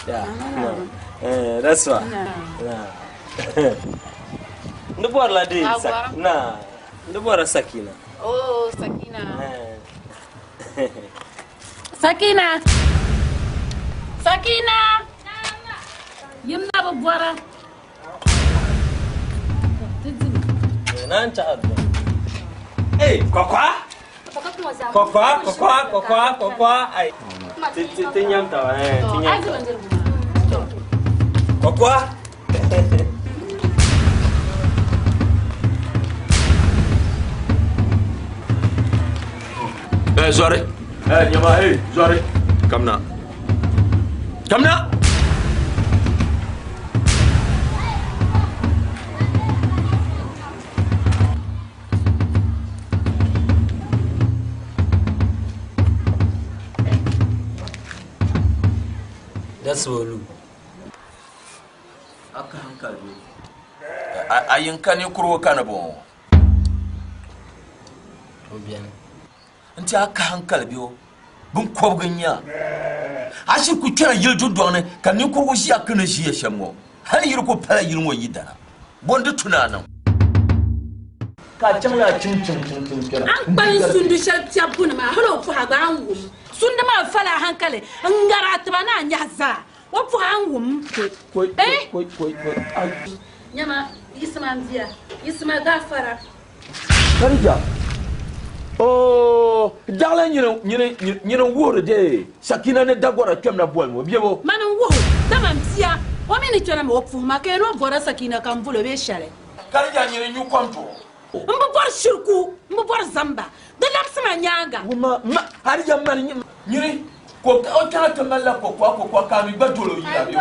Ya. Eh, that's why. Ndi bɔrila di na ndi bɔrila Sakina. Oh, Sakina. Sakina. Sakina. Yim na bi bɔra. Nan ta addu'a. Eh, kwakwa? Kwakwa, kwakwa, kwakwa, kwakwa. Ai. Ti nyam ta, eh, ti nyam ta. Kwakwa? Eh, Zɔri. Eh, nyama, eh, Zɔri. Kamna. Kamna! That's Wolu. Aka hankali. A yin ka ni kuro kana bon. O biɛni. N ti aka hankali biyo. Bin kɔbigi nya. A shi ku kpɛra yili dundɔŋ ni ka ninkurigu ʒiya ka ni ʒiya shɛm ŋɔ. Hali yili ku pala yili ŋɔ yi dana. Bo n-di tu ni a niŋ. Ka a chaŋ la a chim chim chim chim kpɛra. An kpalim sundu shɛli piɛbbu ni maa, hali o pɔha gba a ni wum. Sundi maa fala a hankali n-ŋari a tiba ni a nyahi zaa. O pɔha a ni wum. Eh? Nyama, yiɣisima m bia, yiɣisima gaafara. Khadija, Oh, daɣila nyini, nyini, nyini n-wuhiri dee Sakina ni Dagora kpɛmla boli ŋɔ, bebo? Mani n-wuhi o, dama m bia. O mi ni kpɛna mi o puhi ma ka yɛn o bɔra Sakina ka n bolo bee shɛli. Ka di yaa nyini nyu kom duɣu. N bi bɔri shiriku, n bi bɔri zamba. Di labisi ma nyaaŋa. Wumma, ma, hali ya mali nyini ko o kpɛna ti malila kokua kokua ka a mi gba doli o yila bee o.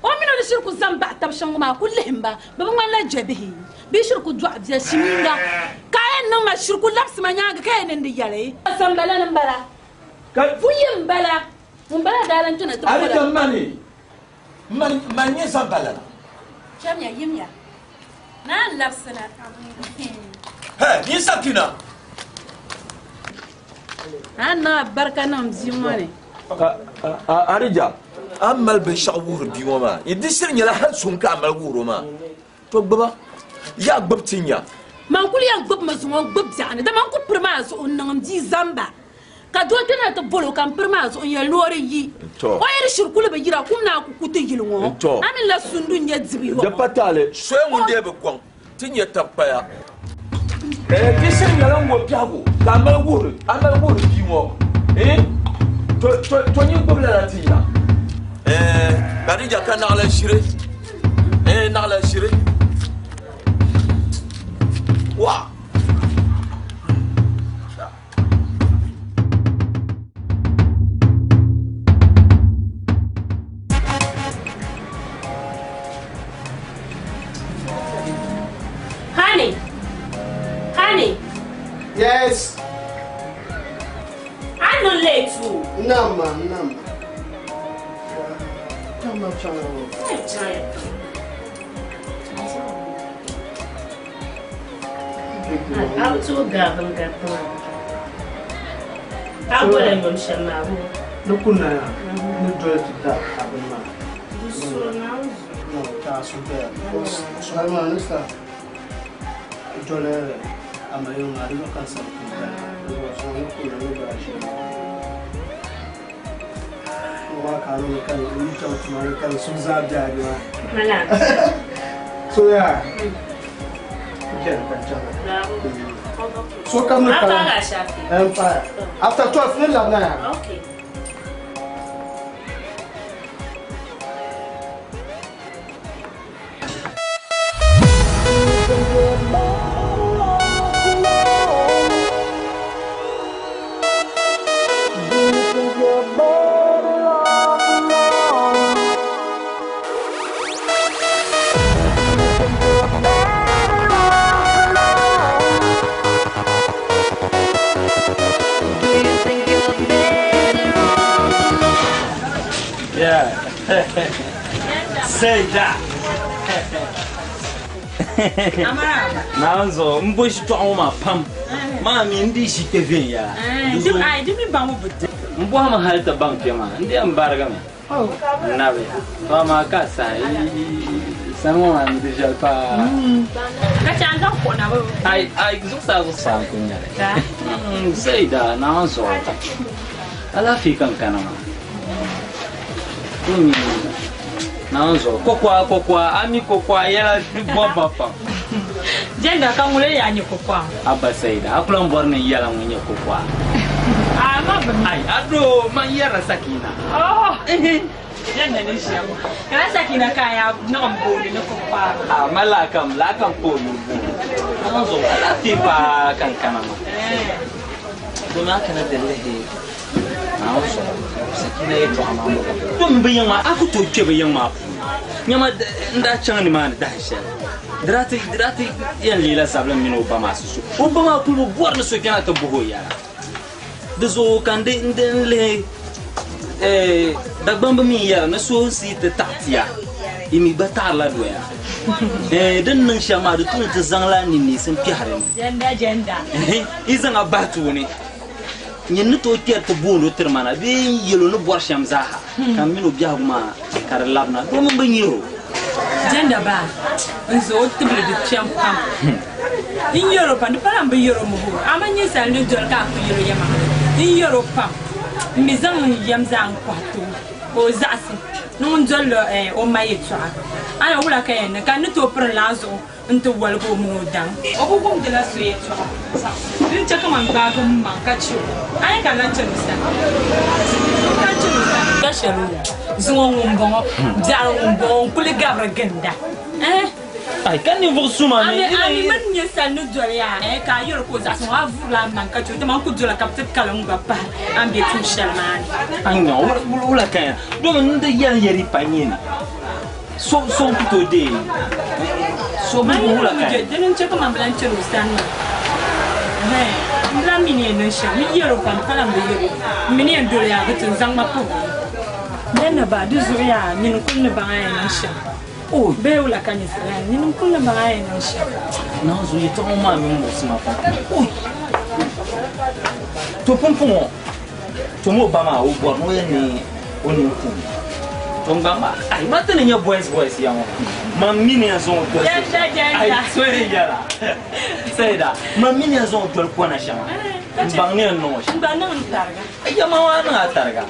O mini o ni shiri ku zaŋ baɣi tab shɛm ŋɔ maa ku lihim ba, bɛ bi ŋmanila jɛbihi bee shiri ku dɔɣi bia shimiinga, ka a yɛn niŋ ma shiri ku labisi ma nyaaŋa ka yɛn niŋdi yɛli. Zambala ni m-bala, buyi m-bala, ŋun bala daa lan kpɛna ti bɔra. Alija mani, mani, mani nyɛ zambala la. Chamiya, yimiya, naan labisina. Hɛ, nyin Sakina. A ni niŋ a barika niŋ m bia ŋɔ ni. Arija, a ni mali binshɛɣu wuhiri bia ŋɔ maa, di shiri nyɛla hal suŋ ka a mali wuhir o maa. To gbiba, yaa gbibi ti nya. Man kul yɛn gbibi mi zuŋɔ n-gbibi biɛɣu ni, dama n ku piri maa zuɣu n-niŋ m bia zamba. Ka doo kpɛna ti bol o ka m piri maa zuɣu n-yɛli ni o di yi. O yi di shiri kuli bi yira, kum naan ku ku ti yili ŋɔ. A mini la sundu n-nyɛ dibu yɔɣɔ. Di pa taali, soya ŋun dee bi kɔŋ. Ti nyɛ tab paya. Di shiri nyɛla n ŋɔ biɛhigu ka a mali wuhiri a mali wuhiri bia ŋɔ to to to nyin gbubi lala ti nya Khadija ka naɣila ʒiri naɣila ʒiri wa. Honey. Honey. Yes. I'm not late too. Nama, nama. Nama chana. So yeah. So come to Empire. After 12, ni lab na. Okay. Yeah. Say that. Naanzo, n bo shitɔɣu ŋɔ maa pam. Maa mi n di ʒi kpe viɛnyɛla. N bɔhimi hali ti baŋ kpe maa, n di yɛn barigimi. N nabi. To amaa ka saha sani ŋɔ maa n di viɛli paa. Ai, ai, zuɣusaa zuɣusaa n kuli nyɛli. Saida, Naanzo. Alaafee ka n kana maa. Naanzo, kokwa kokwa, ami kokwa yɛla bɔbba pam. Jenda ka ŋuni yaa nyɛ kokwa? Abba Saida, a kuli n bɔri ni n yɛla ŋun nyɛ kokwa. Ai, a doo, man yɛrila Sakina. Oh, jenda ni ʒiya ŋɔ. Kana Sakina ka a yaa niɣim booni ni kokwa. A ma laa kam, laa kam ka o yuli booni. Naanzo, alaafee paa ka n kana maa. Domi a kana ti lihi Naanzo, Sakina yɛltɔɣa maa m-bɔŋɔ. Domi bɛ yiŋ maa, a ku tooi kpe bɛ yiŋ maa puuni. Nyama n daa chaŋ nimaani dahin shɛli. Di daa ti di daa ti yɛn leela zabili m mini o ba maa susu. O ba maa kuli bi bɔri ni so kpɛna ti buhi o yɛla. Di zuɣu ka n di n di n lihi eh, Dagbamba mi n yɛra ni so n-si ti taɣi tia, yi mi gba taɣirila doya. Eh, di ni niŋ shɛm maa di tu ni ti zaŋla ninneesim kpɛhiri ni. Jenda jenda. Yi zaŋ a bahi tooni. Nyin ni tooi kpɛri ti booni o tiri ma na bee n-yɛl o ni bɔri shɛm zaaha, ka m min o biɛhigu maa ka di labina, domin bɛ nyar o. Jenda ba, n zo o tibili di kpɛm pam. N yɛr o pam, di pala m bi yɛr o muhur, amaa ninsal ni doli ka a ku yɛl o yɛlimaŋli. N yɛr o pam, m mi zaŋ n yɛm zaa n-kɔhi ti o ka o zaɣisi ni ŋun dolila o ma yɛtɔɣa. Ayo, wula ka yɛn niŋ ka n ni tooi piri n laa zuɣu n-ti woligi o mini o daŋ? O bi wumdila so yɛtɔɣa. Din chɛ ka man gbaagi m maŋ ka chɛ o, a yɛn ka lan chani o sani. chɛro ka shɛli zuŋɔ ŋun bɔŋɔ biɛɣu ŋun bɔŋɔ n kuli gabiri ginda Ai ka ninvuɣu suma ni ami man nyɛ sali ni doli yaa ka a yɛri ka o zaɣasi ŋɔ a vurila a maŋ ka chɛ o dama n ku dola ka bi ti kalim gba pahi a ni bɛ tuun shɛli maa ni anya wula kanya domin n di yɛli yɛri pa nyɛ ni so so n ku tooi deei so bi wula kanya dini n chɛ ka man bilan chɛri o sani maa n bilan mi ni yɛn niŋ shɛm n yɛri o pam ka lan bi yɛri o n mi ni yɛn doli yaa bi ti n zaŋ ma puhi o ni ba di zuɣu yaa nyini kuli ni baŋ a yɛn niŋ shɛm Oh, bee wula ka nyɛ nyini kuli ni baŋ a yɛn niŋ shɛm Naanzu yɛtɔɣa ŋɔ maa mi muɣisi ma pam to pumpɔŋɔ to mo ba maa o bɔri ni o yɛn ni o ninkuuni to n gba ma ai ma ti ni nyɛ boys boys ya ŋɔ ma mi ni yɛn zaŋ o doli ai so yɛn yɛla sayida ma mi ni yɛn zaŋ o doli kɔna shɛŋa n baŋ ni yɛn niŋ o shɛm n gba niŋ n tariga ya ma maa niŋ a tariga.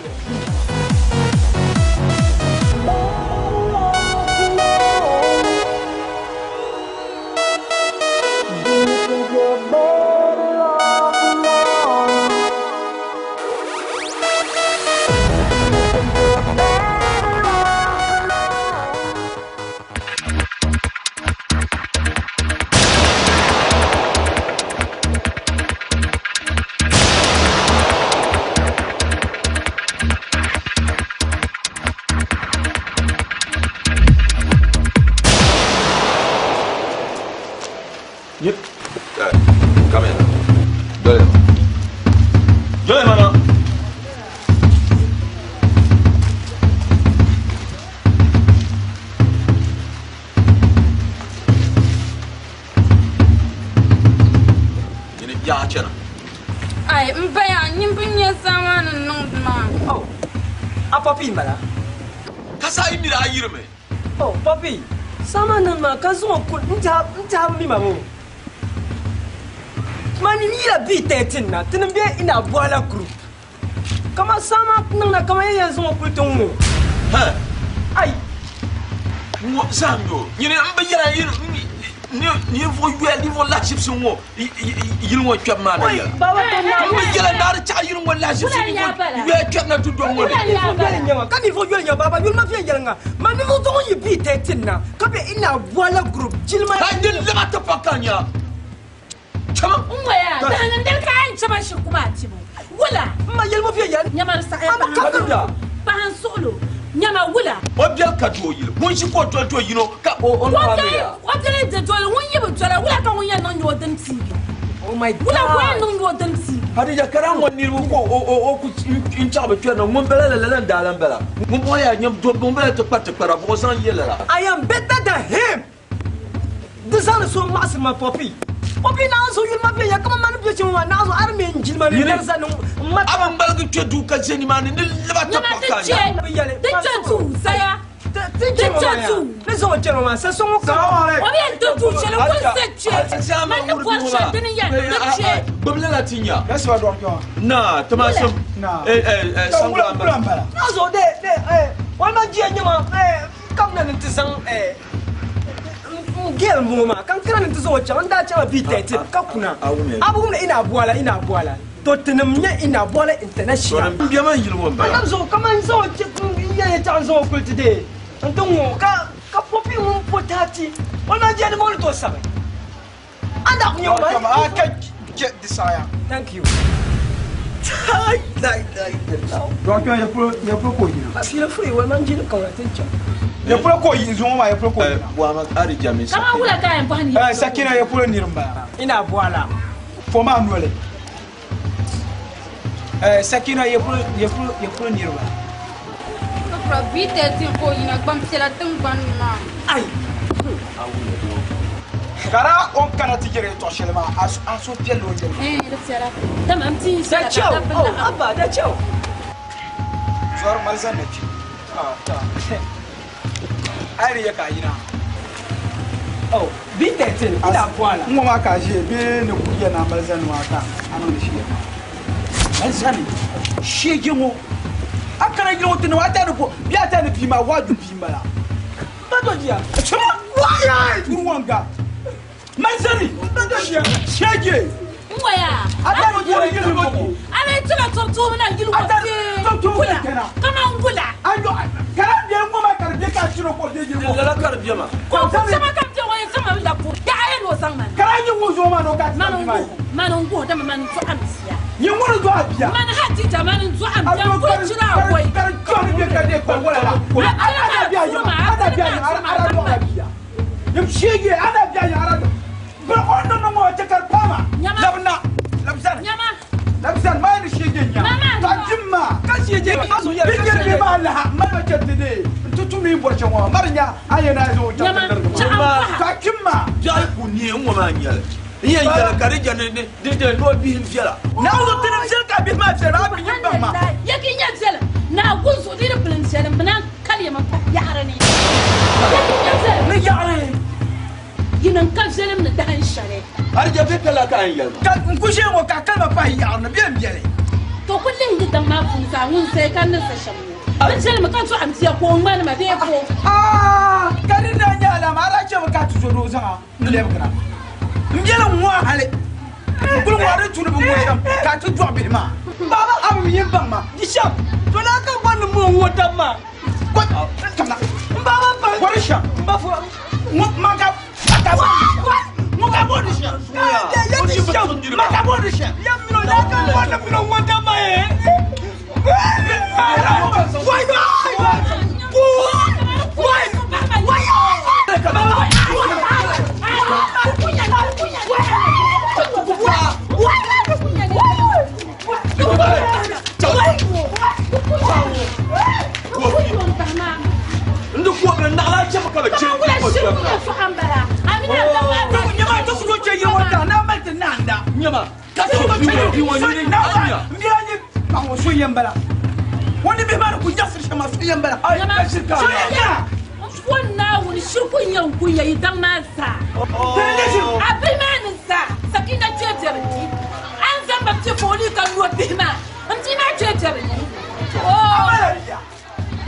Come here. Dole. Dole mana. Yini biɛɣu chana. Ai, n baya, nyin bin nyɛ zamani niŋdi maa. Oh, a papi n bala. Ka sa yi miri a yirimi. Oh, papi, samani maa ka zuŋɔ kul n tiɛha mi ma mo. Mani yila B13 na tini be ina Bwala group. Kama sama niŋ na kama yɛn zuŋɔ kuli ti ŋɔ. Ha. Ai. Ŋɔ zaham yo. Nyini n bi yɛla ninvuɣu yoya ninvuɣu laɣashibsi ŋɔ yili ŋɔ kpɛbu maa na yɛla. Baba to na. N bi yɛla naari chaɣa yili ŋɔ laɣashibsi ninvuɣu yoya kpɛbu na dundɔŋ ŋɔ ni. Ka ninvuɣu yoli nyɛma baba yuli ma viɛnyɛliŋa ma ninvuɣu zuŋɔ yi B13 na ka be ina Bwala group jilima. Ka di laba ti pa ka nya. Chama. N waya dahaŋ dali ka an chama shi kuma tibu wula. Ma yɛli mo viɛnyɛli. Nyɛma di saɣaya paɣa n suɣulo nyɛma wula. O biɛli ka doo yili ŋun ʒi ka o doli do yino ka o nɔɣa mi ya. O biɛli di doli ŋun yi bi dola wula ka ŋun yɛn niŋ nyɛ o dini tiigi. Oh my God. Wula ka o yɛn niŋ nyɛ o dini tiigi. Hadija kara ŋɔ niriba ko o ku n chaɣ bi kpɛri na ŋun bala la lala n daa lan bala ŋun bɔŋɔ yaa nyɛ ŋun bala ti kpa tikpara buɣu zaŋ yɛ lala. I am better than him. Di zaŋdi so maɣasiri ma papi. Papi naanzu yuli ma viɛnya kama mani bɛ chɛŋ maa naanzu a di mi n jilima ni darisa ni n ma. A bi ŋmaligi kpɛ duu ka ʒɛ nimaani ni laba ti Nyɛma pa ti ka nya. chɛ ti chɛ duu saya. Ti chɛ ŋɔ maa ni zaŋ o chɛri maa sa so ŋɔ ka. O bɛ yɛn ti duu shɛli ko n se kpɛ man ni bɔri shɛli dini yɛn ti chɛ. Gbubila la ti nya. Yɛsi ba dɔrɔ kpɛma. Na tamasim. Na. Sangula n Wula n bala. Naanzu de de walima jiya nyɛma kam na ni ti zaŋ gel ŋɔ maa kan kana ni ti zaŋ o chaŋ n daa chaŋla B13 ka kuna a bi wumdi ina Bwala ina Bwala to tinim nyɛ ina Bwala international. N bia man yili ŋɔ n bala. An zuɣu kaman zaŋ o n yɛn chaŋ zaŋ o kuli ti dee n ti ŋɔ ka ka popi ŋun po taati walima jiya ni ma o ni tooi sabi an daa ku nyɛ o maa. A ka jɛ di saɣaya. Thank you. Dɔrɔ kpɛma yɛ polo k'o yina. Feel free walima n jili kaŋ na ti chaŋ. Yɛ polo k'o yi zuŋɔ maa yɛ polo k'o yina. Buama Hadija mi Kama wula ka yɛn bɔhi ni. Sakina yɛ polo niri n bala. Ina Bwala. Fo maa noli. Sakina yɛ polo niri n bala. Kafura B13 ko yina gbampiɛla tiŋgbani maa. Ai. Kara o kana ti yɛrɛ tɔɣa shɛli maa a so piɛlli o yɛli. Di piɛla. Dama n ti Da chɛw. Oh, abba da chɛw. Zuwari mali zan na kpi. Ah, ta. A yɛrɛ yɛ k'a yina. Oh, B13 ina Bwala. N ŋɔ maa ka a ʒiya bee ni ku yɛ na mali zani maa ka a niŋdi shiya maa. Mali zani sheegi ŋɔ a kana yili ŋɔ ti niŋ a taa ni ko bee a taa ni bia maa waaju bia n bala. Ba to jiya. Chama waaya turu wanga. Mali zani sheegi. N-waya. A tari yili yili ŋɔ. A bɛ tila tɔbu na yili ŋɔ Tɔbu kula kɛna. kaman wula. A yɔ kana bɛ ŋɔ ma ka di bɛ ka chiro ko bɛ yili ŋɔ. Lala ka di bɛ ma. Ko sɛba kam bɛ ŋɔ yɛn zaŋ ma la puri. Yaɣa yɛn o zaŋ ma na. Kana yi ŋɔ zuɣu maa ni o ka ti Mani zaŋ maa. n-guhi mani n-guhi dama mani n-dɔɣim bia. Yi ŋuni dɔɣi bia. Mani ha dita mani n-dɔɣim bia n kuli chira a koi. Ka di jɔri bɛ ka de kpari wala la. A Ana tiri bia maa yi turi maa ana a tiri bia yi maa turi maa ana dɔɣi bia. Yim sheegi ana bia yi ana dɔɣi. Bari o niŋ ŋɔ chɛ ka di paama. Nyama. Labina labisani. Nyama. Labisani maa ni sheegi nya. Mama. Ka jim maa. Ka sheegi a so yɛri Bi ka jiri bi sheegi. maa laha mali ma chɛ ti de n ti tum ni bɔri shɛm ŋɔ mari nya a yɛn na zaŋ o chaŋ Nyama. ti lirigi Chaɣa ma. n-kɔha. Ka jim maa. Biɛɣu ku nie n ŋɔ maa nyɛli. N yɛn yɛli ka di jɛ ni di jɛ ni o bihi n viɛla. Naawuni ti ni viɛli ka bihi maa viɛli a bi yin baŋ ma. Ya ki nya viɛlim naa gun zuɣu di di pili n viɛlim bɛ naan kali ma pahi yaɣiri ni. Ya ki nya viɛlim. Ni yaɣiri. Yi niŋ ka viɛlim ni dahin shɛli. Arija bɛ kala ka n yɛli ma. Ka n ku ʒe ŋɔ ka kalima pahi yaɣiri ni bɛ n biɛli. To ku lihi di daŋ maa puuni zaa ŋun zaya ka n ni sa shɛm ŋɔ. Bɛ viɛlimi ka dɔɣim bia ka o ŋmani ma bee ka o. Aa ka di daa nyɛ alama a daa chɛmi ka ti zo ni o zaŋ a n lɛbigina. N biɛli n ŋɔ hali n kuli ŋɔ di tu ni bi ŋɔ shɛm ka ti dɔɣi bihi maa. Baba A bi yin baŋ ma. di shɛm to naa ka bɔri ni mo n ŋɔ dam maa. Ko kamina. N baba pa. Bɔri shɛm. N ba fo. Ŋɔ ma ka ka bɔ di shɛm. Ŋɔ ka bɔ di shɛm. Ya ti shɛm. Ma ka bɔ di shɛm. Ya mino naa ka bɔri ni mino ŋɔ dam maa ye. Wai wai. Wai. Wai. N di kuo bɛ naɣila chɛmi ka bi chɛ ko shɛm. Nyama ti ku chɛ yili ŋɔ taɣa naa mali ti naanda. Nyama ka chɛ bi ŋɔ bi ŋɔ nini anya. N bia nyɛ paɣa ŋɔ so yɛn bala. Ŋɔ ni bihi maa ni ku nyaɣasiri shɛm maa so yɛn bala. Ayi ka shiri ka So yɛn nya. Fo Naawuni shiriku n-nyɛ n kunya yi daŋ maa zaa. Tini nyɛ shiri. A bihi maa ni zaa Sakina kpe bɛbi di. A ni zaŋ ba kpe ka o leei ka no bihi maa. N bia maa kpe bɛbi di. A mali bia.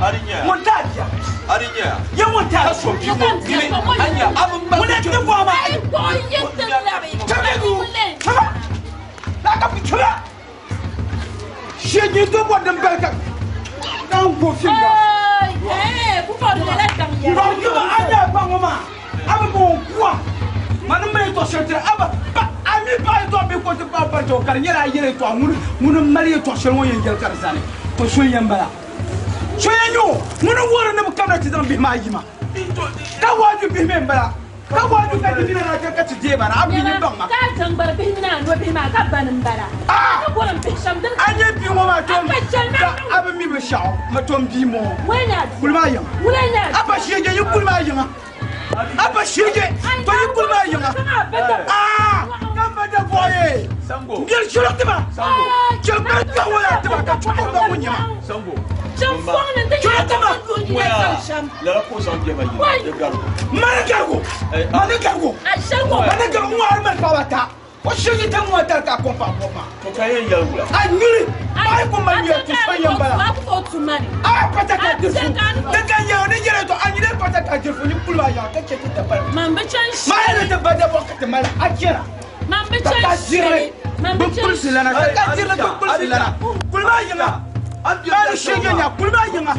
Ari nyɛ. Ŋun taa bia. Ari nyɛ. Ye ŋun taa Ka so bi ŋɔ gili anya a bi Ŋun mali ti bɔɣa maa. A yi kpuɣi n yɛn ti labi. Chɛbɛ du. Chɛbɛ. Laa ka chɛbɛ. Sheegi to bɔ din bali ka ka n go finga. Bari kuma a nya pa ŋɔ maa a bi bɔn kuwa ma ni mali tɔ shɛli tiri a ba ba a mi paɣa yi tɔ bi ko ti pa bari tɔ ka di nyɛla a yɛrɛ tɔ ŋuni ŋuni mali yɛtɔɣ shɛli ŋɔ yɛn yɛli ka di zani to so yɛn bala so yɛn nyɛ o ŋuni wuhiri ni bi kamina ti zaŋ bihi maa yima ka waaju bihi mi n bala ka waaju ka ti bina na ka ti deei ba na a bi yin baŋ ma Ka zaŋ bari bihi mini a no bihi maa ka bani n bala. Ah! Ka bɔri n bihi shɛm din. a nyɛ bia ŋɔ maa tom A pa chɛli ka maa. a bi mi binshaɣu ma tom bia mɔɔ Wei nya bia. kuli maa yiŋa Wula nya a pa sheege yi kuli maa yiŋa a pa sheege to yi kuli maa yiŋa aa ka ba da bɔɣi Sango. n biɛri shiri tiba Sango. chɛli kpɛri kpɛri ŋɔ yaa tiba ka chukuru ba ŋɔ nyɛma Sango. Shɛm fɔŋ ni ti Chɛli nyɛ tiba. ka n yɛn zaŋ shɛm. Lala ko zaŋ bɛ ma yi. Di garigu. mani garigu mani garigu A shɛli ŋɔ. mani garigu ŋɔ ari mali paɣaba ata o sheege ta ŋɔ tari ka kɔn paɣa bɔbi maa To ka yɛn yɛli wula. a nyuli paɣa yi ku mali nyɛ ti so yɛn bala A ku tooi tum ma ni. a pata ka dirifu di ka yɛ ni yɛrɛ to a nyina pata ka dirifu ni kuli maa yaɣa ka chɛ ti dabali Man bi chɛn maa shɛli. yɛrɛ ti ba dabɔ ka ti mali a chɛna Man bi ka chɛn ka shɛli. dirili Man bi bin chɛn kulisi lana ka ka dirili bin kulisi lana kuli maa yiŋa maa ni sheege nya kuli maa yiŋa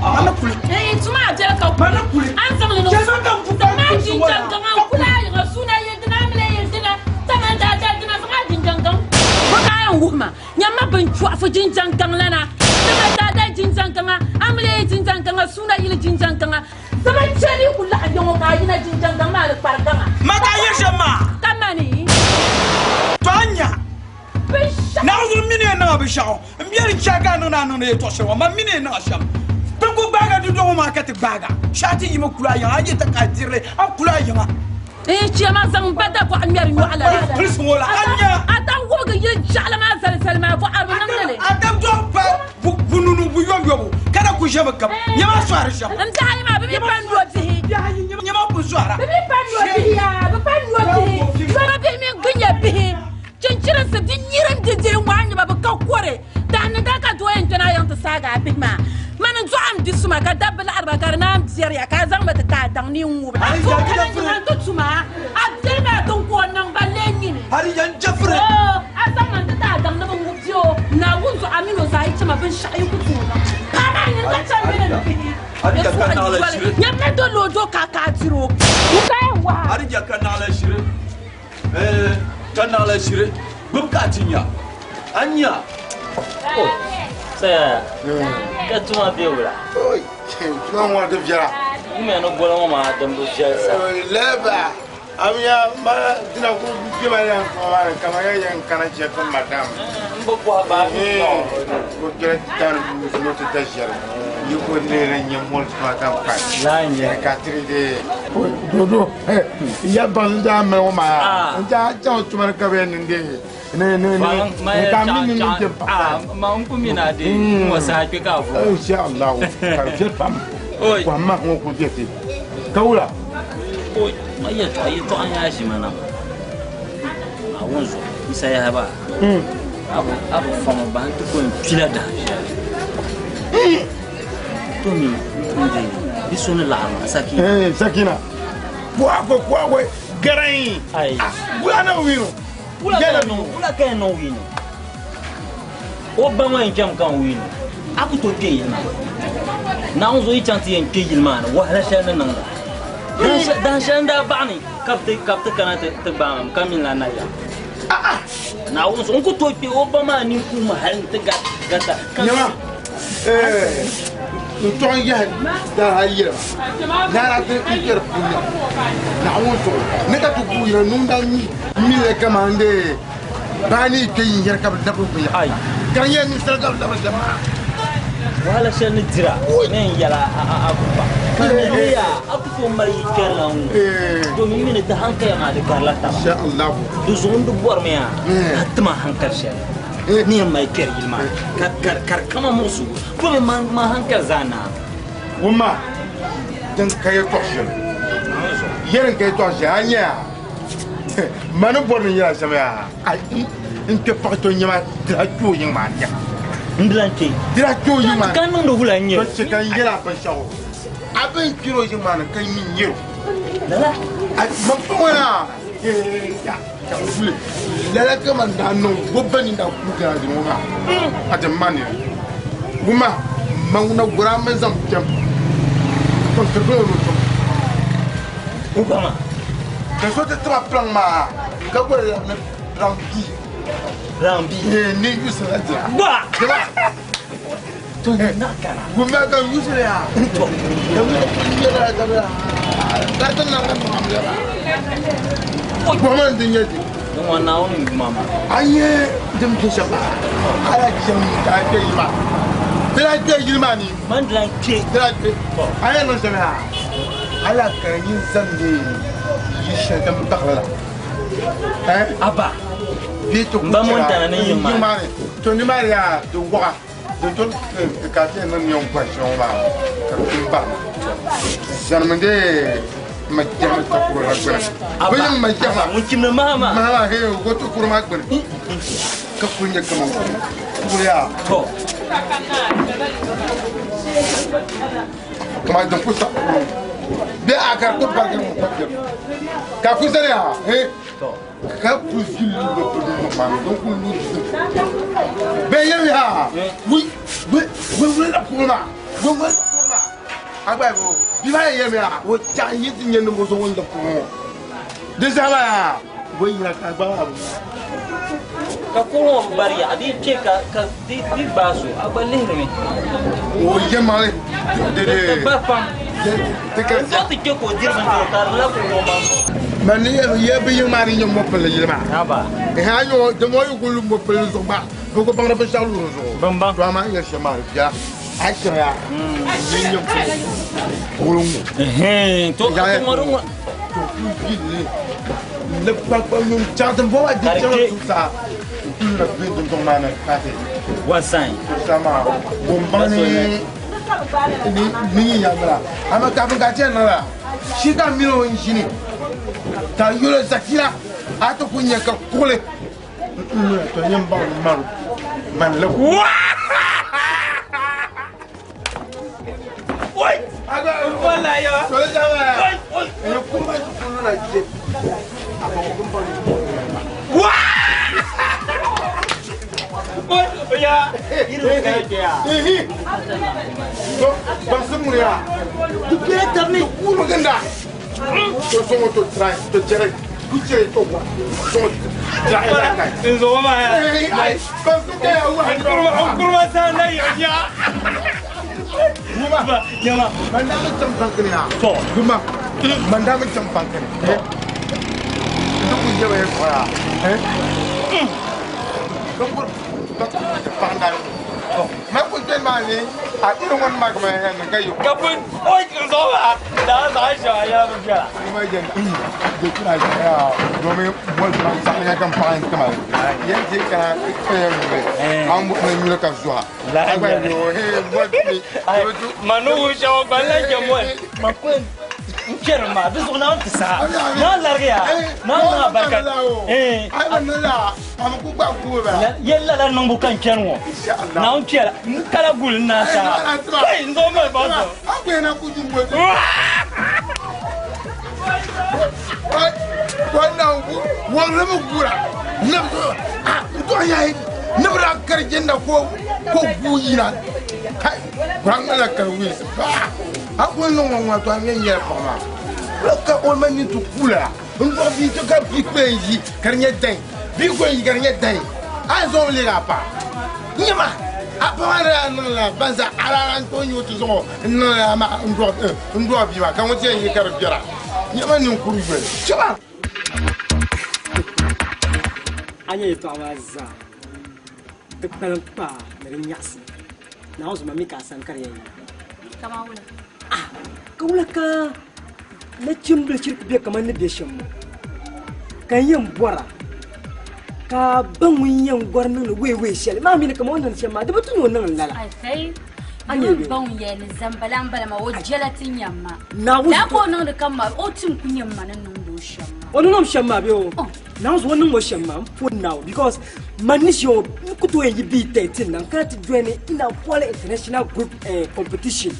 ma ni kuli Eh, tuma a biɛla ka ma ni kuli An zaŋ li niŋ. Chɛ ma ka n pu ka Zaŋ a kulisi ŋɔ jinjam na. gaŋ a kula a yiŋa suuna yɛn dina amila yɛn dina tama daadaa dina zaŋ a jinjam gaŋ. Bɔ ka a yɛn wuhi ma nyamma bin chɔɣifu jinjam gaŋ lana tama daadaa jinjam gaŋa amila yɛn jinjam gaŋa suuna yili jinjam gaŋa zama chɛli ku laɣim yaŋɔ ka a yina jinjam gaŋ maa ni kpari gaŋa. ma ka yiri shɛm maa Ka mani to a nya binshɛɣu naɣazuri mini yɛn niŋa binshaɣu n biɛri chɛ ka a niŋ na a niŋdi yɛltɔɣa shɛli ŋɔ ma mini yɛn niŋa shɛm ti ku gbaaga dundɔŋ maa ka ti gbaaga shɛhi ti yimi kuli a yiŋa a yɛ ti ka a dirili a kuli a yiŋa Eh, chɛ ma zaŋ ba da bɔɣu ŋmɛri nyɔɣu la. Pilisi ŋɔ la a nya A ta wubigi yili jaɣali maa zali zali maa bɔɣu a bi niŋdi li. a dab dɔɣu pa bu nunu bu yɔbu yɔbu ka na ku ʒɛmi kam nyɛma sɔhiri shɛm N dahi maa bi mi pa n lo bihi. nyɛma ku sɔhira Bi mi pa n lo bihi yaa bi pa n lo bihi. Lɔra bihi mini gbinya bihi. Chinchirinsi di nyirim di dihi ŋɔ a nyɛba bi ka kɔre. Dahi ni daa ka doo yɛn kpɛna a yiŋ ti saagi a bihi maa. Mani n dɔɣim di suma ka dabba laɣiri ba ka di naan biɛriya ka a zaŋ ba ti ka a daŋ ni n ŋubi. A fo kana nyɛma n ti tuma a biɛri maa din ka o niŋ ba lee nyini. Hadija n jefiri. A zaŋ ma n-ti ti a daŋ ni bɛ ŋubi o. Naawuni zuɣu a mini o zaa yi chɛ ma binshɛɣu yi ku tooi niŋ. Paɣa maa nini ka chani mini n bihi. Hadija ka naɣila shiri. Nyamla dol o do ka ka a diri o. N ka yɛn waha. Hadija ka naɣila shiri. Ka naɣila shiri. Gbubi ka a ti nya. A nya. Saya, ka tuma be wula? Tuma ŋɔ di viɛla. Wumya ni goli ŋɔ maa din bi viɛli sa. Lɛba, amiya ma dina ku kpema yan kuma maa ni kama ya yɛn kana chɛ ka madam. N bi bɔhi baa Ko kpɛra tan no ti da ʒɛri. Yi ko lera nyɛ mɔli tuma kan pa. Laa n-nyɛ. Ka tiri de. Dodo, ya baŋ daa mali ŋɔ maa. N daa chaŋ tuma ni ka bɛ yɛn niŋ de. Ne ne ne. Ka mi ni ni je pa. Ma n ku mina de ŋɔ saha kpe ka a vo. Insha Allah ka di viɛli pam. Kɔhimma ŋɔ ku viɛli ti. Ka wula? Oi, ma yɛltɔɣa yɛltɔɣa n yaa ʒima na. Naawuni zuɣu Yisa Yahaya a bi fama bahi n ti ko n kpila dahin shɛli. To mi n de bi so ni laɣim ma Sakina. Sakina. Kuwa kuwa garan. Ai. Wula na wino. Wula ka yɛn niŋ wino. O ba ŋɔ yɛn chɛmi ka n wino. A ku tooi kpe yili maa. Naawuni zuɣu yi chaŋ ti yɛn kpe yili maa ni wahala shɛli ni niŋda. Dahin shɛli n daa baɣani ka bi ti kana ti gbaai ma ka mini la na ya. Naawuni zuɣu n ku tooi kpe o ba maa ninkuuma hali n ti gata. Nyama. N tɔɣi yahi daa hali yɛli ma. Naara ti n kpɛri puuni. Naawuni zuɣu ni ka ti guui yɛli niŋda mi la kaman de baa ni kpe yin yɛri ka bi dabiri binyɛra. Ka di nyɛla ninsali ka bi dabiri shɛm maa. Wahala shɛli ni dira ni n yɛla a ku pa. Ka ni ya a ku tooi mali yi kpɛrila ŋɔ. Domin mi ni di hankaya maa di garila taba. Insha Allah. Di zuɣu n di bɔrimi yaa ka tima hankali shɛli. Ni yɛn mali kpɛri yili maa ka di kama muɣisigu domin ma hankali zaa naa. Wumma din ka yɛltɔɣa shɛli. Yɛli n ka yɛltɔɣa shɛli a nya ma ni bɔri ni yɛla shɛm yaa n kpɛ paɣa to nyɛma dira kpɛ o yiŋ maa nya. N dilan kpɛ. Dira kpɛ o yiŋ maa. Ka niŋdi wula n nyɛ. To chɛ ka n yɛla binshaɣu a bin kpɛri o yiŋ maa ni ka n mi nyɛro. Lala. Ma pa ŋɔ naa ya ka n wuli lala ka man daa niŋ gobba ni daa ku kana dini ŋɔ maa a ti ma ni wuma ma ŋuna gora min zaŋ kpɛm tɔn tiribila o ni tɔm. O ba maa. Ka so ti tiba piraŋ maa ka gori ni piraŋ bi. Piraŋ bi. Ni yusi la dira. Gba. Dira. To na kana. Gumba ka yusi la ya. To. Ka yusi la yɛla ka bila. Ka ti na ka maɣam yɛla. Gɔma n di nyɛ di. Ni ŋɔ Naawuni n guma ma. A nyɛ din bɛ shɛm maa. A la chɛm ka a kpɛ yili maa. Di la kpɛ yili maa ni. Man dilan kpɛ. Di la kpɛ. A yɛn niŋ shɛm yaa. A la ka yin zaŋ de yi shɛli din baɣali la. Aba. Bee ti ku N ba Montana ni yiŋ maa ni. To ni maa yaa di waɣa. Di to ka ti yɛn niŋ niɛm gɔri shɛli ŋɔ maa ka di kuli bari. Zanimi de ma jɛma takoro la gbuni. Bi yiŋ ma jɛma. Ŋun chimdi maha maa. Maha maa hee o takoro maa gbuni. Ka kuli nyɛ kaman kuli yaa. To. Kama din ku sa bee a ka ku barigi ŋɔ pa kpɛri. Ka ku zani yaa hee. Ka ku zili lu pili ŋɔ maa din ku lu zim. Bee yɛli yaa wi wi wi wi la kuri maa wi wi la kuri maa. A gba bo bi maa yɛli yaa o chaɣ yi ti nyɛ ninvuɣu so ŋun la kuri ŋɔ. Di saha maa yaa o yina ka gba maa bi. Ka kuri ŋɔ bi bari ya di kpɛ ka di gbaai so a gba lihirimi. O yɛmaŋli de de. Di ba pam. Ti ka N zaŋ ti kpɛ ka o diri bindirigu ka di la kuri ŋɔ maa. Ma ni yɛ bi yiŋ maa ni nyɛ mɔpilli yili maa. Aba. Ha nyɔ di mɔ yi ku lu mɔpilli zuɣu maa bi ku baŋdi binshaɣu lu di zuɣu. Bimbaŋ. To amaa yɛli shɛm maa di viɛla a yi chɛŋ yaa n yi nyɛ kuɣuli ŋɔ. To a ŋɔ di ŋɔ. To ku yili ni kpakpa nyun chaŋ ti bɔ maa di chaŋ zuɣusaa n ku yina bɛ dundɔŋ maa ni paati. Wasan. Zuɣusaa maa gombaŋ ni ni yi yambila ama kafin ka chɛn niŋ la shi ka mini o n ʒini ka yolo zakira a ti ku nyɛ ka kuɣuli to nyɛ n baŋ maru man la Oi! Wallahi ya. Tole jama. Oi, oi. Ni kuma kullu na je. Wa! ya Ihi. To baŋsim ŋuni yaa. Di bela tabi mi. Kuumi ginda. To sɔŋɔ to try to jɛri ku jɛri to wa sɔŋɔ try la kai. N zuɣu maa ya. Ai baŋsim ka ya wa. N kurima saa na yiɣi nya. Guma. Nyama. Man daa mi chaŋ bankini yaa. To. Guma. Man daa mi chaŋ bankini. N ku jɛba yɛltɔɣa yaa. Ka kur ka paɣa daa Ma ku kpɛ maa ni a irin wani maa kama ya na kai yo. Ka pun o n zuɣu maa daa zaɣ shɛŋa yɛla bi viɛla. Kuma jɛn je kira ya domin bol ma sa ya kan paɣa kama. Yan je ka ka ya mi. An bu na nyula ka zuwa. La Agba yo he bol ni. Ma ni wu shɛŋa gba n lahi jɛ moli. Ma ku n kpɛri maa di zuɣu naan ti saha. Naan larigiya naan niŋ abarika. Ai ban la am ku gba ku ba. Yɛli lala niŋbu ka n kpɛri ŋɔ. Naan kpɛla n kala guli n naan saha. Kai n zuɣu mali ba zuɣu. An ku yana ku jin gobe. Wannan wannan mu gura. Ne to yayi ne bra karjin da ko ko guyina. Kai kuran ala karwi ba. A ko no nwa to an yen pa ma. Ka o man ni to kula. N do bi to ka bi ko yi karnya dai. Bi ko yi karnya dai. An zo le ga pa. Nyama. A pa ma ra no la banza ala an to nyu to zo no la ma ndo ndo bi ma kan wote yi kar biara. Nyama ni kuru be. Chaba. A nyɛ yɛltɔɣa maa zaa di kpalim kpaa ni di nyaɣasi Naawuni zuɣu ma mi ka a sani ka di yɛn yi. Kaman wula? Ka wula ka nachimbili shiri ku be kaman ni be shɛm ŋɔ ka n yɛn bɔra ka ba ŋun yɛn gɔri niŋdi weewee shɛli maa mi ni kaman o niŋdi shɛm maa di bi tu ni o niŋ lala. Ai kai A nyɛ Ni ba ŋun yɛli ni zambala n bala maa o jɛla ti nyam ma. Naawuni Daa ka o niŋdi kam maa o tim ku nyɛ ma ni niŋdi o shɛm maa. O ni niŋ shɛm maa bee o Naawuni zuɣu o niŋ o shɛm maa n po Naawuni because man ni ʒiya ŋɔ n ku tooi yɛn yi B13 na n kana ti join Inakwale International Group competition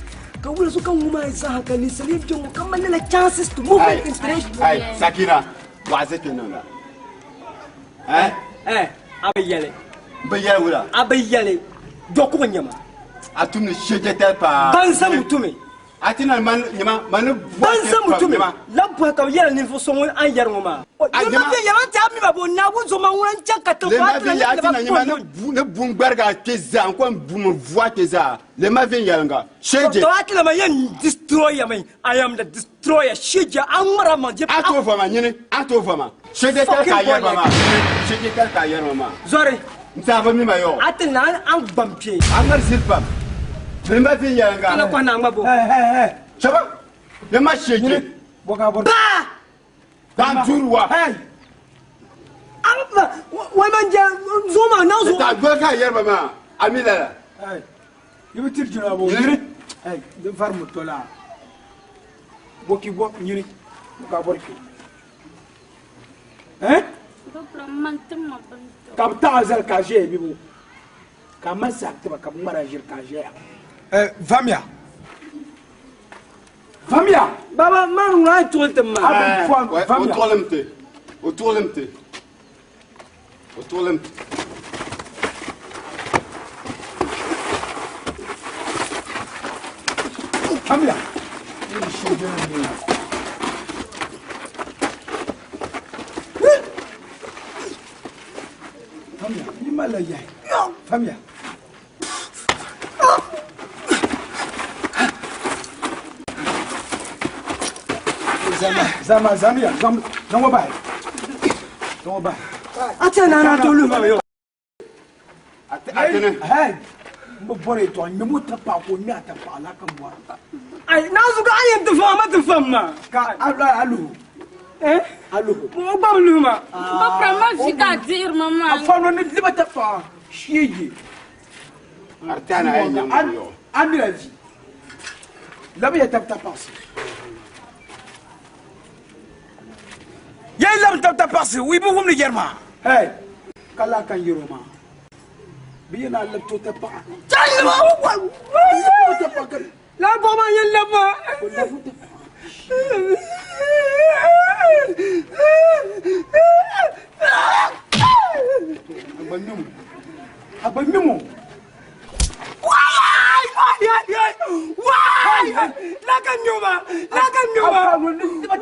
ka wula so ka ŋun maa zaaha ka ninsali yɛn bɛ ŋɔ ka mali lala chances to move in international. Ai, Sakina, wa'azi ti niŋda. Eh? Eh, a bi yɛli. N bi yɛli wula? A bi yɛli. Dɔkuɣu n-nyɛ ma. A tumdi shɛjɛtali paa. Banza mutumi. A ti na man nyama man ni Banza mutumi. La bɔhi ka bi yɛli ninvuɣu so ŋun a ni yɛri ŋɔ maa. A Lema bɛ yɛli a ti a mi ba bo Naawuni zuɣu maa ŋuna n-chaŋ ka tiŋ Lema a ti na viɛnyɛla ni a ti na nyama ba ni bu ni bu n-gbarigi a kpe zaa n kom bu mi vu a kpe zaa. Lema viɛnyɛliŋga. Shɛjɛ. To a ti na ma yɛn destroy ya mi. I am the destroyer. Shɛjɛ a ŋmara ma je. A tooi vɔma nyini a tooi vɔma. Shɛjɛ tali ka a yɛri ba maa. Shɛjɛ tali ka a yɛri ba maa. Zɔri. N saɣi bi mi ma yɔ. A ti na a gbam kpee. A ŋmari ziri pam. Lema viɛnyɛliŋga. Ti na kɔhi na ŋma bo. Chaba. Lema shɛjɛ. Baa. Dan tuuri wa. Wai man jɛ zuɣu maa na zuɣu. Ta doli ka a yɛri ba maa. A mi lala. I bi tiri jina bo. Nyini. Di vari mu tola. Boki bo nyini. Ka bori kpe. Eh? Dɔkura man tim ma bin tɔ. Ka bi taɣa zali ka ʒɛya bibu. Ka ma sahi tiba ka bi ŋmara ʒiri ka ʒɛya. Vamia. Vamia. Baba man ŋuna a tuɣili ti maa. A bi fɔ vamia. O tuɣilim ti. O tuɣilim ti. O tuɣilim ti. Vamia. Vamia. Ni ma la yahi. Vamia. Zama, zama, zamia, zam, zaŋ o bahi. Zaŋ o bahi. A ti na na to lu ma yo. Atene. Hey, n bi bɔri yɛltɔɣa ŋmɛmi o tapaɣa ka o ŋmɛ a tapaɣa la ka n bɔra. Ai na zu ka a yɛn ti fam ma ti fam ma. Ka a luhu. Eh? A luhu. O gba bi luhu ma. Dɔkura ma vi ka a dihiri ma maa. A fɔlɔ ni liba tapaɣa shee Artana ay nyam yo. A mi la vi. Labi ya tab tapaɣasi. Yɛli labi tab tapaɣasi wi bi wumdi yɛri maa. Hey, ka laa kan yɛri o maa. Bi yɛn a labi to tapaɣa. Chani ma. La bɔ ma yɛn lab ma. Gba nyom. A gba ŋmɛmo. Waay! Waay! Waay! La ka ŋmɛ o maa. La ka ŋmɛ o maa.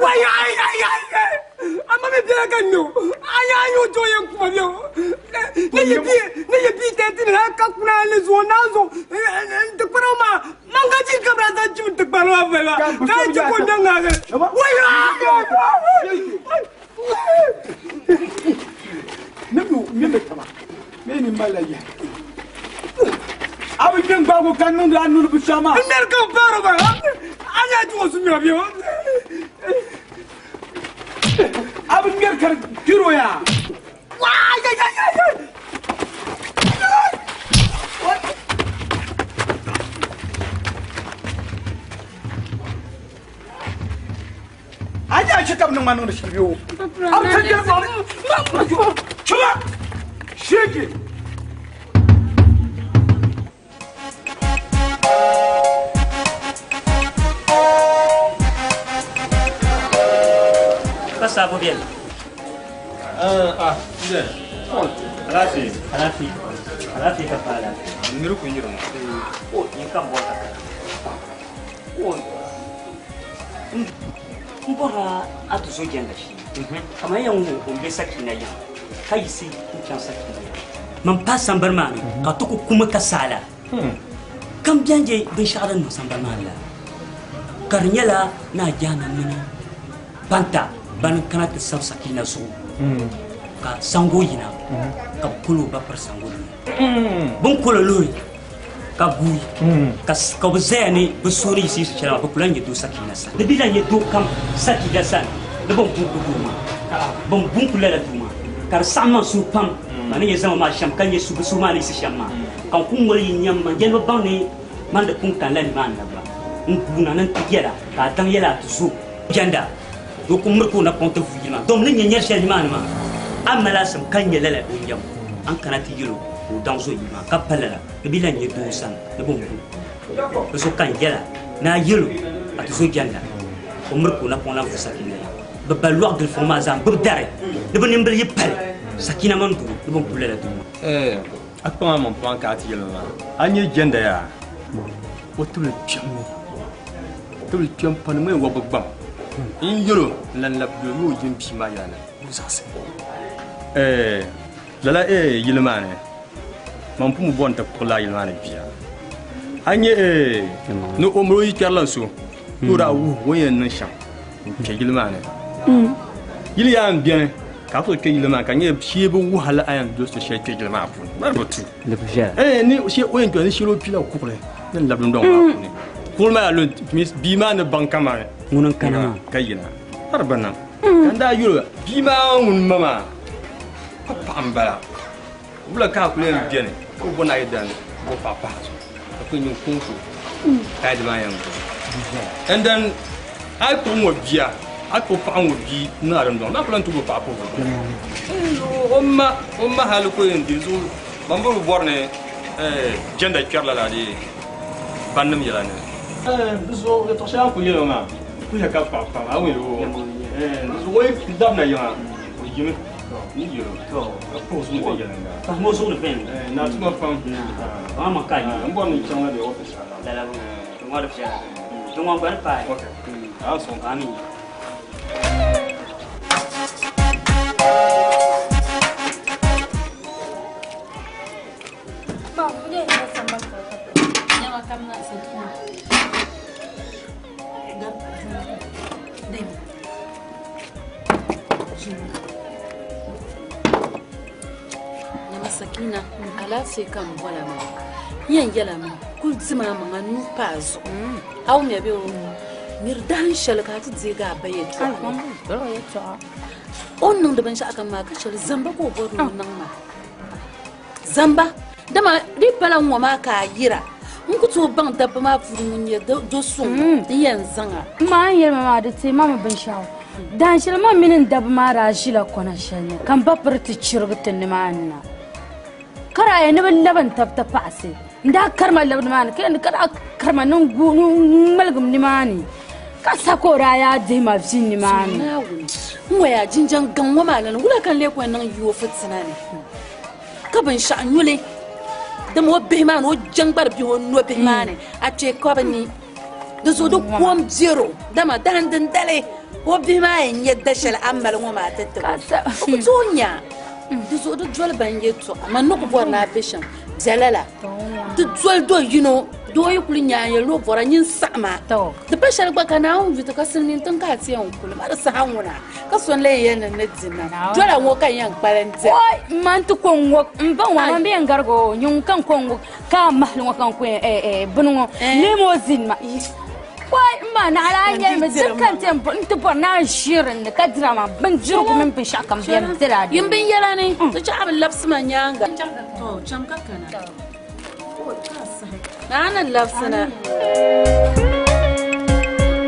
Waay! Ay! Ay! Ay! A ma mi biɛla ka ŋmɛ o. Ay! Ay! O jɔ yɛn kuma bɛ o. Ne ye bi ne ye bi tɛ ti na ka kuna le zuɣu n'a zuɣu n ti kpara o maa. Man ka ji kabira sa jim ti kpara o fɛ la. N'a ye ji ko ne ŋa kɛ. Waay! Ne mi ne mi taba. Ne ni mali la yɛli. A bi kpɛ n gbaago ka niŋdi a nuli bi shɛm maa. N ŋmɛri ka n paari ba. A nya ti o su ŋmɛri bɛ. A bi ŋmɛri ka di kpɛri o yaa. Waay! Yay! Yay! Yay! A nya chɛ ka bi niŋ ma niŋdi shɛli bɛ o. A bi chɛ jɛri maŋli. Chuma! Shege! Ka sabo bɛni. Ah, bɛni. Alaafee. Alaafee. Alaafee ka pa alaafee. Niri ku yirina. O, yin ka bɔri ka kana. O, n bɔrila a ti zo jɛnda shee. Kamani yɛn ŋɔ o n be sakina yiŋa ka yiɣisi n chaŋ sakina yiŋa. Man paai sambani maa ni ka ti ku kumi ka saala. Kam bɛn je binshɛɣu din niŋ sambani maa ni la, ka di nyɛla Naa Jahannam mini Panta ban kana ti sabi sakina zuɣu ka sango yina ka bɛ kol o ba piri sango ni. Bɛ ni kol o luhi ka guui ka ka bɛ zaya ni bɛ suhu ni yiɣisi yiɣisi shɛli maa, bɛ ku lan nyɛ doo sakina sani. Di bi lan nyɛ doo kam sakina sani ni bɛ ni bun ku doo maa, bɛ ni bun ku lala doo maa, ka di saɣim ma n suhu pam. Ma ni nyɛ zama maa shɛm ka nyɛ bɛ suhu maa ni yiɣisi shɛm maa, ka n ku ŋoli yi nyam ma n-yɛli bɛ baŋ ni man di pun kanila nimaani la gba. N guuna ni n ti yɛl a ka a daŋ yɛl a ti zo jɛnda ni o ku miri ka o napɔŋ ti vuui yili maa. Dom ni nyɛ nyari shɛli nimaani maa, a ni mali asim ka nya lala o nyam, a ni kana ti yɛl o ka o daŋ zo yili maa ka pa lala di bi lan nyɛ doo sani ni bɛ ni bu di so ka n yɛl a ni a yɛl o a ti zo jɛnda o miri ka o napɔŋ lan vu Sakina ya. Bɛ ba lɔɣu gili fɔŋ maa zaa n-gbibi dari ni bɛ nimbila yi pali Sakina mini doo ni bɛ ni ku lala doo maa. A kpaŋ a maŋ pam ka a ti yɛli ma maa, a nya jɛnda yaa? O tibili kpɛmmi, tibili kpɛm pam ni ŋmani wɔbigu gbam. N yɛl o n lan labi doli mi o yim bia maa yɛla ni o zaɣisi. Lala yili maa ni, man pun bi bɔri ni ti kpuɣi lala yili maa ni bia. A nya ni o mali o yi kpɛrila so ka o daa wuhi o ni yɛn niŋ shɛm n-kpe yili maa ni. Yili yaa m-beni ka a ku tooi kpe yili maa ka nyɛ shee bi wuhi a la a yɛn doli so shɛli kpe yili maa puuni. Di bi tu. Ni shee o yɛn kpe ni shee o pila kuɣuli ni n-labi dundɔŋ maa puuni. Kuɣuli maa yaa lu bia maa ni baŋ kamani ŋuni n-kana maa ka yina. Ka di bi niŋ. Ka n daa yuli bia maa ŋun ma maa pa paɣa m-bala. Wula ka a kuli yɛn beni ka o bo ni a yi dani ka o paɣa pahi a zuɣu ka kuli niŋ kɔŋko ka a yi di maa yɛn gbubi? And then a yi kpuɣi ŋɔ bia, a yi kpuɣi paɣa ŋɔ bia niŋ a dundɔŋ ni a ku lan tooi bo paɣa puhi o. O ma, o ma hali ka o yɛn di zuɣu ban bi bi bɔri ni gender kpɛri lala dee bannim yɛla ni. Di zuɣu yɛtɔɣ shɛli a ni kuli yɛli o maa kuya ka paɣa pam a wum o di zuɣu o yi labina yiŋa o yimi. Ni yɛlo ka puhi zuŋ ti yɛliŋga. Pahimi o zuɣu ni viɛnyɛla. Naa tuma pam. Maa ma ka yi. N bɔri ni n chaŋ la bɛ office a. Lala bɔ. Di ŋɔ di viɛla. Di ŋɔ gba ni paai. Okay. A sɔŋ. Amin. Nyama Sakina, alaafee ka n bɔla maa. N yɛn yɛla mi kuli dim a maŋa nuu pa a zuɣu. A wumya bee o miri dahin shɛli ka a ti deegi a ba yɛltɔɣa. O ni niŋdi binshɛɣu kam maa ka shɛli zamba ka o bɔri ni o niŋ maa. Zamba, dama di pala ŋ-ŋɔ maa ka a yira, n ku tooi baŋ dabba maa puuni ŋun nyɛ do suŋ n-yɛn zaŋ a. M ma, a ni yɛli ma maa di teei ma mi binshɛɣu. Dahin shɛli man mini n dabba maa daa ʒila kɔna shɛli ni ka m ba piri ti chirigi ti nimaani na, ka daa yɛli ni bɛ labi n tab tapaɣisi. N daa kari ma labi nimaani ka yɛli ni ka daa kari ma ni n ŋmaligim nimaani. Ka sa ka o daa yaa dihi ma vi nimaani. Naawuni, n waya jinjam gaŋ ŋɔ maa lana, wula ka n lee ku yɛn niŋ yi o fitina ni? Ka binshɛɣu nyuli Dama o bihi maa ni o jɛŋgbari bihi o no bihi maa ni a kpee ka bi ni. Di zuɣu di kom biɛro dama dahin dindali o bihi maa yɛn nyɛ da shɛli a ni mali ŋɔ maa ti tib o. O ku tooi nya. Di zuɣu di doli ban yɛltɔɣa man ni ku bɔri ni a be shɛm bɛ lala. Di doli do yino doo yi kuli nya n yɛli ni o bɔra nyin saɣima. Di pa shɛli gba ka Naawuni yuti ka silimiin tiŋ ka a ti yɛn kuli ma di saha ŋuna ka so n-lahi yɛli ni n ni di nam dola ŋɔ ka n yɛn kpalim dira. Oi, m ma n-ti ko n-ŋɔ m ba ŋɔ man bi yɛn garigi o nyuŋ ka n ko n-ŋɔ ka a mahili ŋɔ ka n ko yɛn eh eh bini ŋɔ leemi o zini ma Oi, m ma naɣila a nyɛli mi diri ka n ti yɛn n ti bɔri ni a ʒi din ni ka dira maa bindirigu mini binshɛɣu kam bɛni dira Yin binyɛra ni ti chaɣ bi labisi ma nyaaŋa. To, cham ka kana. Naa ni labisina.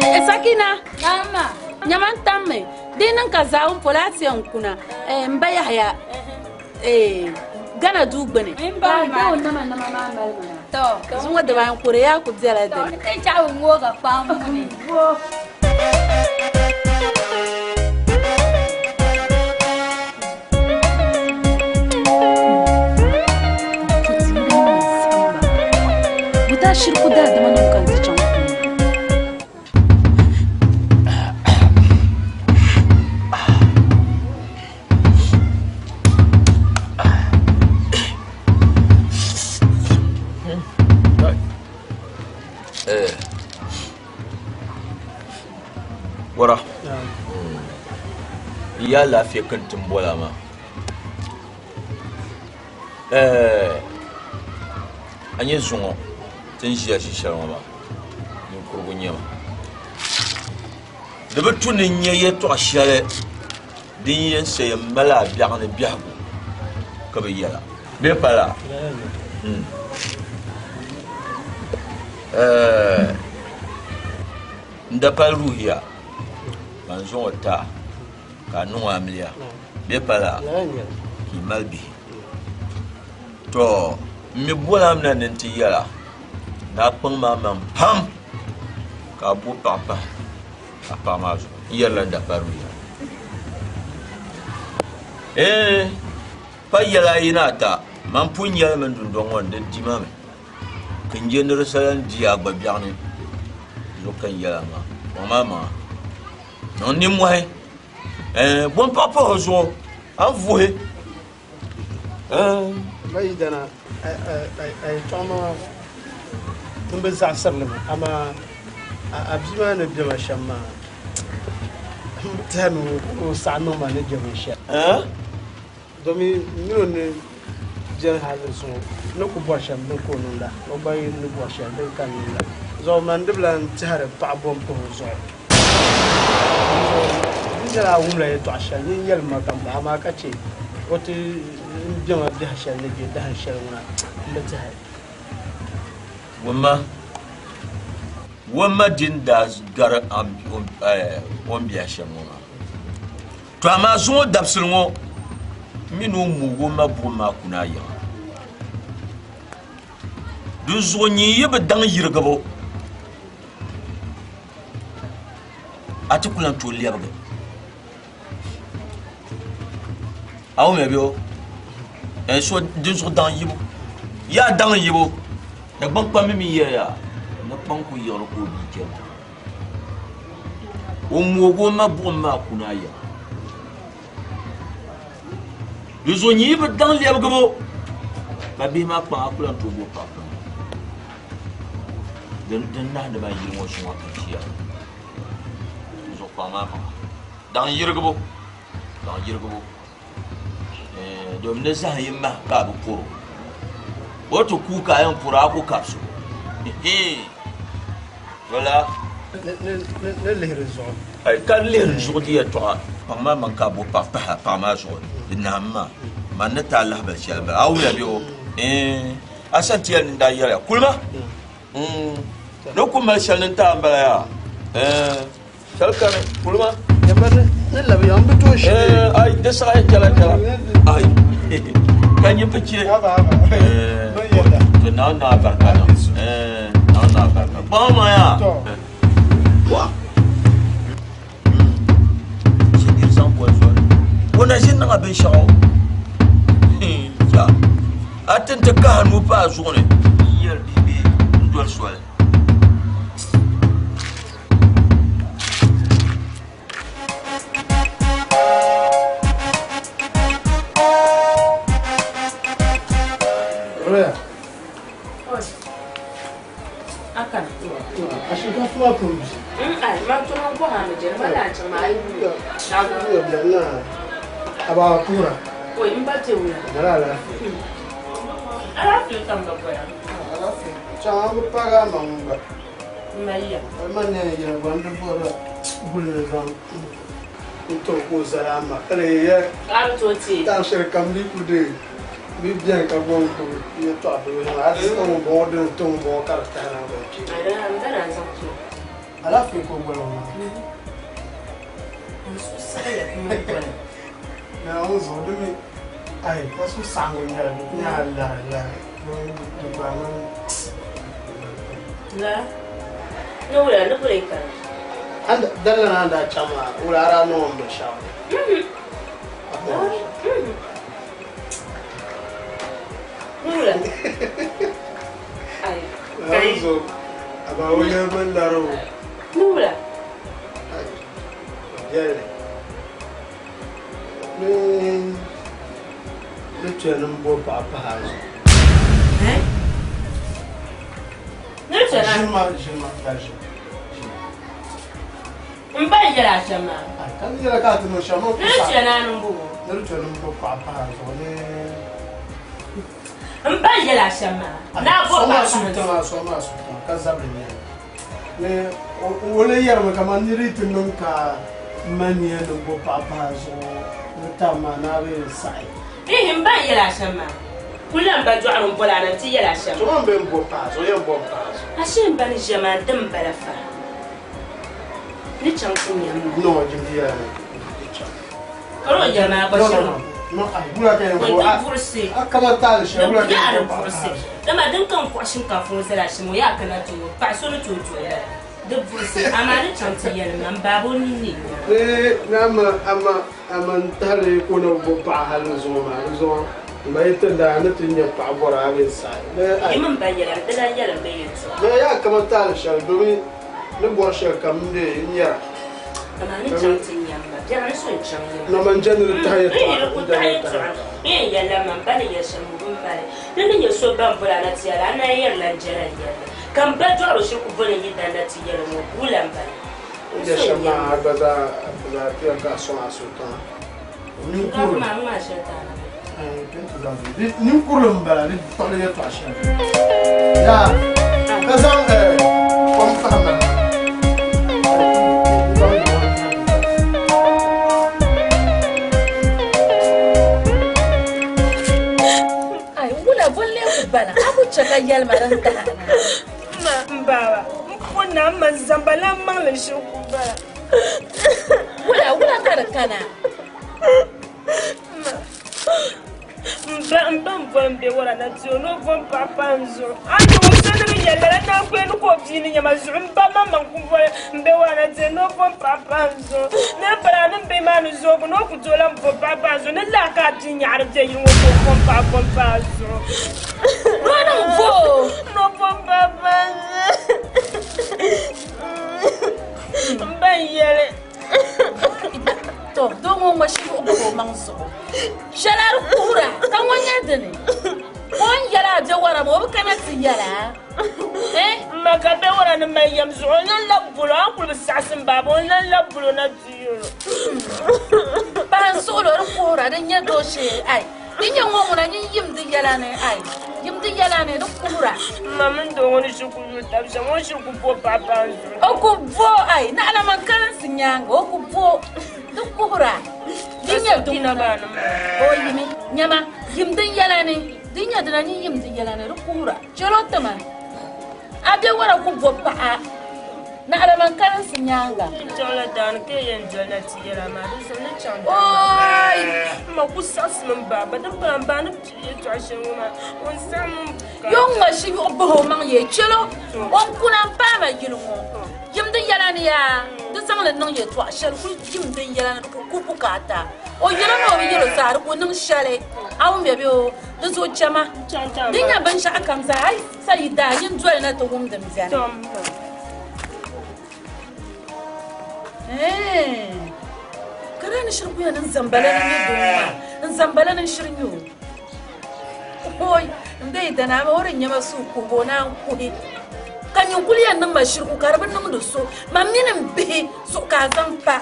Eh, Sakina. Naama. Nyama n tammi. Di niŋ ka zaawun polo a ti yɛn kuna. Eh, m ba Yahaya. Eh, Gana duu gbuni. M ba ma. Ka nama nama maa mali ma na. To. Zuŋɔ dibaa n kuri yaa ku bela dini. To, ti chaɣ ŋooga kpaam muni. Buta shiriku daadama nim ka n ti chaŋ puuni. Wara n yaa laafia ka n ti bɔla maa a nyɛ zuŋɔ ti ni ʒiya ʒi shɛli ŋɔ maa ninkurigu n nyɛ ma di bi tu ni n nyɛ yɛltɔɣa shɛli din yɛn sayi m mali a biɛɣu ni biɛhigu ka bi yɛla bee pala n dapali ruhiya ka n zaŋ o ti a ka a niŋ o amiliya bee pala ka yi mali bihi to n mi boli a mi na ni n ti yɛla ni a kpaŋ maa maŋ pam ka a bo paɣa pahi a paɣa maa zuɣu n yɛrila dapali ruhiya ee pa yɛla ayi ni ata man pun yɛlimi n dundɔŋ ŋɔ ni di di ma mi ka n je ni di sala n di a gba biɛɣu ni zuɣu ka n yɛla maa kpaŋ maa maŋa niŋ nimmohi bo n paɣa pahi o zuɣu a ni vuhi Ba yidana a yɛltɔɣa maa n bi zaɣasiri li mi amaa a bia maa ni bɛ ma shɛm maa n bi tɛhi ni o saɣi niŋ ma ni je binshɛli domi n mini o ni beni hali zuŋɔ n ni ku bɔri shɛm din ka o niŋda o gba ni bɔri shɛli din ka n niŋda zuɣu man di bi lan tɛhiri paɣa bom pahi o zuɣu Di nyɛla a wumla yɛltɔɣa shɛli nyin yɛlim ma ka m bahi amaa ka chɛ o ti m bɛma biɛhi shɛli ni bɛ dahin shɛli ŋuna m bi tɛhi. Wumma, wumma din daa gari o ni biɛhi shɛm ŋɔ maa. To amaa zuŋɔ dabisili ŋɔ m mi ni o moog o ma buɣim maa kuna a yiŋa. Dinzuɣu nyin yi bi daŋ yirigibu, a ti ku lan tooi lɛbigi. A wumya bɛ o? So dinzuɣu daŋ yibu. Yaa daŋ yibu. Dagbaŋ kpambi mi yɛliya ni kpaŋ ku yiɣiri ka o bia chɛri. O moog o ma buɣim maa kuna a yiŋa. Di zuɣu nyin yi bi daŋ lɛbigibu ka bihi maa kpaŋ a ku lan tooi bo paɣa kpaŋ. Din nahindi ma yili ŋɔ zuŋɔ ka ʒiya. Di zuɣu kpaŋ maa maŋa. Daŋ yirigibu, daŋ yirigibu. Domin ni zahim yi mahi ka a bi pɔro. O ti kuui ka a yɛn pɔro a ku kabisi o. Wala. Ni lihiri zuɣu. Ka lihiri zuɣu di yɛltɔɣa kpaŋ maa maŋ ka a bo paɣa pahi paɣa maa zuɣu di nahim maa man ni ti a lahibali shɛli m-bala a wumya bɛ o a sani ti yɛli ni n daa yɛliya kulima ni ku mali shɛli ni n ti a m-bala yaa shɛli kani kulima ni labiya n bi tooi shili ai di saɣaya chɛla chɛla ai ka nyɛ bi chɛ to naawuni niŋ a barika niŋ naawuni niŋ a barika kpaŋ ma yaa wa shɛ zaŋ boli zoli o na ʒi niŋ a binshaɣu ya a ti ti n ti kahi nuu pa a zuɣu ni n yɛli bihi bee n doli soli. Roya. Akan. A shinkafa maa pun bi. Ai, ma tuma n kɔha mi jɛri ma daa chaŋ maa ayi wuli. Na a ba kuhura. Oi, n ba te wula. Mala alaafee. Alaafee ka n ba bɔra. Alaafee. Chaŋ a bi paagi a maŋ gba. N ma yiya. Ma ne yɛli gba n di bɔrila guli ni zaŋ n ti o ka o zali a ma ka lee yɛ A bi tooi teei. Time shɛli kam di ku deei bɛ beni ka gba n gbubi yɛltɔɣa bili maa a ti zaŋ ŋun bɔŋɔ dini ti ŋun bɔŋɔ ka di tahi na gba kpe. A daa n ba na zaŋ ti o. Alaafee ka o boli o maa. N suhu saɣiya ka o boli. Naawuni zuɣu di mi ai ka suhu saɣiŋgu n-nyɛli di ku nyɛla lari lari di gba niŋ. La ni wula ni boli kana. Dali na daa chaŋ maa wula a daa niŋ o ni binshɛɣu. Wula. Naawuni zuɣu a ba o yɛli bin lari o. Ni wula. Biɛli ni ni tuya ni bo paɣa pahi a zuɣu. Ni tuya na. Ʒini ma ʒini ma ka ʒini. N ba n yɛli a shɛm maa. Ka n yɛli ka a ti niŋ shɛm. Ni tuya na ni bo. Ni tuya ni bo paɣa pahi a zuɣu ni. N ba n yɛli a shɛm maa. Ni a bo paɣa pahi a zuɣu. Sɔŋ maa su tiŋa ka zabiri nyɛli. Ni o le yɛrimi kamani niri yi ti niŋ ka m ma nia ni bo paɣa pahi a zuɣu ni tam maa ni a bi yɛn saɣi. Ihi m ba n yɛli a shɛm maa. Kuli la m ba dɔɣiri m boli a na nti yɛli a shɛm. To man bɛ n bo pahi a zuɣu, yɛn bo m pahi a zuɣu. Ashee m ba ni ʒiya maa din bala fa. Ni chaŋ ti nya m ma. No, jimdi yɛla ni di chaŋ. Ka o yɛli maa gba No, no, shɛm. no. No, ai, wula ka yɛn Ko bo di a buɣisi. a kama taali shɛli wula ka Di yɛn yaɣiri bo paɣa buɣisi. pahi a zuɣu. Dama din ka n kɔɣi shinkaafa ŋɔ zali a shɛm o yaa kana ti ŋɔ paɣa so ni tooi doli lala. Di buɣisi amaa ni chaŋ ti yɛli ma m baaba o nini ni nya. Ni ni ama ama ama n tahili ka o na bi bo paɣa hali ni zuŋɔ maa di zuɣu m ba yi ti daa ni ti nya paɣa bɔri a bee saɣi. Ni ai. Yi mini ba yɛla di lan yɛli m ba yɛltɔɣa. Ni yaa kama taali shɛli domi ni bɔri shɛli kam n dee n nyɛra. Amaa ni chaŋ ti nya m ma biɛɣu ni so n chaŋ yim. Na man jɛndi di tahi yɛltɔɣa. N yi di ku tahi yɛltɔɣa n yɛn yɛlila m ma m ba ni yɛli shɛm m mali. Di ni nyɛ so ban boli a na ti yɛli a na yɛrila n jɛla n yɛlli. Ka m ba dɔɣiri o shiri ku boli n yi dan na ti yɛli ŋɔ wula m bala. N yɛ shɛm maa a gba zaa zaa ti yɛn ka a sɔŋ a suhu tiŋa. Ninkurili. Maa ŋmaa shɛli ti a na. Ninkurili m bala di kpuɣili yɛltɔɣa shɛli. Yaa ka zaŋ kom pahi mali. Ai, wula bollee ku bala a ku chɛ ka yɛlima din tahi a na. Ma n baaba n pun na n ma zamba la maŋli shiri ku bala. Wula wula ka di kana. M ba n ba n boli n bɛ wara na ti o ni o bo n paɣa pa n zuɣu. A ni o so ni bi nyɛ lala naan ku ni ka o bia ni nyɛma zuɣu m ba maŋmaŋ ku boli n bɛ wara na ti o ni o bo n paɣa pa n zuɣu. Ni di pala ni bihi maa ni zoogi ni o ku tooi lan bo paɣa pa a zuɣu ni laa ka a bia nyaɣiri bɛ yili ŋɔ ka o bo n paɣa bo n pa a zuɣu. Ni o niŋ bo o. Ni o bo n paɣa pa n zuɣu. M ba n yɛli. To doo ŋɔ ŋma shiri o gbubi o maŋ zuɣu. Shɛli a di kuhira ka ŋɔ nyɛ dini. O ni yɛli a bɛ wara maa o bi kana ti yɛli a. Eh? Ma ka bɛ wara ni mali yɛm zuɣu o lan labi bolo a ni kuli bi saɣisi m baaba o lan labi bolo na ti yɛl o. Paɣa n suɣili o di kuhira di nyɛ doo shee ai. Di nyɛ ŋɔ ŋuna nyin yim di yɛla ni ai yim di yɛla ni di kuhira. Ma mini doo ŋɔ ni shiri ku yuli tab shɛm o ni shiri ku bo paɣa paai n zuɣu. O ku bo ai naɣila man kalinsi nyaaŋa o ku bo di kuhira di nyɛ din ŋuna o yimi nyama yim din yɛla ni di nyɛ dina nyin yim di yɛla ni di kuhira chɛl o tima a bɛ wara ku bo paɣa naɣila man kalinsi nyaaŋa. N chaŋla daani ka yɛn doli na ti yɛla maa di zuɣu ni chaŋ Oi! Ma ku saɣisimi m baaba din pala m baa ni pii yɛltɔɣa shɛli ŋɔ maa o ni saɣim m ka. Yo ŋma shiyuɣu bahi o maŋ yee chɛl o o ni kuna m-paai ma yili ŋɔ yim di yɛla ni yaa di zaŋ li niŋ yɛltɔɣa shɛli kuli yim din yɛla ni di ku ku bukaata o yɛla ni o bi yɛl o zaa di ku niŋ shɛli A wum ya bɛ o, di zuɣu chama. Di nya binshɛɣu kam zaa, a yi sa yi daa, nyin doli na ti wum din beni. Ka daa ni shiri kuya ni n zambala ni nyɛ doo maa, n zambala ni n shiri nyɛ o. Oi, n be yi dana, amaa o di nyɛ ma suhu kuhibu, o naan kuhi. Ka nyin kuli yɛn niŋ ma shiriku ka di bi niŋdi so, man mini m bihi zuɣu ka a zaŋ pa.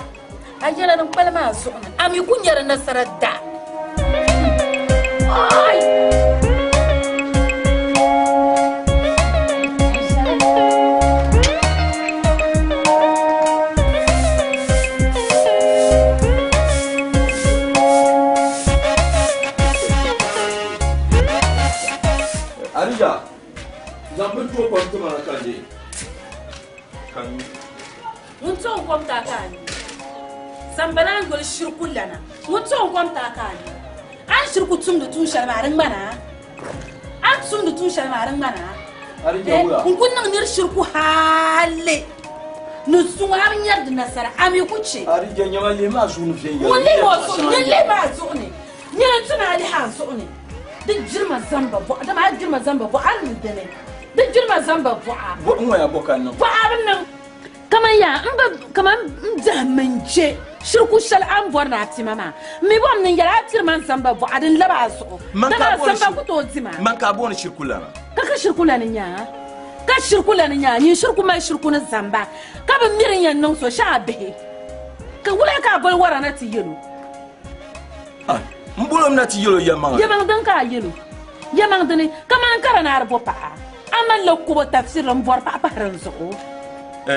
A yɛla din kpalim a zuɣu ni, a mi ku nya di nasara da. Oi! Adija, zaŋ bin tooi kom ti ma na ka n deei ka n nyu. Ŋun to n-kom ti a ka a nyu. Zambala n yoli shiriku lana. Ŋun to n-kom ti a ka a nyu. A ni shiri ku tumdi tuun shɛli maa di ŋmana a. A ni tumdi tuun shɛli maa di ŋmana a. N ku niŋ nir shiriku hali ni zuŋɔ a bi nyari di nasara, a mi ku chɛ. Ŋun lihi o zuɣu ni, nyin lihimi a zuɣu ni, nyini n-tu ni a lihi a zuɣu ni. Di gbirima zamba bɔɣa, dama a gbirima zamba bɔɣa, a ni mi dini. Di gbirima zamba bɔɣa. Bɔɣa a bi niŋ. Kaman yaa, m ba, kaman m biɛhim n je shiriku shɛli a ni bɔri ni a ti ma maa. M mi bɔhim ni n yɛli a tiri ma n zamba bɔɣa din lab a zuɣu, dama a zamba ku tooi di ma. Man ka a booni shirikulana? Ka ka shirikulana n-nyɛ a? Ka shirikulana n-nyɛ a? Nyin shiriku mali shiriku ni zamba, ka bi mi din yɛn niŋ so shee a bihi. Ka wula ka a boli wara na ti yɛl o? M bol o mi na ti yɛl o yɛlimaŋli. Yɛlimaŋ dini ka a yɛl o? Yɛlimaŋ dini? Kaman ka di ni a di bo paɣa, a malila kubo tafsirili m-bɔri paɣa pahiri n zuɣu.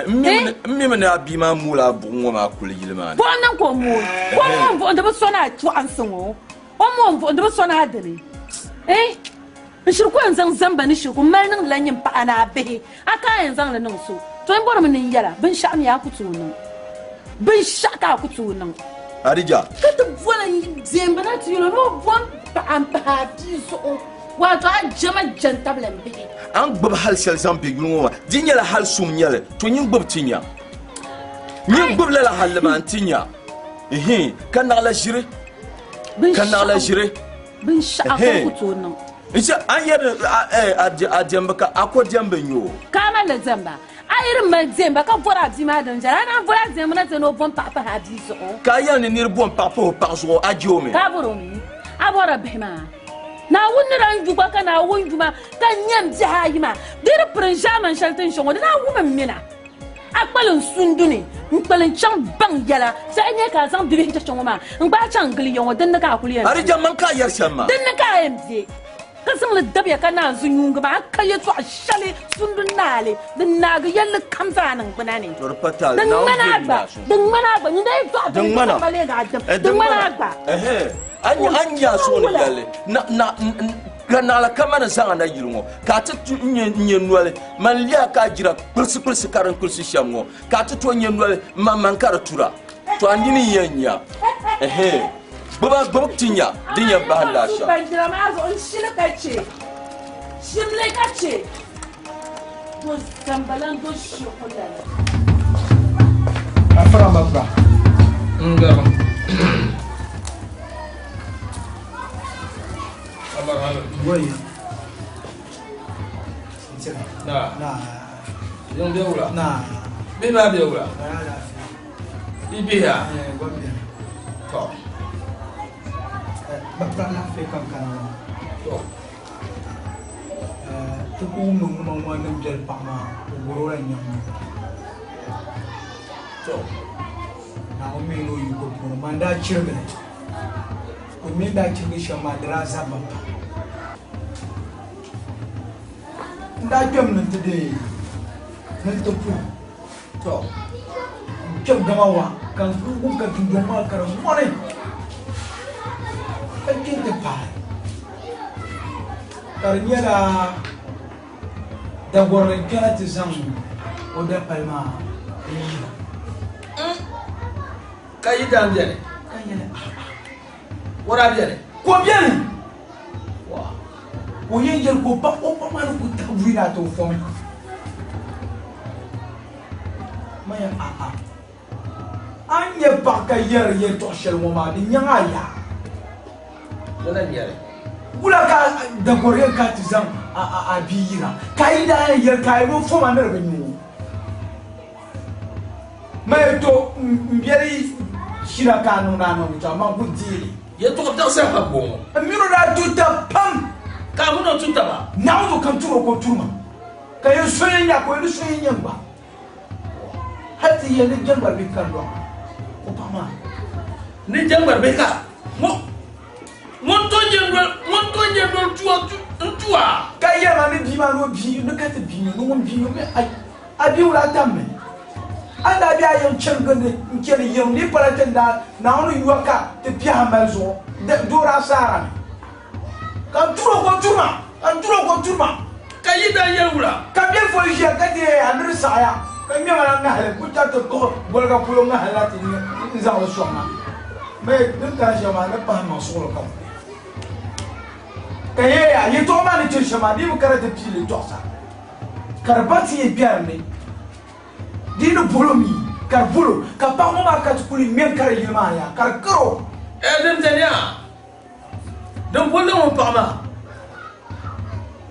M mi mi ni a bia maa moola a buɣim ŋɔ maa kuli yili maa ni. Buɣim niŋ ka o mooi. Ka o mooi m-buɣim di bi sɔni a chɔɣinsi ŋɔ. O mooi m-buɣim di bi sɔni a dini. Eh! N shiri ku yɛn zaŋ zamba ni shiriku m-mali niŋdila nyin paɣa ni a bihi. A ka a yɛn zaŋ li niŋ so? To n bɔrimi ni n yɛl a, binshɛɣu mi a ku tooi niŋ. Binshɛɣu ka a ku tooi niŋ. Adija. Ka ti boli n deemba na ti yɛl o ni o bom paɣa m-pahi a bia zuɣu, waato a jɛma jɛntabili m bihi. A ni gbubi hal shɛli zaŋ be yuli ŋɔ maa, di nyɛla hal suŋ n-nyɛ li, to nyin gbubi ti nya. Nyin gbubi lala halli maa nti nya. Ihin, ka naɣila ʒiri, ka naɣila ʒiri. Binshɛɣu ka n ku tooi niŋ. N-che a ni yɛri ni a diɛmbu ka a ko diɛmbu n-nyɛ o. Ka a mali li diɛmba? A yi di mali diɛmba ka bɔri a bia maa din viɛla, a naan boli a diɛmbu na ti ni o bom paɣa pahi a bia zuɣu. Ka a yɛli ni nir bom paɣa pahi o paɣa zuɣu, a je o mi? Ka a bɔr o mi? A bɔrila bihi maa? Naawuni ni daa yu gba ka Naawuni yu ma ka n nya m bihi ayi maa, di di piri n ʒiɛmani shɛli ti ni ʒe ŋɔ, di daa wum m mina. A kpalim sunduni n-kpalim chaŋ baŋ yɛla. Saha nyɛ ka a zaŋ bibihi cheche ŋɔ maa n-gbaai chaŋ gili ya ŋɔ, dinni ka a kuli yɛn be. Arija, man ka a yɛri shɛm maa? Dinni ka a yɛn be, ka zaŋ li dabiya ka naan zu nyuuŋgi maa, a ka yɛtɔɣ shɛli sundu naali din naagi yɛlli kam zaa niŋgbuna ni. To di pa taali, Din Naawuni ŋmani a viɛlim gba, daa sun. din ŋmani a gba, nyin daa yi dɔɣi Din bini ŋmana. ka ma leegi a dim. Eh, Din din ŋmani ŋmana. a gba. Ɛhɛn, a ni nya a suhu ni yɛlli, na, na, n, n, Ka naɣila kamani zaŋ a na yili ŋɔ, ka a ti tu n-nyɛ noli, man liha ka a jira kpilisi kpilisi ka din kpilisi shɛm ŋɔ, ka a ti tooi nyɛ noli man ka di tura. To a nini n-yɛn nya. Ɛhɛn. Gbiba gbibi ti nya din yɛn bahindi a shɛm. Banjira maa zuɣu n shili ka chɛ, shimli ka chɛ, do zambala n do shiriku lana. Afra mabra. Ngaro. Wai. Na. Na. Yung bɛ wula? Na. Bihi maa bɛ wula? I bihi ya? Tɔ. Ba laafee ka n kana ŋɔ. Tɔ. Ti ku wumdi ŋuma ŋɔ ni biɛli paɣa maa o gɔri o la nyaŋ ŋɔ. Tɔ. Naawuni mi ni o yiko puuni man daa chirigi li. O mi ni daa chirigi shɛm maa di daa zabimi pam. N daa kpɛmi ni n ti deei ni n ti puhi tɔ n kpɛm gama wa ka n kuli wum ka dundɔŋ maa ka di mɔni ka kpe n ti paai ka di nyɛla Dagorili n-kpɛna ti zaŋ o dapali maa n-yina. Ka yi daan beni? Ka yɛli, A'a. O daa beni? Ka o beni! Ka o yɛn yɛli ka o ba o ba maa ni ku tahi buyi na ti o fom. Man yɛli, A'a. A ni nyɛ paɣa ka yɛri yɛltɔɣ shɛli ŋɔ maa, di nyaŋ a yaa. Lala n-nyɛ li. Wula ka dagoriya ka ti zaŋ a bia yira ka yi daa yɛn yɛli ka a yi bi foma ni di bi nyu o? Mali to m biɛli shira ka a niŋdi a niŋdi chaŋ man ku deei li. Yɛtɔɣ biɛɣu saha bɔŋɔ. M min o daa tu tab pam. Ka a min o tu taba. Naawuni zuɣu ka n tur o ka o turi ma. Ka yɛn so yɛn nya ka o ni so yɛn nya n gba. Hal ti yɛn ni jɛŋgbari bihi ka n dɔɣi o paɣ maa. Ni jɛŋgbari bihi ka ŋun to nyɛ ŋun to nyɛ noli tua n-tu a. Ka yɛli ma ni bia maa ni o bia ni ka ti bia ni ŋun bia mi a bia wula tammi. A ni daa be a yiŋ chani gindi n-chani yiŋ di pala ti ni daa Naawuni yuya ka ti biɛhi mali zuɣu door asaara ni. Ka n tur o ka o turi ma, ka n tur o ka o turi ma. Ka yi daa yɛli wula? Ka biɛlifo ʒiya ka deei a ni di saɣiya, ka ŋmɛma la ŋahili ku tariti kpuɣi goliga polo ŋahili la ti n-zaŋ li sɔŋ a. Mɛ din kana shɛm maa ni pahi maŋ suɣili kam. Ka yɛliya, Yɛtɔɣa maa ni chɛ shɛm maa, di yi bi kana ti pii li tɔɣisa, ka di ba ti yɛn kpɛri ni. Di ni bolo mi ka di bolo, ka paɣ ŋɔ maa ka ti kuli ŋme n-kari yili maa yaa, ka di kar o. Din beni a, din bolli ŋun paɣ maa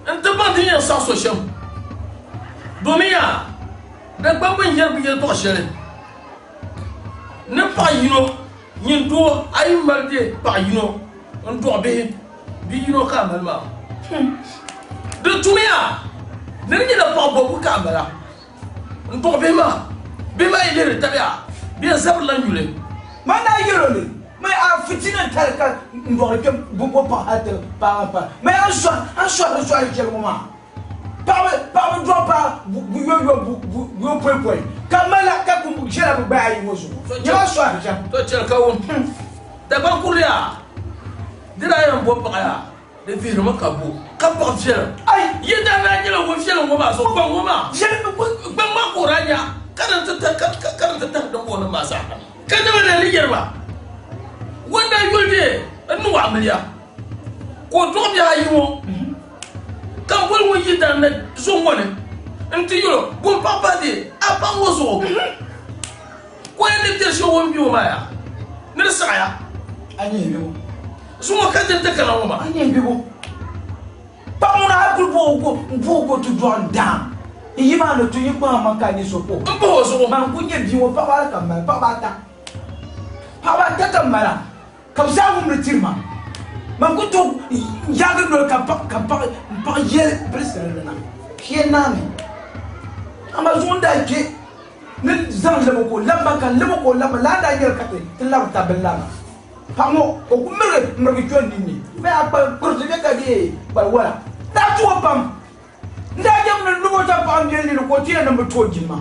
nti baŋ din yɛn saɣis o shɛm, domin yaa Dagbamba n-yɛri bɛ yɛltɔɣ shɛli ni paɣ yino nyin doo a yi mali bɛ paɣ yino n-dɔɣi bihi, bi yino ka a mali maa. Di tumiya ni di nyɛla paɣ bɔbigu ka a mala n-dɔɣi bihi maa. Bihi maa yi lihiri tabiya, bɛ yɛn zabirila nyuli. Man daa yɛl o ni, Mali a fitina tali ka n dɔɣiri kpɛm bi bo paɣ hal ti paai m paai. Mali a ni sɔhiri sɔhiri shɛli ŋɔ maa. Paɣaba paɣaba dɔɣi paai bu yoyo bu bu pɔi pɔi ka mali ka ku ʒɛla bi gbaya ayi ŋɔ zuɣu. Nyɛma sɔhiri shɛm. To chɛli ka wum Dagbaŋ kurili yaa di daa yɛn bo paɣa yaa di vihirimi ka bo ka paɣa viɛlim. Ai! Yi daa daa nyɛla ŋun viɛlim ŋɔ maa zuɣu gbaŋ ŋɔ maa gbaŋ maa ka o daa nya ka din ti tahi ka din ti tahi dimbɔŋɔnim maa zaa ha. Ka dama daa ni yɛri ba, Ŋun daa yuli dee n niŋ o amiliya ka o dɔɣi bihi ayi ŋɔ, ka m boli ŋun yi daa na zo ŋɔ ni nti yɛl o, Bo m-paɣ pahi dee a paɣ ŋɔ zuɣu? Ka o yɛn ni biɛri shɛli o ni be o maa yaa ni di saɣiya. Zuŋɔ ka din ti kana ŋɔ maa. Paɣ ŋuna a kuli bo o n-bo o ka o ti dɔɣi n-daam n yi maa ni to yi kpaŋ maŋ ka a nyɛ so ka o. M-pahi o zuɣu. Man kuli nyɛ bia ŋɔ paɣaba ala ka m mali, paɣaba ata. Paɣaba ata ka m mala ka bɛ zaa wumdi tiri ma. Man ku tooi yaagi noli ka m paɣ yɛli bilisirili na, Shee naami. Amaa zuŋɔ n daa kpe ni zaŋ lab o ka o lab ma, ka n lab o ka o lab ma, lala n-daa nyɛli ka ti labi tab bini la maa. Paɣa ŋɔ o ku mirigi mirigi kpe n ninni bee a kpali kpiriti bee ka deei kpali wala. Daa tu o pam. N daa jɛm ni n o tampaɣu n beli nini ka o ti yɛn ni m bi ti o jilima.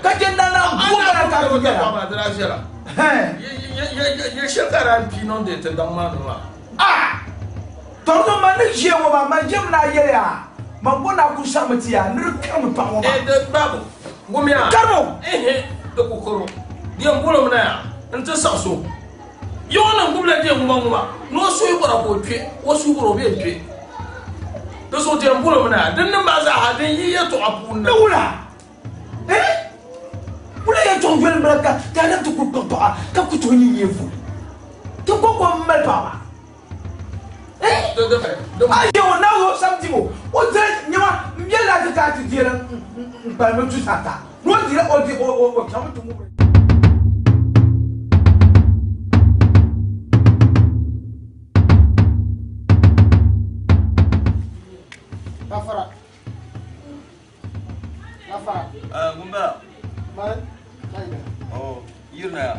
Ka chɛ n daa naan bu o bala ka a ti yɛla. Ah! Tɔrizo man ni ʒiya ŋɔ maa, man jɛm ni a yɛli a, man bo ni a ku saɣimi ti a ni di karimi paɣa ŋɔ maa. Karimi o! Di yɛn boli o mi na yaa nti saɣis o. Yi ŋɔ niŋ gbubila deei ŋuma ŋuma ni o suhi bɔra ka o kpe, o suhi bɔra o bee kpe. Di zuɣu ti yɛn boli o mi na, din niŋ maa zaa ha din yi yɛltɔɣa puuni na. Ni wula? Eh? Wula yɛltɔɣa yoli m-bala ka daadam ti kuli kpuɣi paɣa ka ku tooi nyɛ nyɛvuli? Ti kɔŋko m-mali paɣaba. Eh? A yɛ o naawuni o sam dibu, o dira nyɛma m-biɛli la ti ka a ti deela n-kpalim tusa ata ni o dira o di o chaŋmi ti ŋubiri. Gafara. Gafara. Gumbala. Man. China. Oh, yirina ya.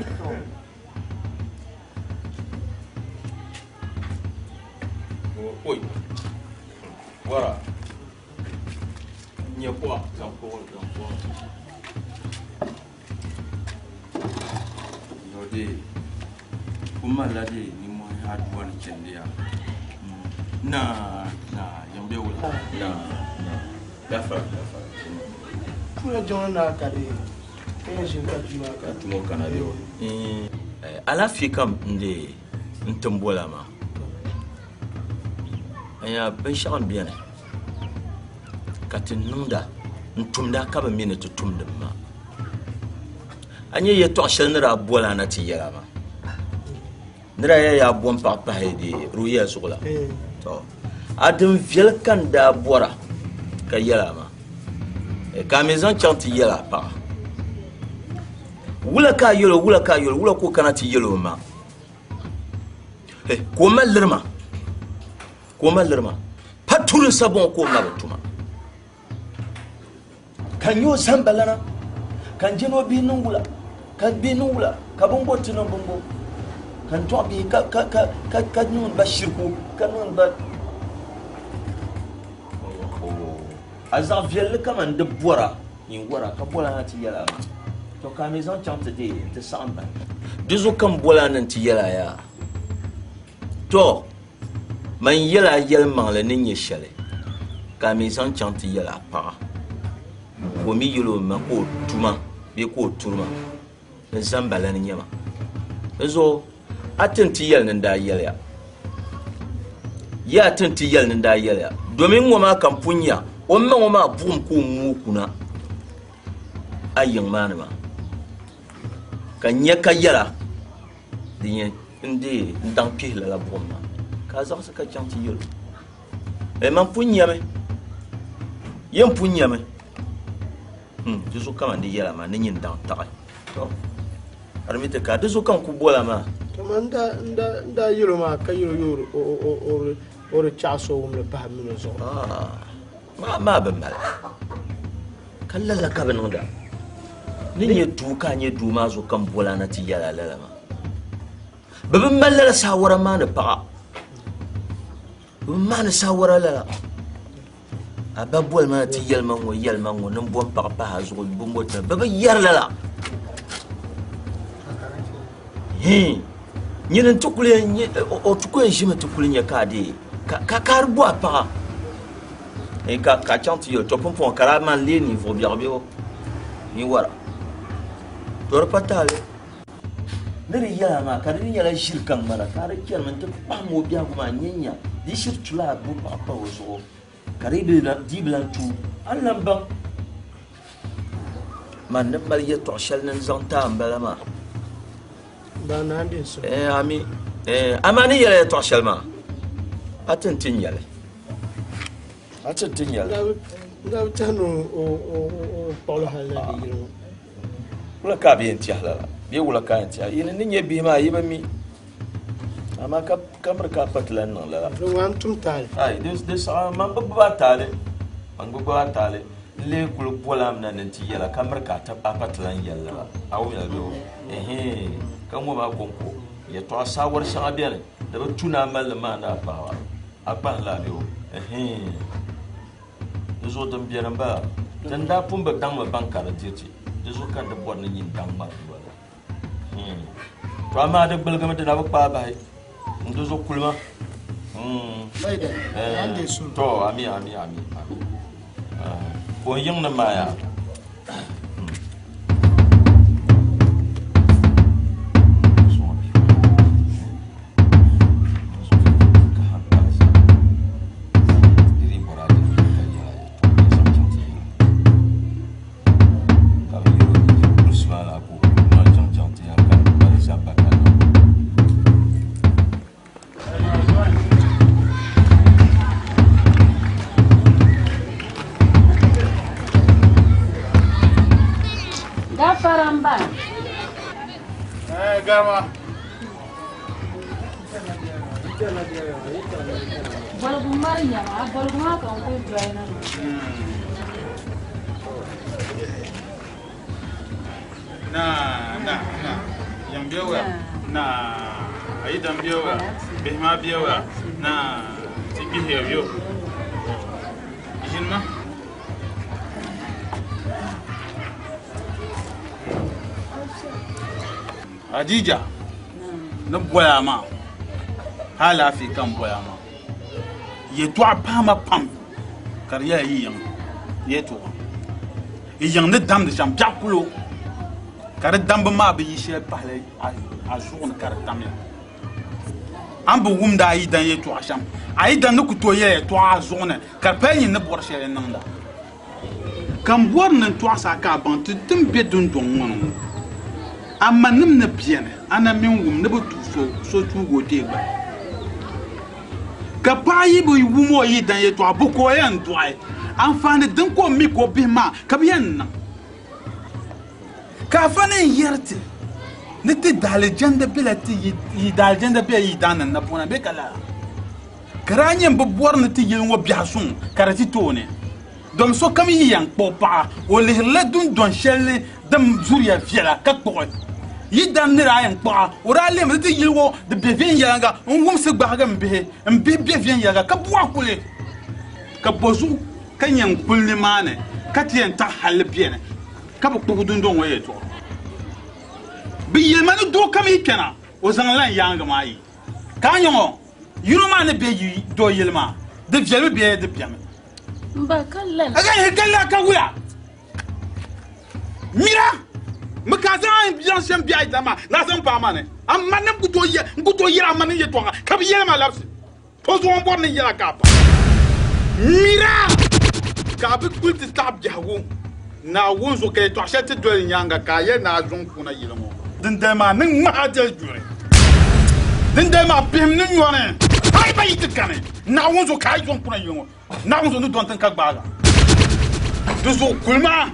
Oi. Wara. Nyɛ kuɣa zaŋ kuɣa zaŋ kuɣa. Yɔde kuma la de ni mo aduwa ni chɛndi ya. Na na yan bɛ wula. Na na gafara gafara. Pula jɔŋ naa ka di ka yɛn ʒini ka bia maa ka. Tumo kana bɛ o. Alaafee kam n de n tim bola maa. Anya binshɛɣu n beni ka ti niŋda n tumda ka bi mi ni ti tumdi mi maa. A nyɛ yɛtɔɣ shɛli ni daa boli a na ti yɛla maa. Ni daa yɛli yaa bom paɣa pahi di ruya zuɣu la. To A din viɛli ka n daa bɔra ka yɛl a maa. Ka a mi zaŋ chaŋ ti yɛl a paɣa. Wula ka a yɛl o, wula ka a yɛl o, wula ka o kana ti yɛl o ma? Ka o ma liri ma, ka o ma liri ma. Pa turi n-sabɔŋɔ ka o ma bi tuma. Ka n nyɛ o zambalana, ka n je ni o bihi niŋ wula, ka bihi niŋ wula, ka biŋbo ti niŋ biŋbo, ka n dɔɣi bihi ka niŋdi ba shiriku, ka niŋdi ba A zaɣ viɛlli kaman di bɔra nyin wara ka bɔla na ti yɛl a maa, tɔ ka a mi zaŋ chaŋ ti deei nti saɣim bahi. Di zuɣu ka m bol a ni nti yɛl a yaa, Tɔ, man yɛl a yɛlimaŋli ni nyɛ shɛli, ka a mi zaŋ chaŋ ti yɛl a paɣa, ka o mi yɛl o ma ka o tu ma bee ka o turi ma, n zambalani nyɛ ma. Di zuɣu a ti ni ti yɛli ni n daa yɛliya. Yaa ti ni ti yɛli ni n daa yɛliya, domin ŋɔ maa ka m pun nya o ma ŋɔ maa buɣim ka o mooi kuna a yiŋ maa ni maa, ka n nya ka yɛla din yɛn n deei n daŋ kpihi lala buɣim maa, ka a zaɣisi ka chaŋ ti yɛl o, Ee, man pun nyami, yɛn pun nyami. Di zuɣu kaman di yɛla maa ni nyin daŋ taɣi. Tɔ! Ka di mi ti ka di zuɣu ka n ku bol a maa. Kaman n daa yɛl o maa ka yɛl o yo o di chaɣis o wumli pahi m min o zuɣu. Maa maa bi mali. Ka lala ka bɛ niŋda. Ni nyɛ duu ka a nyɛ duu maa zuɣu ka m bol a na ti yɛl a lala maa. Bɛ bi mali lala saawara maani paɣa. Bɛ bi maani saawara lala. A ba boli ma ti yɛli ma ŋɔ yɛli ma ŋɔ ni n bom paɣa pahi a zuɣu bimbo ti bɛ bi yɛri lala. Hii nyini n ti kuli yɛn o ti ku yɛn ʒimi ti kuli nyɛ ka a deei ka ka ka di bo a paɣa ka ka chaŋ ti yɛli to pumpɔŋɔ ka daa man lee ninvuɣu biɛɣu bɛ o ni wara to di pa taali. Ni di yɛla maa ka di nyɛla ʒiri ka ŋmana ka di chɛrimi n ti kpahim o biɛhigu maa nyɛ nya di shiri tula a bo paɣa pa o zuɣu ka di dii bi lan tuui a ni lan baŋ man ni mali yɛtɔɣ shɛli ni n zaŋ ti a m-bala maa. Ami. Amaa ni yɛla yɛtɔɣ shɛli maa a ti ni ti nya li. A ti ni ti nya li. N daa bi tɛhi ni o kpuɣili hali na di yili ŋɔ. Wula ka a bi yɛn tɛhi lala? Bee wula ka a yɛn tɛhi? Yi ni nyɛ bihi maa, yi bi mi. Amaa ka miri ka a pa ti lan niŋ lala. Di ŋɔ n tum taali. Ai, di saɣa man bi gbubi a taali. Man bi gbubi a taali. N lee kuli boli a mi na ni n ti yɛl a ka miri ka a pa ti lan yɛli lala. A wumya bee o? Ɛhɛɛn, ka ŋɔ maa kɔŋko, yɛtɔɣa saawari shɛŋa beni di bi tu ni a mali li maandi a paɣaba. A kpahim la bee o? Ɛhɛɛn. Di zuɣu din beni m-bala, ti ni daa pun bi daŋmi baŋ ka di diriti, di zuɣu ka di bɔri ni nyin daŋ ŋmari doli. To amaa di gbiligimi di na bi kpaai bahi n di zuɣu kulima. To ami ami ami ami. Ka o yiŋ ni maaya. Gafara n ba. Eh, garma. Boligu mari nyɛma, a boligu maa ka n kuli doli na maa. Na na na yan biɛwura na a yi dan biɛwura bihi maa biɛwura na ti bihi yo ʒini ma Hadija ni boya maa alaafee ka n boya maa yɛltɔɣa paama pam ka di nyɛla yi yiŋ yɛltɔɣa yi yiŋ ni damdi shɛm biɛɣu kulo ka di dambu maa bi yi shɛli pahila a zuɣu ni ka di tamya a ni bi wumdi a yidan yɛltɔɣa shɛm a yidan ni ku tooi yɛli yɛltɔɣa a zuɣu ni ka di pala nyin ni bɔri shɛli niŋda Ka m bɔri ni n tɔɣis a ka a baŋ ti din be dundɔŋ ŋɔ ni ŋɔ, a manim ni beni, a na mi n-wum ni bɛ tuui so, so tuug o kpee gba. Ka Ka paɣa yi bi wum o yidan yɛtɔɣa, bɔ ka o yɛn dɔɣi? Anfaani din ka o mi ka o bihi maa ka bɛ yɛn niŋ. Ka afa ni n-yɛri ti ni ti daalijanda bela ti yi daalijanda bela yi yidaannim napɔna bee ka lala? Ka daa nyɛ m bi bɔri ni ti yili ŋɔ biɛhi suŋ ka di ti tooni. Dom sokam yi yɛn kpuɣi paɣa, o lihirila dundɔn shɛli ni din zuriya viɛla ka kpuɣi. Yi dan ni daa yɛn kpuɣ a, o daa lihimi ni ti yili ŋɔ di be viɛnyɛliŋga n-wumsi gbahigi m bihi, m bihi be viɛnyɛliŋga ka bɔhi kuli. Ka bɔzuɣu ka yɛn kuli nimaani ka ti yɛn taɣi halli beni ka bi kpuɣi dundɔŋ ŋɔ yɛltɔɣa? Bɛ yɛli ma ni doo kam yi kpɛna, o zaŋla n yaaŋa maa yi. Ka a nya ŋɔ, yino maa ni be yi doo yili maa, di viɛlimi bee di bemi? M ba, ka lala. A ka lala ka wula? Mira! Mi ka a zaŋ a ni zaŋ shɛm biɛhi a yidana maa ni a zaŋ paai ma ni. Amaa ni n ku tooi yɛli a ma ni yɛtɔɣa ka bi yɛli ma labisi. To zuɣu n bɔri ni yɛla ka a pa. Mira! Ka a bi kuli ti taɣi biɛhigu Naawuni zuɣu ka yɛtɔɣ shɛli ti doli nyaaŋa ka a yɛli ni a zuŋ kuna yili ŋɔ. Dindali maa ni ŋmahi a deli juri. Dindali maa pihim ni nyɔni hali ba yi ti kani Naawuni zuɣu ka a yi zuŋ kuna yili ŋɔ. Naawuni zuɣu ni dɔni tiŋ ka gbaag a. Di zuɣu kuli maa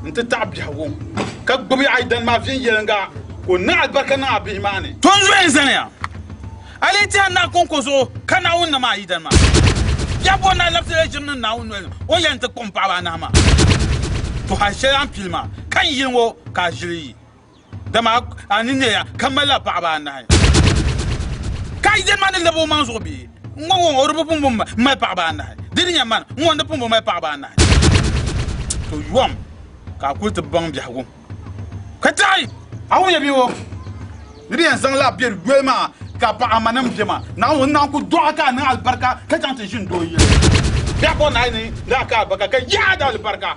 nti taɣi biɛhigu ka gbibi a yidana maa viɛnyɛliŋga ka o niŋ alibarika niŋ a bihi maa ni. To n zuɣu n-zaniya. A lee tɛha Naa kɔŋko zuɣu ka Naawuni nam a yidana maa? Ya bɔri ni a labisila ʒiri niŋ Naawuni noli ni o ni yɛli ni ti kpuɣim paɣiba anahi maa? To hal shɛli a ni pili maa ka n yili ŋɔ ka a ʒili yi, dama a ni neeya ka malila paɣiba anahi. Ka a yidana maa ni lab omaŋ zuɣu bee? N-ŋɔ ŋɔ o di bi pun bi mali paɣiba anahi. Di di nya mani, n-ŋɔ n di pun bi mali paɣiba anahi. To yom ka a kuli ti baŋ biɛhigu. Ka taɣi a wum ya bɛ o ni bɛ yɛn zaŋ la bɛ yoli maa ka paɣa ma nim bɛ ma Naawuni naan ku dɔɣi ka a niŋ alibarika ka chaŋ ti ʒini doo yili bɛ bɔri ni a ni ni a ka alibarika ka yaai di alibarika.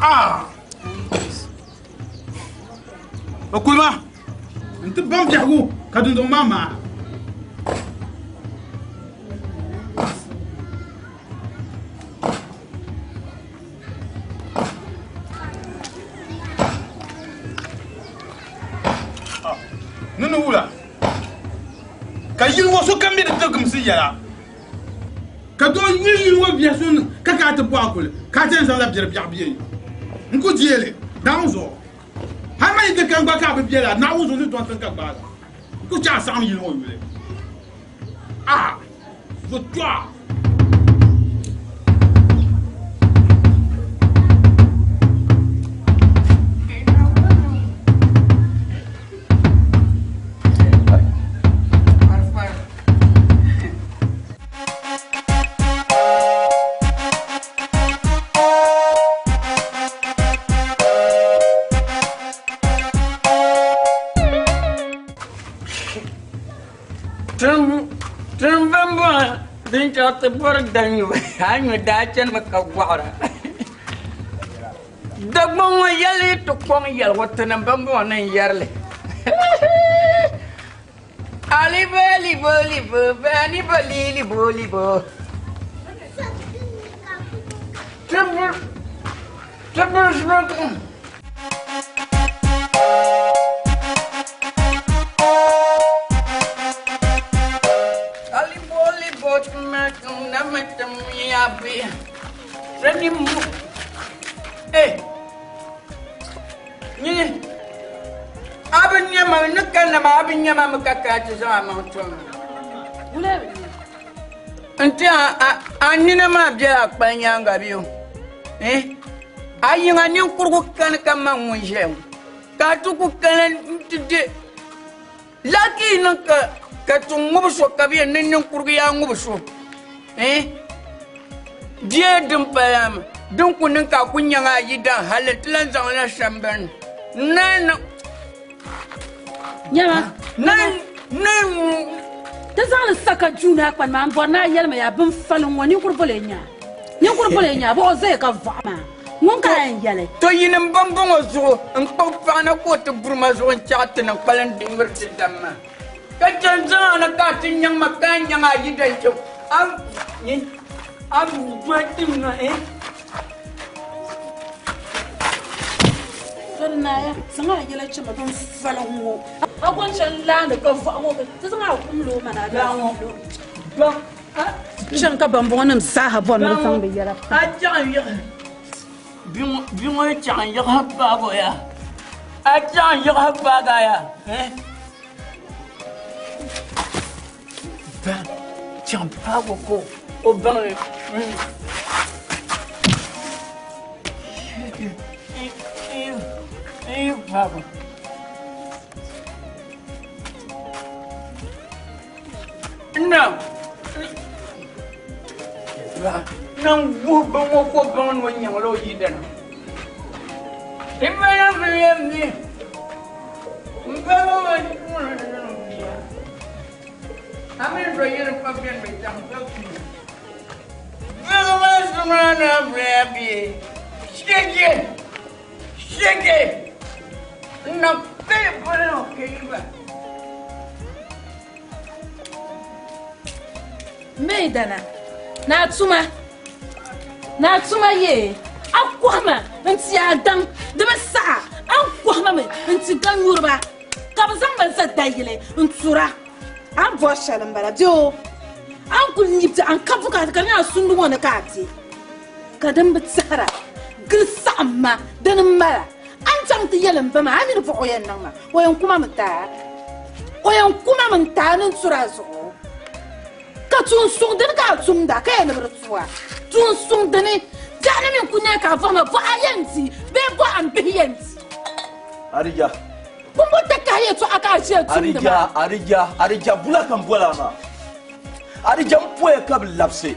Ah! O kuli ma n ti baŋ biɛhigu ka dundɔŋ maa maai. Ni ni wula ka yili ŋɔ sokam mi di tiligimsi yɛla ka doo yuli yili ŋɔ biɛ so ni ka ka a ti bɔhi kuli ka a ti yɛn zaŋla biɛri biɛɣu bɛ n ku deeli Naawuni zuɣu hali ma yi ti kani gba ka a bi biɛla Naawuni zuɣu ni dɔni tiŋ ka gbaagi n ku chɛ a saɣim yili ŋɔ yuli a zo tɔɣa. Tiŋbambɔŋɔ din chaŋ ti bɔri danyubo a ni nyu daa chanimi ka gɔɣira. Dagbaŋ ŋɔ yɛli yi ti kɔŋ yɛligu tinim bambɔŋɔ ni n-yɛri li. Alibo libo libo bani bo li libo libo. Tibir tibir zibir. Alibo libo tuma tum na ma tum ya bi. Rani mu. Eh. Nyini. A bi nyɛ ma ni kanna maa a bi nyɛ ma mi ka ka ti zaŋ a maŋ tom. N ti a nina maa bela a kpali nyaaŋa bɛ o. Eh? A yiŋa ninkurigu kani ka man ŋun ʒɛya ŋɔ. Ka a ti ku kana nti di laki niŋ ka ka ti ŋubi so ka bɛ yɛn ni ninkurigu yaa ŋubi so. Eh? Bia din pala mi din ku niŋ ka a ku nyaŋ a yidan hali nti lan zaŋ la sambani ni niŋ. Nyama. Ti zaŋli sa ka juuni a kpani maa n bɔri ni a yɛli ma yaa bin faliŋ ŋɔ ninkuri boli n nya ninkuri boli n nya bɔ o zaya ka vɔɣu maa ŋun ka a yɛn yɛli. To yinim bambɔŋɔ zuɣu n kpuɣi paɣa na ka o ti buri ma zuɣu n chaɣ ti ni kpalim di miri ti dam maa ka chɛ n zaŋ a na ka a ti nyaŋ ma ka a nyaŋ a yidan kpɛm a a doli tim na eh. di naaya zaŋ a yɛla chɛma bin faliŋ ŋɔ a gɔn shɛli laandi ka vɔɣu ŋɔ ti zaŋ a kum lo mana chaŋ ka bambɔŋɔnim zaaha bɔri ni bi zaŋ bi yɛla a chaŋ yiɣi bi ŋɔ chaŋ yiɣi paago ya a chaŋ yiɣi paaga ya Ba chaŋ paago ko o baŋ ni paago. Na na wuhi ba ŋɔ ko baŋ ni o nyaŋla o yidana. Imana bi mi. Maidana, na tuma na tuma ye a kɔhima n-ti a daŋ di bi saɣa a ni kɔhima mi n-ti ganyuriba ka bɛ zaŋ ma za dayili n-tura a ni bɔri shɛli m-bala bee o a ni kuli nyibiti a ni ka bukaata ka di nyɛla sundi ŋɔ ni ka a be ka din bi tɛhira gili saɣim ma dini m-mala a ni chaŋ ti yɛli m ba maa a mini buɣu o yɛn niŋ ma o yɛn kuma mi ti a o yɛn kuma mi n-ti a ni n tura zuɣu Ka tuun suŋ dini ka a tumda ka yɛn ni bi di tua? Tuun suŋ dini biɛɣuni mini kunya ka a vɔhima bɔɣa yɛn di bee bɔɣa m bihi yɛn di? Arija. Kumbu takahi yɛtɔɣa ka a ʒiya tumdi Arija, maa. Arija, Arija, bula ka m boli a maa. Arija, m poya ka bi labisi.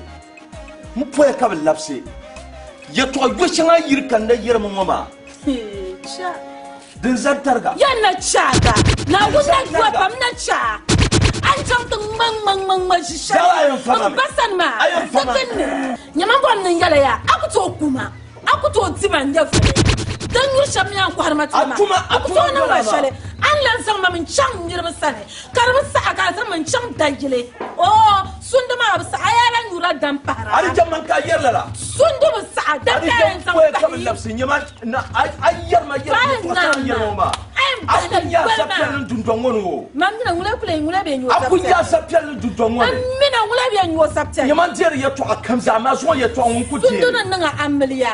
M poya ka bi labisi. Yɛtɔɣa yo shɛŋa yiri ka n na yɛrimi ŋɔ maa. Cha. Din zani tariga. Yɛn na chaaga. Naawuni na yuwa pam na chaa. A ni chaŋ ti ŋma ŋma ŋma ŋma ʒi shɛli n ba sani maa di gbunni. Nyama bɔri ni n yɛla yaa a ku tooi ku ma, a ku tooi di ma n nyɛvili. Din nyuri shɛm mi a ni kɔhiri ma tiri maa, a ku tooi niŋ ma shɛli. A ni lan zaŋ ma mi n-chaŋ n niriba sani ka di bi saɣi ka a zaŋ ma n-chaŋ dayili. Oo, sundi maa bi saɣi, a yaa lan nyurila dam pahira. A di chɛ man ka a yɛri lala. Sundi bi saɣi, dam ka a yɛn zaŋ Arija ka bi pahi. labisi nyama na a yɛri ma yɛri Pahi yɛtɔɣa shɛŋa naam yɛri ŋɔ maa. A yɛn A bahi ku ni nya gbali maa. sapiɛlli dundɔŋ ŋɔ ni o. Mam mina ŋuna kuli ŋuna bɛ nyɛ o A ku nya sapiɛlli. sapiɛlli dundɔŋ ŋɔ ni. N mina ŋuna bɛ nyɛ o sapiɛlli. Nyama n deeri yɛtɔɣa kam zaa amaa zuŋɔ yɛtɔɣa ŋun ku Sundu deeri. ni niŋ a amiliya.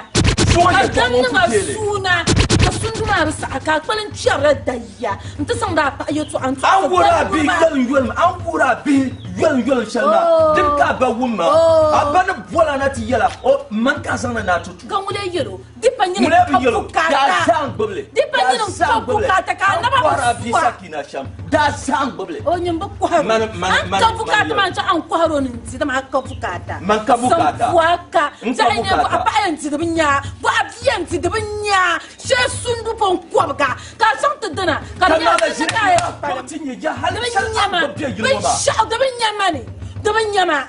Zuŋɔ Ka yɛtɔɣa dam ŋun niŋ ku a deeri. suuna. Ka sundu maa bi saɣi ka a kpalim kpɛrila dayiya nti zaŋdi a paɣa yɛtɔɣa n-tɔɣisiri A ni wuhiri a dam bihi maa. yolim yolim, a ni wuhiri a bihi yolim yolim shɛli maa, dini ka a ba wum maa? A ba ni bol a na ti yɛl a, O mani ka a zaŋdi ni a ti tu. Ka ŋuna yɛl o, Di pa nyini Ŋuna bi ka yɛl o, bukaata. Daa zaa n-gbubi li. Di pa Daa nyini zaa ka n-gbubi li. bukaata ka a A ni naba bi kɔhiri a bia sua. Sakina shɛm, daa zaa n-gbubi li. O nyin bi kɔhiri o. Mani, mani, A ni mani, ka mani bukaata yɛl o. maa n-chaŋ a ni kɔhiri o ni n-di, dama a ka bukaata. Man ka bukaata. Zaŋ bua ka. N ka Zaɣ yini bukaata. a paɣa yɛn di di bi nya, bua a bia yɛn di di bi nya. Shee sundu pɔŋ kɔbiga ka a chaŋ ti dina ka di Ka nyɛla naana ti ʒini ka a yɛn ka kpalim. ti nyɛ ya hali Di bi shɛli nya a ma. gbubi bɛ yili ŋɔ maa. Binshɛɣu di bi nya ma ni, di bi nya ma.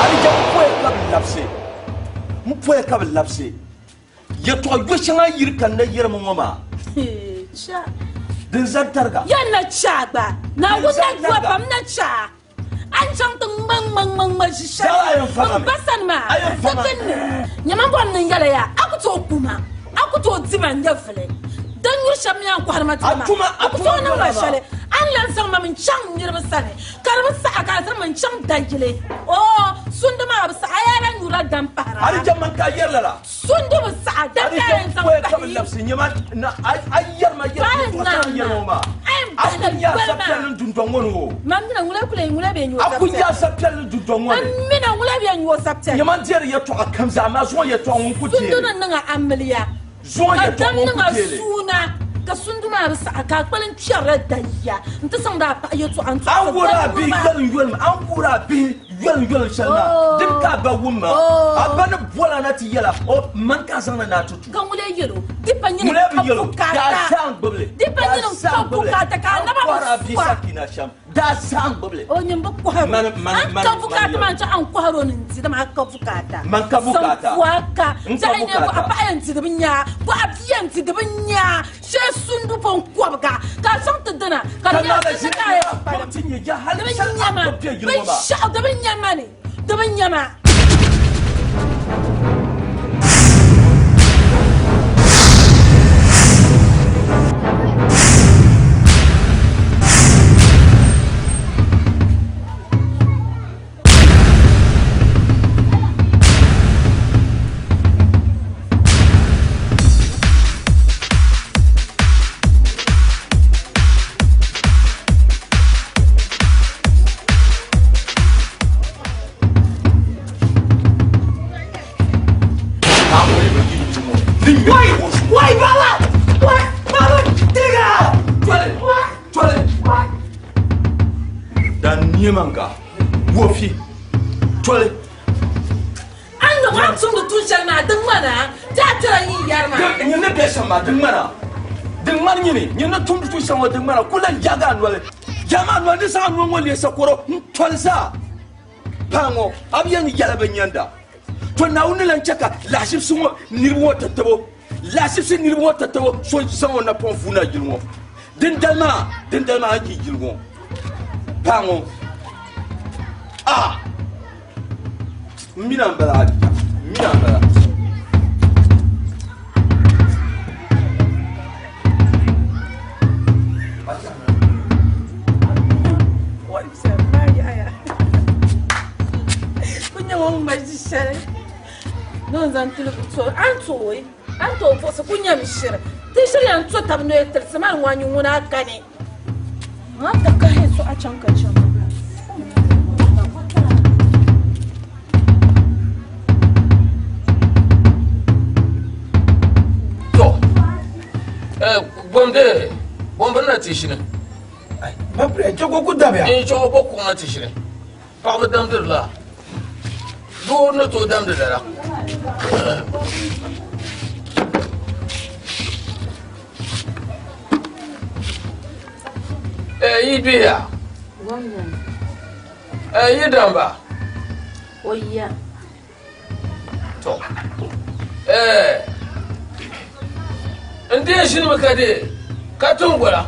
Alija poya ka bi labisi n poya ka bi labisi yɛltɔɣa yo shɛŋa yiri ka n na yɛrimi ŋɔ maa din zani tariga ya na cha gba Naawuni na dua pam na cha a ni chaŋ ti ŋma ŋma ŋma ŋma ʒi shɛli n ba sani maa di gbunni nyama bɔri ni n yɛla ya a ku tooi kuma a ku tooi di ma nyɛvili din nyuri shɛm mi a ni kɔhiri ma dima maa a ku tooi niŋ ma shɛli a ni lan zaŋ ma mi n-chaŋ n niriba sani ka di bi saɣi ka a zaŋ ma n-chaŋ dayili oo sundi maa bi saɣi a yaa lan nyurila dam pahira A di jɛm man ka a yɛri lala. Sundi bi saɣi dam ka a yɛn zaŋ Poya ka pahi bi yi. labisi nyama na a a yɛri ma yɛri Bahi yɛltɔɣa shɛŋa naam yɛri ŋɔ maa. A yɛn A bahi ku na nya gbali maa. sapiɛlli dundɔŋ ŋɔ ni o. Mam mina ŋula kuli ŋula bɛ nyɛ o A ku nya sapiɛlli. sapiɛlli dundɔŋ ŋɔ N ni. mina ŋula bɛ nyɛ o sapiɛlli. Nyama n deeri yɛltɔɣa kam zaa amaa zuŋɔ yɛltɔɣa ŋun ku Sundi deeri. ni niŋ a amiliya. Zuŋɔ Ka yɛltɔɣa dam ŋun niŋ ku a deeri. suuna. Ka sundu maa bi saɣi ka a kpalim kpɛrila dayiya nti zaŋdi a paɣa yɛltɔɣa n-tɔɣisiri A wuhiri a dam bihi maa. yolim yolim, a ni wuhiri a bihi yolim yolim shɛli maa, dini ka a ba wum ma? A ba ni bol a na ti yɛl a, O mani ka a zaŋdi ni a ti tu. Ka ŋun lee yɛl o, Di pa nyini Ŋun lee bi ka yɛl o, bukaata. Daa zaa n-gbibi li. Di pa Daa nyini zaa ka n-gbibi li. bukaata ka a A ni naba bi kɔhiri a bia su a. sakina shɛm, daa zaa n-gbibi li. O nyin bi kɔhiri o. Mani, mani, A ni mani, ka mani bukaata yɛl o. maa n-chaŋ a ni kɔhiri o ni n-di dama a ka bukaata. Man ka bukaata. Zaŋ pua ka. N ka Zaɣ yini bukaata. a paɣa yɛn di di bi nya a. Bɔ a bia yɛn di di bi nya a. Shee sundu pɔŋ kɔbiga ka a zaŋ ti dina ka Ka di nyɛla naɣila ti ni ʒini ka a yɛn maa kpalim. kpɔŋ ti nyɛ ya hali Di bi shɛli nya a ma. ni gbubi bɛ yili ŋɔ maa. Binshɛɣu di bi nya ma ni. Di bi nya ma. Wai! Wai, baba! Wai! Baba! Nyɛmaŋga, wofi, toli. A ni niŋ a ni tumdi tuun shɛli maa, di ŋmana ti a kpɛra yi yɛri maa. Nyini ni be shɛm maa, di ŋmana. Di ŋmani nyini, nyini ni tumdi tuun shɛli ŋɔ, di ŋmana. Ku lan yaagi a noli. Yaami a noli ni zaŋ a noli ŋɔ leei sakɔro n-toli zaa. Paɣa ŋɔ, a bi yɛli ni yɛla bi nyɛnda. To Naawuni ni lan chɛ ka lahaʒibisi ŋɔ niriba ŋɔ tatabo, lahaʒibisi niriba ŋɔ tatabo so zaŋ o napɔŋ vuui na yili ŋɔ. Dindali maa, dindali maa a ni yi yili ŋɔ. Paɣa ŋɔ, a m mina m-bala Adija, m mina m-bala. Shɛli ni o zaŋ tiligi to a ni tooi a ni tooi buɣisi ku nyɛmi shiri ti shiri yɛn to tabi noya tirisi maa ni ŋɔ nyu ŋuna a kani ŋa ka kahi so a chaŋ ka chaŋ. To bomde bombi na ti shini. Ba chɛko ku dabiya. N chɛko bɔ kuŋ na ti shini. Paɣaba damdiri la doo ni tooi damdi lala. Yi duya yi damba. O ya. To n dee ʒinimi ka dee ka tiŋgola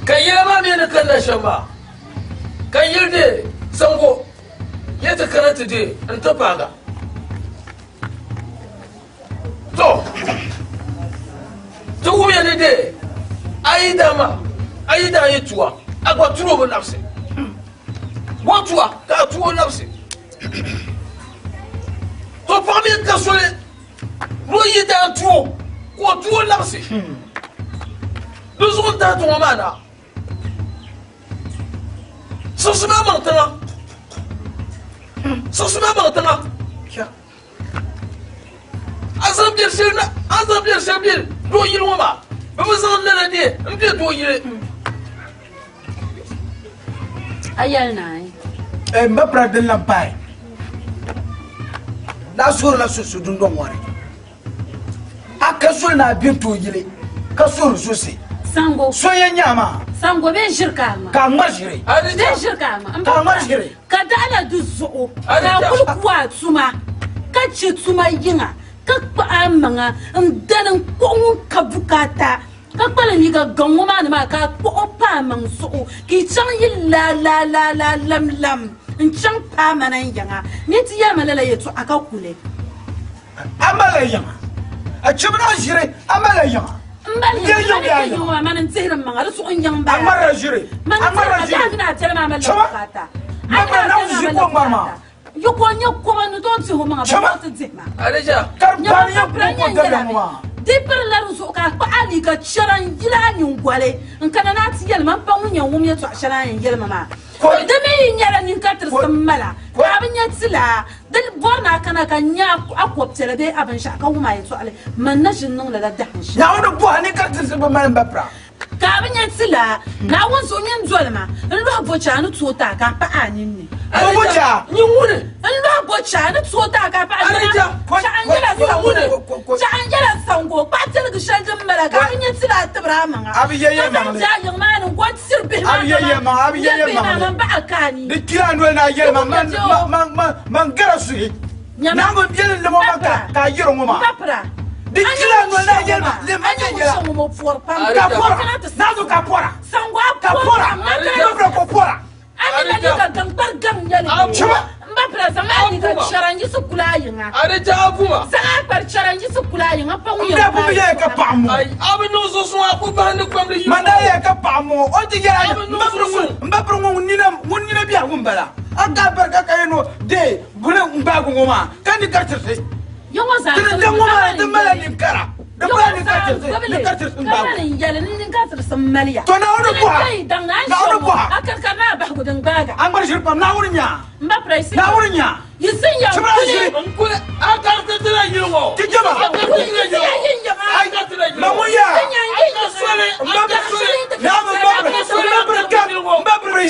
ka yɛla maa mi ni kanna shɛm maa ka yili dee sango yɛ ti kana ti dee n ti paaga to ti wumya ni dee a yi daa maa a yi daa yi tuwa a gba turo bi labisi o tuwa ka a tuo labisi to paɣa mi ka soli ni o yi daa tuo ka o tuo labisi di zuɣu n tahi tiŋɔ maa na siɣisi maa maŋ tiŋa siɣisi maa maŋ tiŋa a zaŋ biɛri shɛli na a zaŋ biɛri shɛli bɛ doo yili ŋɔ maa bɛ bi zaŋ lala dee n bɛ doo yili A yɛli naai. N ba pira din lan pahi daa suhurila susu dundɔŋ ŋɔ ni a ka soli ni a be tooi yili ka suhuri susi Sango. So yɛn nya maa. Sango bɛ ʒiri ka a ŋma. Ka a ŋmari ʒiri. Bɛ ʒiri ka a ŋma. Ka a ŋmari ʒiri. Ka daɣila di zuɣu ka a kuli ku a tuma ka chɛ tuma yiŋa ka kpuɣi a maŋa n-dani n-kpuɣi ŋun ka bukaata Ka kpalim liiga gaŋ ŋɔ maa ni maa ka a kpuɣ o pa a maŋ zuɣu ka yi chaŋ yi la la lam lam n-chaŋ paai ma na n yiŋa. Ni ti yɛli ma lala yɛtɔɣa ka kuli. A malila yiŋa? A chibira ʒiri, a malila yiŋa? M mali yiŋa, mani ka yiŋa maa, mani n-dihiri m maŋa, di zuɣu n yiŋ m-bala. A ŋmarila ʒiri? Mani A ŋmarila n-dihiri, ʒiri? a mini a biɛli maa malila Chama! bukaata. Ma A mini a na biɛli maa ʒi malila ko ŋmari maa. bukaata. Yi ko n-nyɛ koba ni tooi dihi o maŋa, bɛ tooi ti dihi ma. Adija. Ka di Nyama baani yɛn pira ku ko nyɛ dabiɛm yɛla mi. maa. Di pirila di zuɣu ka a kpuɣi a liiga chɛra n-yili a nyiŋgoli n-kana ni a ti yɛli ma m-pa ŋun yɛn wum yɛtɔɣ shɛli a yɛn yɛli ma maa. Di mi yi nyɛla nyin ka tirisi m-mala, ka a bi nya tilaa, di bɔri ni a kana ka n nya a kɔb piɛla bee a binshɛɣu ka wum a yɛtɔɣili, man na ʒi n-niŋ lala dahin shɛli. Naawuni bɔhi ni ka tirisi bi mali m ba pira. Ka a bi nya ti la, Naawuni zuɣu nyin doli ma, n-lɔhi bɔcha a ni tooi ti a ka a paɣi a ninni. O bɔcha? Nyin ŋuni? N-lɔhi bɔcha a ni tooi ti a ka a paɣi a ninni. Chaɣ n-yɛla sango, chaɣ n-yɛla sango, kpaɣi tiligi shɛli din mala ka a bi nya ti la a tibiri a maŋa. A bi yɛ Ka zaŋ yɛlimaŋli. ti a yiŋ maa ni n-go n-tiri bihi maa A bi yɛ yɛlimaŋli, a bi kaman yɛ n nyɛ bihi maa yɛlimaŋli. man baɣa ka a ni. Di kpila a noli ni a yɛli ma, man, man, man, man gara suhi. Naawuni biɛli n-lem o maŋ ka a yɛri ŋɔ maa. Di kpila a noli ni a yɛli ma, lem ma viɛnyɛla. Ka pɔra, Naawuni ka pɔra, ka pɔra, Mabira ka pɔra. Chama. N daa pun bi yɛli ka paɣa m-bɔŋɔ. Man daa yɛli ka paɣa m-bɔŋɔ, o ti yɛli a m ba piri ŋun nina biɛhigu m-bala. A ka barika ka yɛn ni o deei Buni n gbaagi ŋɔ maa ka ni ka tirisi. Tini di ŋɔ maa di mala ninkara. Di mala ninkara tirisi ninkara tirisi n gbaagi. To Naawuni bɔha. Naawuni bɔha. A ŋmari ʒiri pam Naawuni nya. Naawuni nya. Chibira ʒiri. A kariti tila yili ŋɔ. Ti jɛma. Ma ŋun yaa. N ba biri n ba biri n ba biri n ba biri n ba biri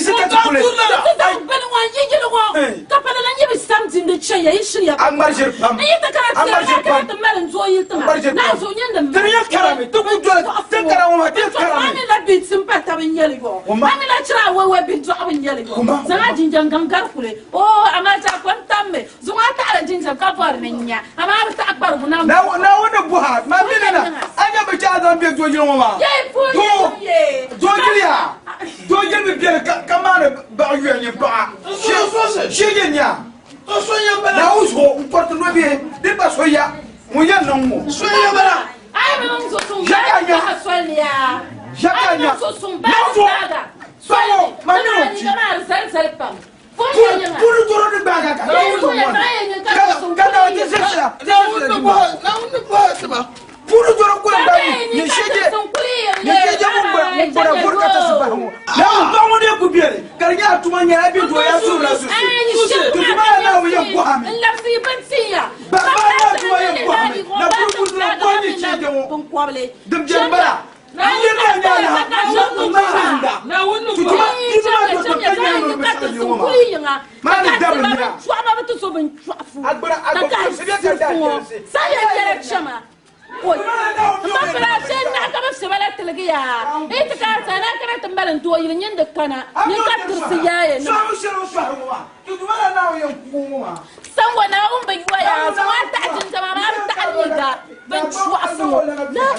kuli. Ti zaŋ bini ŋɔ n-yi yili ŋɔ, ka pala lan yi bi sam dindi chɛ ya, yi shiri ya A ŋmari ʒiri pam. N yi ti kana A ti ŋmari ʒiri kana pam. ti mali n-doo yili ti A ŋmari ʒiri maa, pam. naa zuɣu nyɛ ni Ti ni yɛn karami, ti ku doli, ti kara ŋɔ maa, ti yɛn karami. A mi la bihi tim pa taba n-nyɛ li yɔ. A mi la chira a wɛwɛ bihi dɔɣibu n-nyɛ li yɔ. Zaŋ a jinjam gaŋ gari kuli. Oo, amaa chɛ a kom tammi. Zuŋɔ a taɣila jinjam ka bɔri ni n nya, amaa a bi taɣi kparigu na m-bɔŋɔ. Naawuni ni bɔhi a, man mini na, a nya bi chɛ a zaŋ be dooyili ŋɔ maa? Doo, dooyili yaa, dooyili bi beni ka maani baɣa yuya nyini paɣa. Shee nya, Naawuni zuɣu n kɔriti nɔbihi din pa so ya ŋun yɛn niŋ ŋɔ. Ʒe ka nya, ʒe ka nya, Naawuni zuɣu, paɣa ŋɔ, man mini o kpi. Puri doro ni gbaaga ka ka na ti zilsila puri doro ko gba ni sheje ni sheje mun gba mun gba bur ka ta sibahi ŋɔ na mun ba ŋɔ ne ku beni ka di nyɛla tuma nyɛla bi do ya suri la susu to tuma ya na yɛn kɔhami ba ba na tuma yɛn kɔhami na puri puri doro ko ni sheje ŋɔ din beni bala Sango Naawuni bi yoya zaŋ a taɣi jinjama maa bi taɣi liiga bin chɔɣisi ŋɔ la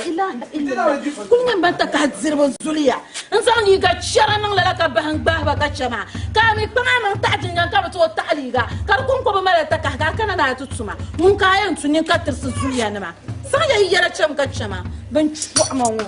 ilaha illallah kuli nyɛ ban takahi diriba zuliya n zaŋ liiga chɛra niŋ lala ka bahi n gbahi ba ka chɛ maa ka a mi kpaŋ a maŋ taɣi jinjam ka bi tooi taɣi liiga ka di kuŋ ko bi malila takahi ka a kana ni a ti tuma ŋun ka a yɛn tu nini ka tirisi zuliya nima zaŋ ya yi yɛla chɛmi ka chɛ maa bin chɔɣima ŋɔ.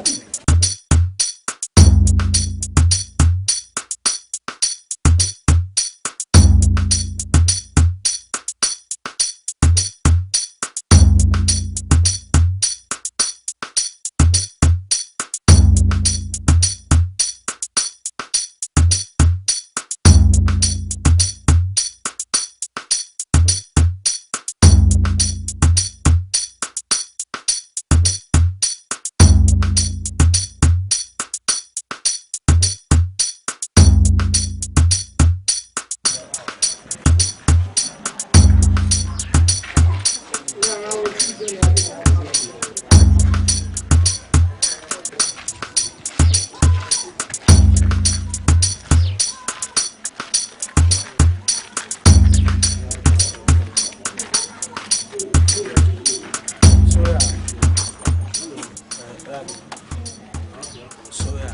Soya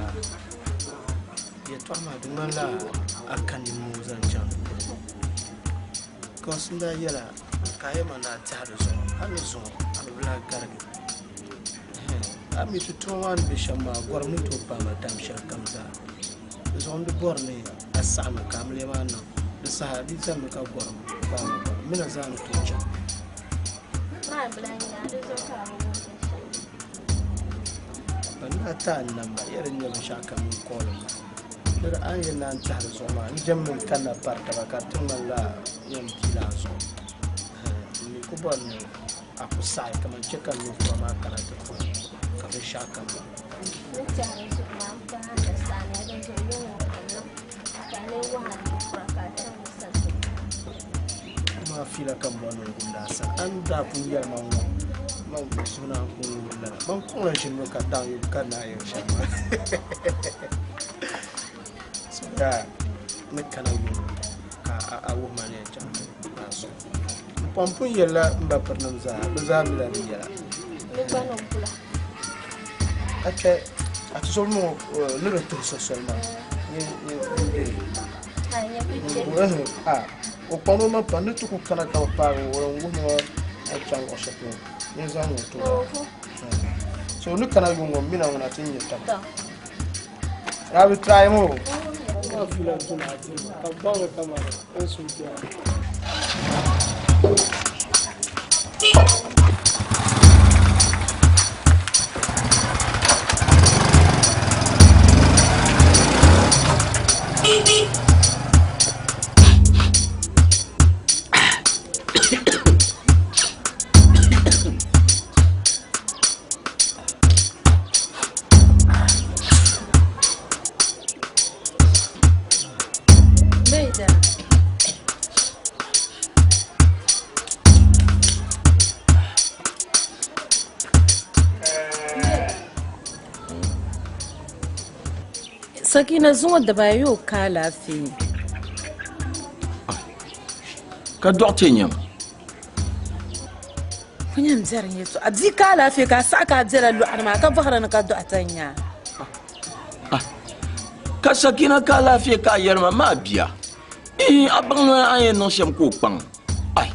yɛltɔɣa maa di ŋmanila a ka nimmoo zaŋ chaŋ di polo because n daa yɛla ka a yɛli ma ni a tɛha di zuɣu hali ni zuŋɔ a bi lahi garigi a mi ti tuma maa ni be shɛm maa gɔrim ni tooi paai ma tam shɛli kam zaa di zuɣu n di bɔri ni a saɣimi ka amiliya maa niŋ di saha di zanimi ka gɔrim paai ma gba m mi na zaa ni tooi chaŋ. Ban daa taai n namba yɛli n nya binshɛɣu kam n kooli ma ni di a ni yɛn naan tahi di zuɣu maa n jɛmmi n kanna pari taba ka di ti ŋmanila n yɛn piila a zuɣu n mi ku bɔri ni a ku saɣi kaman chɛ ka n ninkura maa kana ti puhi ka binshɛɣu kam niŋ. Maa fiila ka m bɔri ni n gumdi a sani. A ni daa pun yɛli ma ŋ-ŋɔ, man suhu naan ku ŋub lala. Man kuɣila ʒinimi ka daŋ yuli ka naai yɛli shɛm maa. So yaa ni kana yuŋ ka a wuhi ma ni yɛn chaŋ ti naai so. M pɔŋ pun yɛlila m ba pirinim zaa, bɛ zaa mila di yɛla. Ka chɛ a tizɔbihi ŋɔ ni di tuhi so soli maa, nyin m-be O kpaŋ o maŋ pam ni ti ku kana ka bi paagi o n wuhi ma a chaŋ luɣu shɛli polo ni zaŋ ŋɔ ti o so ni kana yuŋ ŋɔ mina ŋuna ti nyɛ taba Rabi try mo. Sakina zuŋɔ dibaayi o ka alaafee. Ka dɔɣite nyam. Ku nyam biɛri n yɛltɔɣa. Bia ka alaafee ka a saɣi ka a bela lɔɣiri maa ka bɔhiri ni ka dɔɣite n-nya a. Ka Sakina ka alaafee ka a yɛri ma maa bia. Iin, a baŋ ni a ni yɛn niŋ shɛm ka o kpaŋ. Ai!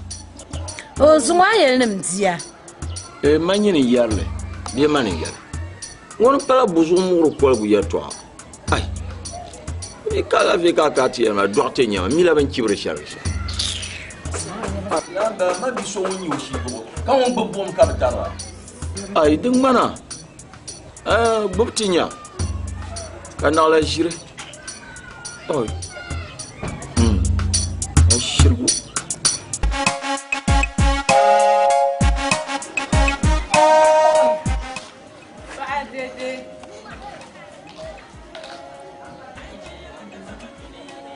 O zuŋɔ a yɛli ni m bia. Ee, ma nyini n-yɛri li bee mani n-yɛli? Ŋuni m-pala buzuɣu muɣiri koligu yɛltɔɣa. Ai! Bia ka alaafee ka a ka a ti yɛli ma dɔɣite n-nyɛ ma, m mi la bɛ ni chibiri shɛli shɛm. Yaa m bala, ma bi so ŋun nyɛ o shii duɣu ka ŋun gbubi buɣim ka bi tarira. Ai, di ŋmana, ɛɛ, gbubi ti nya ka naɣila ʒiri. Oi! Hmm, a shirigu. Paɣa dede.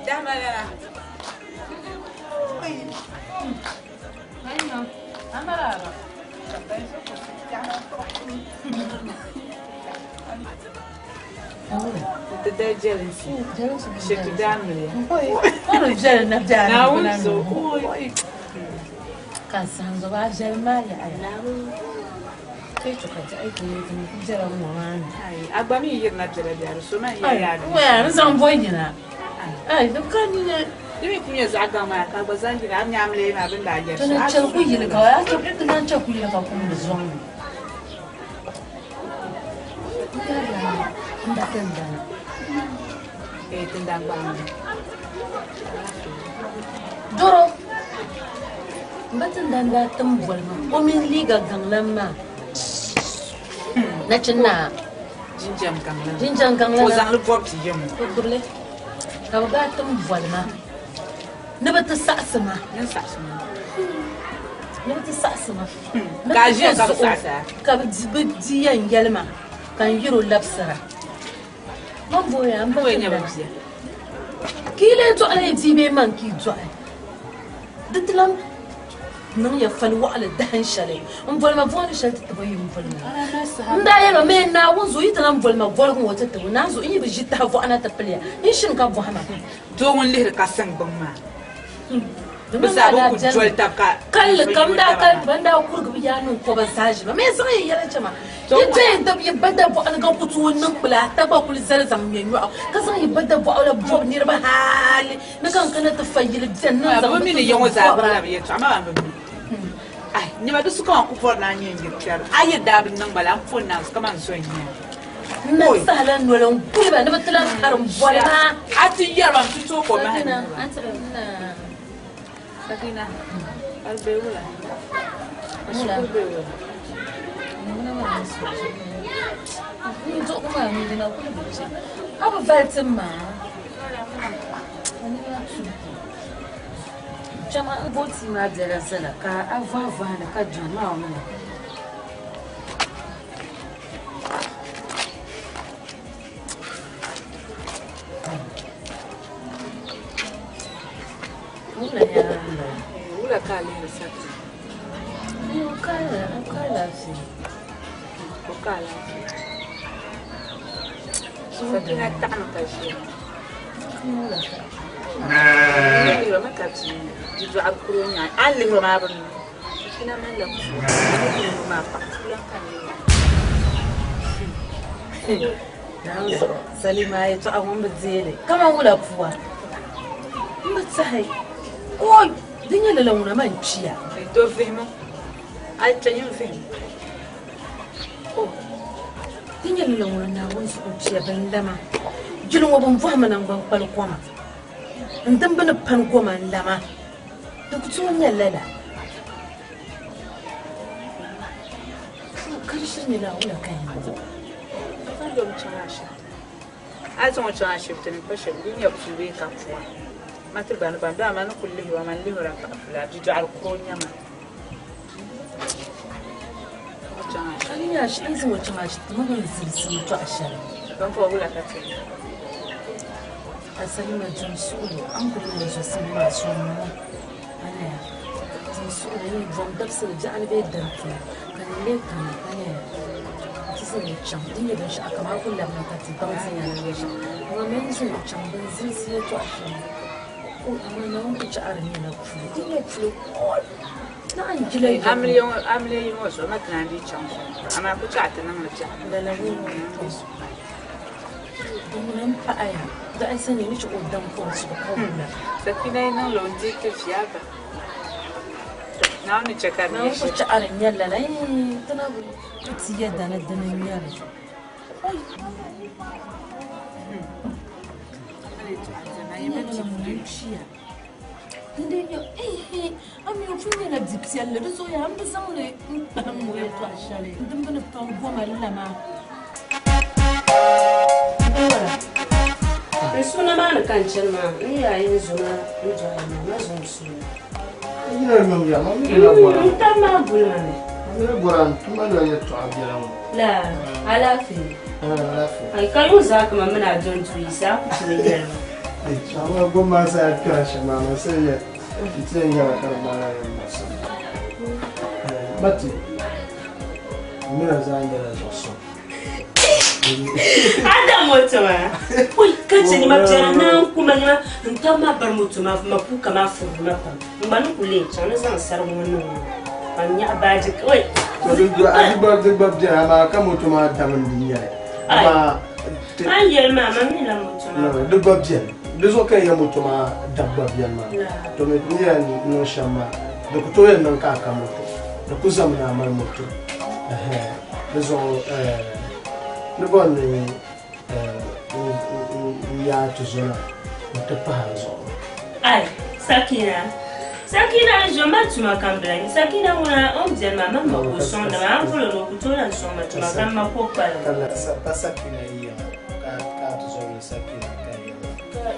Dama lala. Ti da jelinsi. Shetu daamili. Naawuni zo. Ka sanzo ba viɛli maa yaɣaya. Kai to ka ti aiki ne ti ku biɛla ŋɔ maa ni. A gba mi yirina biɛla biɛla di so man yɛli a Waya n zaŋ bɔ yina. Ai di ka ni Di mi ku nyɛ zaɣ gaŋ maa ka a gba zaŋ yina a mi amli maa bin daa yɛri To na chɛli ku yili ka a chɛ ti na chɛ ku yili ka kum di zɔŋ ni. N yɛrila n da tindana. Eh tindan gbaŋ. Doro n ba tindan daa tim boli ma o mini liiga gaŋlan maa nachin naa Jinjam gaŋlan. Jinjam gaŋlan. O zaŋli bɔbi ti yim. O gbubili ka bi daa tim boli ma ni bi ti saɣasi ma. Ni saɣasi ma. Ni bi ti saɣasi ma. Ka a ʒiya ka bi saɣasi a. Ka bi di yɛn yɛli ma ka n yiro labisira. Man booya n ba tindana. Ka yi lee dɔɣila yi bia bee man ka yi dɔɣi? Di ti lan niŋ ya fali waɣili dahin shɛli m boli ma vooni shɛli ti tibo yi m boli ma. N daa yɛli ba, Mɛ Naawuni zuɣu yi ti lan boli ma boligu ŋɔ ti tibo, naan zuɣu n yi bi ʒi tahi vɔɣu na ti pili ya, n shini ka bɔhi ma. Doo ŋun lihiri ka siŋ gbuni maa. Bɛ zaa bi ku doli tab ka Kalli kam daa kali ban daa kurigi bɛ yaa niŋ kɔba zaa ʒi ba. Mɛ zaŋ ya yɛla chɛ ma. Yi doya dab yi ba dabɔɣu ni ka ku tooi niŋ kpila ata gba kuli zali zaŋ ŋmɛ nyɔɣu ka zaŋ yi ba dabɔɣu la bɔbi niriba hali ni ka n kana ti fa yili bɛni ni n zaŋ Bɛ mi bi ni ti ya ŋɔ zaŋ zaa bɔbira. bɔrila bɛ yɛltɔɣa maa ban bi mi. Ai, nyɛma di su kaman ku bɔri ni a nyɛ n-yiri kpɛri. A yi daa bi niŋ ba la, m po n-naai zuɣu kaman zo n-nyɛ a. N na sahala noli n guli ba ni bɛ ti lan karim bɔli maa. A ti yɛri ba n-ti tooi ko mahi Sakina, ni ba. a ti bi na. Sakina, a be wula? A Wula? shikuru be wula? Ŋuna maa ni so n duɣugu maa ni dina kuli bi che. A bi vali ti maa. A nina tuhi. Chama n bo tii maa biɛla zala ka a vahi vahi li ka dɔni maa wula. Wula nyɛla n bala. Wula ka a lihiri sakina? O ka alaafee. O ka alaafee. Sakina taɣimi ka ʒiya. Lihiri mi ka bia di dɔɣiri kuro nya. A ni lihiri maa bi mi. Sakina malila pua. A ni lihiri maa paɣa pulan ka n lihiri. Salima yɛltɔɣa ŋun bi deeli kaman wula pua n bi tahi oi di nyɛ lala ŋuna man kpiya. Do vihimi a yi kpe nyin vihimi. Di nyɛ lala ŋuna Naawuni zuɣu n kpiya bin lama jili ŋɔ bin bɔhimi naŋgban kpali koma n dimbi ni pani goma n lama di ku tooi nyɛ lala. Ka di shiri nyɛ lala wula ka yɛn niŋ? A yi zaŋ o chaŋ ashibiti ni kpa shɛli di nyɛ puu bee ka pua ma ti gbani ban dama ni kuli lihiri o man lihira paɣa pula bidɔɣiri kuro n nyɛ ma. A yi nyɛ a yi zaŋ o chaŋ ashibiti mi bini zilisi yɛltɔɣa shɛli. Ban pa wula ka ti. A Salima dim suɣulo a ni kuli niŋ zɔsim maa sɔŋmi a nyaya dim suɣulo ni bɔm dabisili biɛɣuni bee dantee ka ni lee kana a nyaya ti zaŋ o chaŋ di nyɛ binshɛɣu kam a ku labina ka ti baŋ ti nya ni binshɛɣu. Amaa mani zo n-chaŋ bɛn zilisi yɛtɔɣ shɛm o amaa Naawuni ku chaɣiri nyɛla puli. Di nyɛ puli kol. Naɣ n-jila yi Amiliya ŋɔ amiliya yi ŋɔ zuɣu ma ti naan dii chaŋ zuɣu amaa ku chaɣ ti niŋli biɛɣu. Lala ŋɔ tɔ. Ŋuna m-paɣiya daɣinsa ni ni chɛ o daŋ kom suhu ka wula. Sakina yi niŋ li o ni deei ti viɛl ba. Naawuni ni chɛ ka di nyɛ Naawuni ku shɛli. chaɣiri nyɛ lala ti na bi ti yɛda ni dini n-nyɛ li. Ami o pun nyɛla bi piɛlli di zuɣu yaa n bi zaŋli n kpahim o yɛltɔɣa shɛli din bi ni pam goma la maa. N suuna maa ni ka n chani maa n yaa yi n zona n dɔɣi maa ma zo n suuna. Yina yom ya ma mi la bɔra. N tabi maa guli ma mi. Ma mi la bɔra n tuma la yɛltɔɣa biɛla ŋɔ. La alaafee. Alaafee. Ai ka yuŋ zaa kama mini a dɔn tuyi saa ku tooi yɛli ma. Ama gom maa saa kpɛra shɛm maa ma sai yɛ n ti yɛn nyɛla ka di ŋmanila yɛn muɣisi. Mati, mina zaa nyɛla zuɣu suŋ. Adam moto maa. Oi ka chɛ nima biɛla naan kuma nima n tabi maa bari moto maa ma kuuka maa furigi ma pam. N gba ni ku lee chaŋ ni zaŋ sarigu ŋɔ niŋ ŋɔ ka n nyaɣi baaji oi. To di gba di gba di gba biɛni amaa ka moto maa dabi n di nyɛli. Amaa A ni yɛli maa ma mi la moto maa. Di gba biɛni. Di zuɣu ka n yɛ moto maa dabi gba biɛni maa. To mi ni yɛn niŋ shɛm maa di ku tooi yɛn niŋ ka a ka moto. Di ku zami ni a mali moto. Di zuɣu ni bɔri ni n yaai ti zona n-ti pahi a zuɣu. Ai, Sakina. Sakina n zo ma tuma kam bila ni. Sakina ŋuna o ni beni maa man ma ka o sɔŋdi ma. A ni boli o ni o ku tooi lan sɔŋ ma tuma kam ma ka o kpalim. Pa Sakina yi yiŋa ka a ti zo ni Sakina ka yi yiŋa. Ka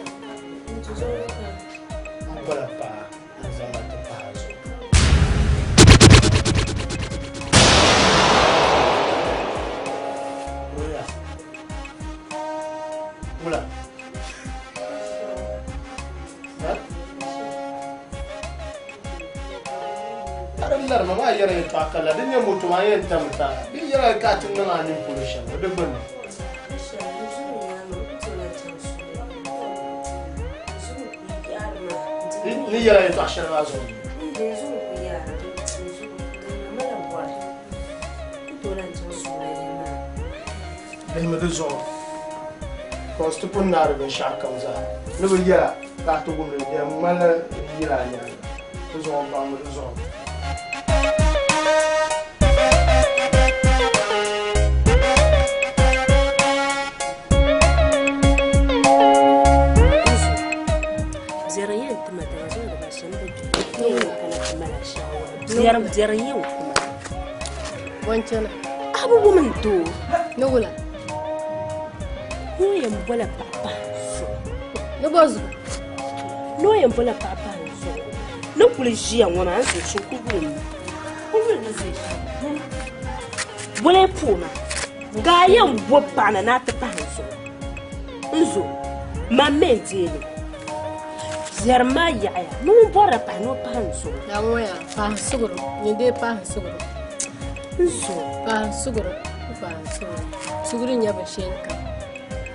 n ti zo ni ka. M bɔla paɣa n zaŋ ma ti pahi a zuɣu. Wula. Wula. A di larimi maa yɛra yɛltɔɣa ka la di nyɛ moto maa yɛn tam ta di yɛra ka a ti niŋ a nini polo shɛm di gbunni. Ni yɛra yɛltɔɣa shɛli maa zuɣu. Lihimi di zuɣu cause ti pun naari binshɛɣu kam zaa ni bi yɛra ka a ti wumli di yɛn ŋmanila yila a nyaaŋa di zuɣu baŋmi di zuɣu. Biɛri n yɛn ti ma dama zuŋ dibaa shɛm bi kpi n yɛn kana ti mali shaawara biɛri biɛri n yɛn kuma Wanchana. A bi wum n doo. Ni wula. Ni o yɛn bola paɣa pahi n zuɣu. Ni bɔ zuɣu. Ni o yɛn bola paɣa pahi n zuɣu. Ni kuli ʒiya ŋɔ maa n zuɣu shim ku wum mi. Ku yuli ni ʒe shɛm. Bole puo ma. Ka a yɛn bo paɣa na ni a ti pahi n zuɣu. N zo man mi n deeli. Biɛrim maa yaɣaya ni ŋun bɔrila pahi ni o pahi n zuɣu. Ya ŋɔ yaa pahi suguru nyin dee pahi suguru. N zo. Pahi suguru pahi suguru suguru nyɛ binshɛli kam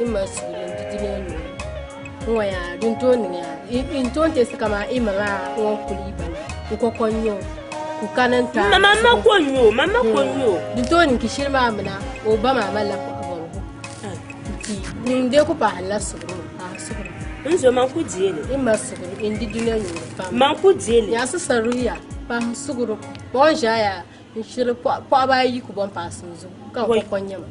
i mali suguru n di dini nyuri n ŋɔ yaa din tooi niŋ yaa n tooi tɛsi kaman i ma maa ŋɔ kuli yi ba n kɔkɔ n nyɛ o ku kani n taai Ma ma ko n nyɛ o ma ma ko n nyɛ o. Din tooi niŋ kishiri maa mina o ba maa malila kɔɣa bɔbigu nti nyin dee ku pahi la suguru pahi suguru. N zo man ku deeli. I ma suguru n di dunia nyuri pam. Man ku deeli. Yaa sisaruya pahi suguru bɔn ʒaya n shiri paɣaba ayi ku bɔn paasi n zuɣu ka n kɔkɔ nyɛma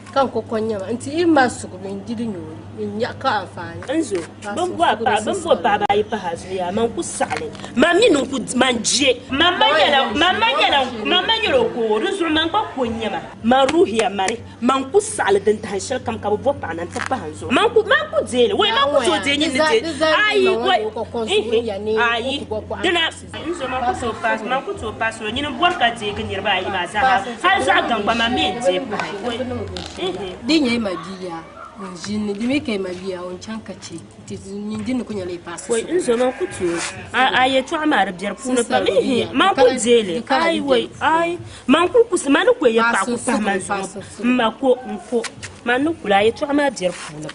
ka n kɔkɔ nyɛma nti i ma suguru n di di nyuri n nya ka anfaani. N zo bin bo paɣa bin bo paɣaba ayi pahi a zuɣu yaa man ku saɣali man mi ni ku man je man ma nyɛla man ma nyɛla man ma nyɛla o ko di zuɣu man gba ko nyɛma man ruhiya mani man ku saɣali din dahin shɛli kam ka bi bo paɣa na n ti pahi n zuɣu man ku man ku deeli wai man ku tooi deei nyin ni deei ayi wai ayi dina n zo man ku tooi paasi man ku tooi paasi o nyini bɔri ka deegi niriba ayi maa zaa hali zaɣ gaŋ gba man mi n deei pahi wai Di nyɛ i ma bia n ʒini di mi ka i ma bia o chaŋ ka che nti nyin di ni ku nyɛla i paasi wai n zo man ku tooi a yɛltɔɣa maa di biɛri puuni pam man ku deeli ayi wai ayi man ku kusi man ni ku yɛ paɣa ku pahi man zuɣu n ma ko n ko. Man ni kuli a yɛtɔɣa maa biɛri puuni.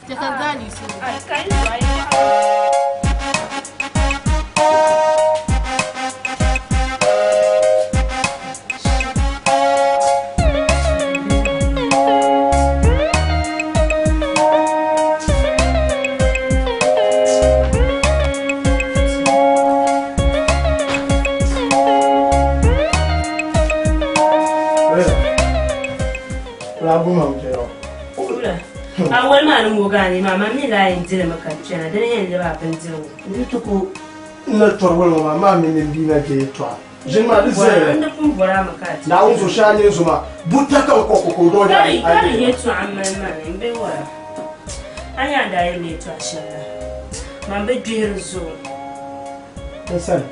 Awali maa ni ŋogi a ni maa, man mi laa yɛn dilimi ka kpɛna, dini yɛn lɛbi a bindirigu. N ti ku n na tɔri wali ŋɔ maa, maa mini n bia na je yɛtɔɣa. Ʒini maa di zaya. N di pun bɔri a mi ka a ti. Naawuni zo shɛli a nyɛ zo maa, buta ka n kɔŋ ka o dɔɔ Ka di yɛtɔɣa m-mali ma ni m be wara. A nya a daa yɛli yɛtɔɣa shɛli la, man bi gbihiri zuɣu. N sani.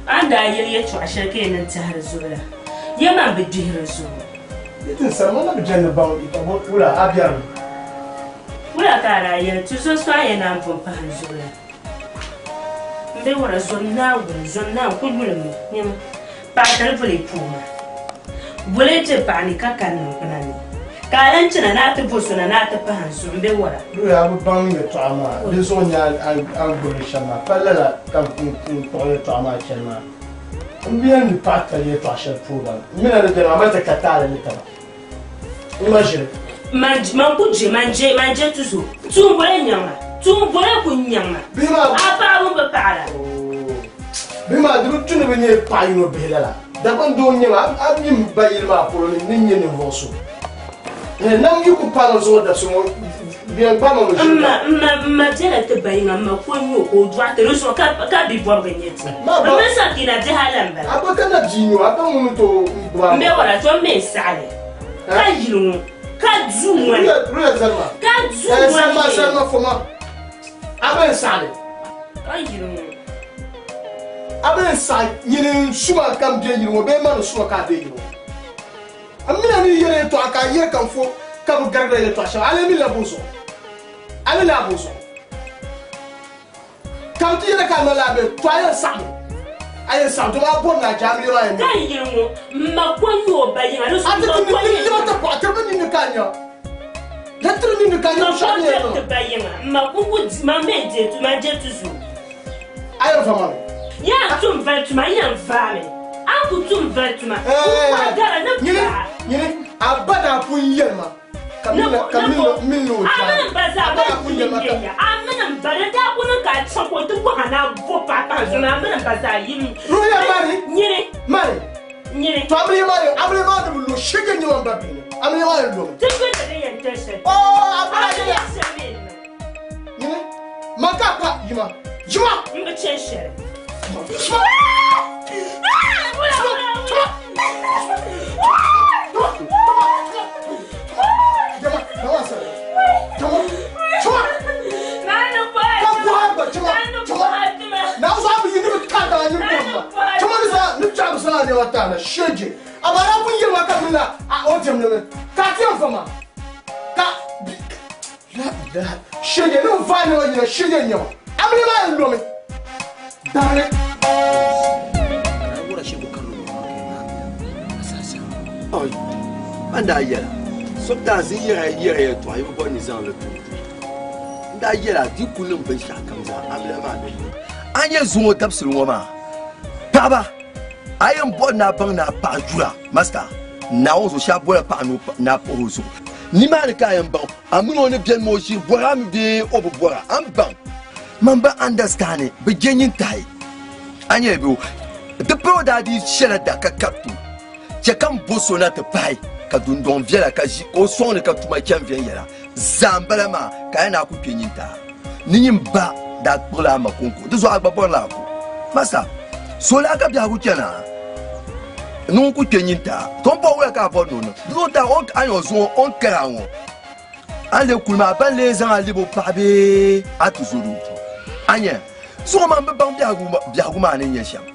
A ni daa yɛli yɛtɔɣa shɛli ka yɛn niŋ tɛhiri zuɣu la, ya man bi gbihiri zuɣu. Yi ti n sani, man na bi jɛndi baŋ wula a biɛrimi. Wula ka a daa yɛli ti zo so a yɛn naan pun pahi n zuɣu la? M be wara zom Naawuni, zom Naawuni, ku yuli mi, nyama, paɣa tali boli puu maa. Boli ti paɣa ni ka kani niŋgbuna ni, ka a lan chana ni a ti bo so na ni a ti pahi n zuɣu, m be wara. Ruhi, a bi baŋ yɛtɔɣa maa, di zuɣu n-nyɛ a ni gbubi li shɛm maa, pa lala ka n kpuɣi yɛtɔɣa maa chani maa. M bi yɛn di paɣa tali yɛtɔɣa shɛli puhi ba, m mi na ni beni maa, mali ti ka taali ni taba. N ma ʒiri. Man ku je, man je, man je tuzo. Tuun boli n-nyaŋ ma. Tuun boli ku n-nyaŋ ma. Bihi maa. A paɣa ŋun bi paɣira. Bihi maa di bi tu ni bɛ nyɛ paɣa yino bihi lala. Dagbaŋ doo n-nyɛ ma, a mi m ba yili maa polo ni ni nyɛ ninvuɣ so. Nam yi ku paai ma zuŋɔ dabisi ŋɔ, bɛ yɛn gbaai ma mi ʒiri M ma, m ma, m ma bela ti ba yiŋa, m ma ko n-nyɛ o ka o dɔɣi ti, di zuɣu ka, ka bi bɔbiga nyɛ ti. M mini Sakina bihi ala m-bala. A ba ka na bia n-nyɛ o, a ba ŋun ni tooi gbubi a. M be wara, to m mi n-saɣi li, ka yili ŋɔ, ka duu ŋɔ ni. Ruya zali ma. Ka duu ŋɔ ni. Zali ma, zali ma, fo ma. A ba n-saɣi li. Ka yili ŋɔ. A ba n-saɣi nyini n-su ma ka m be yili ŋɔ bee ma ni su ma ka a be yili ŋɔ. N mi na ni yɛli yɛtɔɣa ka a yɛli ka n fo ka bi garigila yɛtɔɣa shɛŋa, a lee mi la bo zuɣu? A mi la bo zuɣu? Ka bɛ ti yɛli ka a malila a bɛ, to a yɛn saɣimi, a yɛn saɣim, domi a bɔri ni a je amiliya maa yɛn Ka n yili ŋɔ, m ma ko n-nyɛ o ba yiŋa, di zuɣu A ti m ma ti ko ni n-nyɛ lima ti paɣa tiri bɛ ninni ka a nya. Di tiri ninni ka a nya M ma binshɛɣu ko ni yɛn n-diri niŋ. ti ba yiŋa, m ma ko ku di, man mi n-je tu, man je tu zuɣu. A yɛn va ma mi? Yaa tum vali tuma, n yɛn vaami. A ku tum vali tuma, n kɔhi gara ni Nyini, paɣa. nyini, a ba daa pun yɛli ma ka Ni mi ko, ka ni mi ko. mi ni o A mini jaami. m ba zaa A ba ban daa pun tumi yɛli ma ka n-nyɛ ya. A mini m ba di daa ku niŋ ka a chaŋ ka o ti bɔhi a ni a bo paɣa pahi zuɣu maa, a mini m ba zaa yim. Ruhiya mani. Nyini. Mani. Nyini. To amiliya maa yɛn, amiliya maa ni bi lo shege nyɛ ma m ba bihi ni. Amiliya maa yɛn lomi. Ti doli di yɛn tali shɛli. Oh, a ba daa yɛli ya. Amiliya shɛli mi n-niŋ. Nyini. Man ka a pa yima. Yima! M bi chani shɛli. Shege ni n vaai nɛma yina shege n nyɛma amiliya maa yɛn lomi darili. Ban daa yɛla sometimes n yɛra yɛra yɛltɔɣa yi bi bɔri ni zaŋ li tum n daa yɛla di ku niŋ binshɛɣu kam zaa amiliya maa ni niŋ a nyɛ zuŋɔ dabisili ŋɔ maa paɣaba a yɛn bɔri ni a baŋ ni a paɣa yura master Naawuni zuɣu shɛba bɔla paɣa ni a pahi o zuɣu nimaani ka a yɛn baŋ a mini o ni beni maa o ʒiri bɔra a mi bee o bi bɔra a ni baŋ man bi understand bi je nyintahi a nyɛ bɛ di pili o daa dii shɛla da ka kariti o chɛ ka m bo so na ti pahi ka dundɔŋ viɛla ka ʒi ka o sɔŋni ka tuma chani viɛnyɛla zaa m-bala maa ka a yɛn naa ku kpe nyintaha ni nyin ba daa kpuɣila a ma kɔŋko di zuɣu a gba bɔrila a ku masa so laa ka biɛhigu chana ni ŋun ku kpe nyintaha to m bɔri wula ka a bɔri ni o niŋ di zuɣu taa o a nyɛ zuŋɔ o ni kari a ŋɔ a ni lee kuli maa ban lee zaŋ a lɛbi o paɣa bee a ti zo doo a nyɛ zuŋɔ maa m bi baŋ biɛhigu maa ni nyɛ shɛm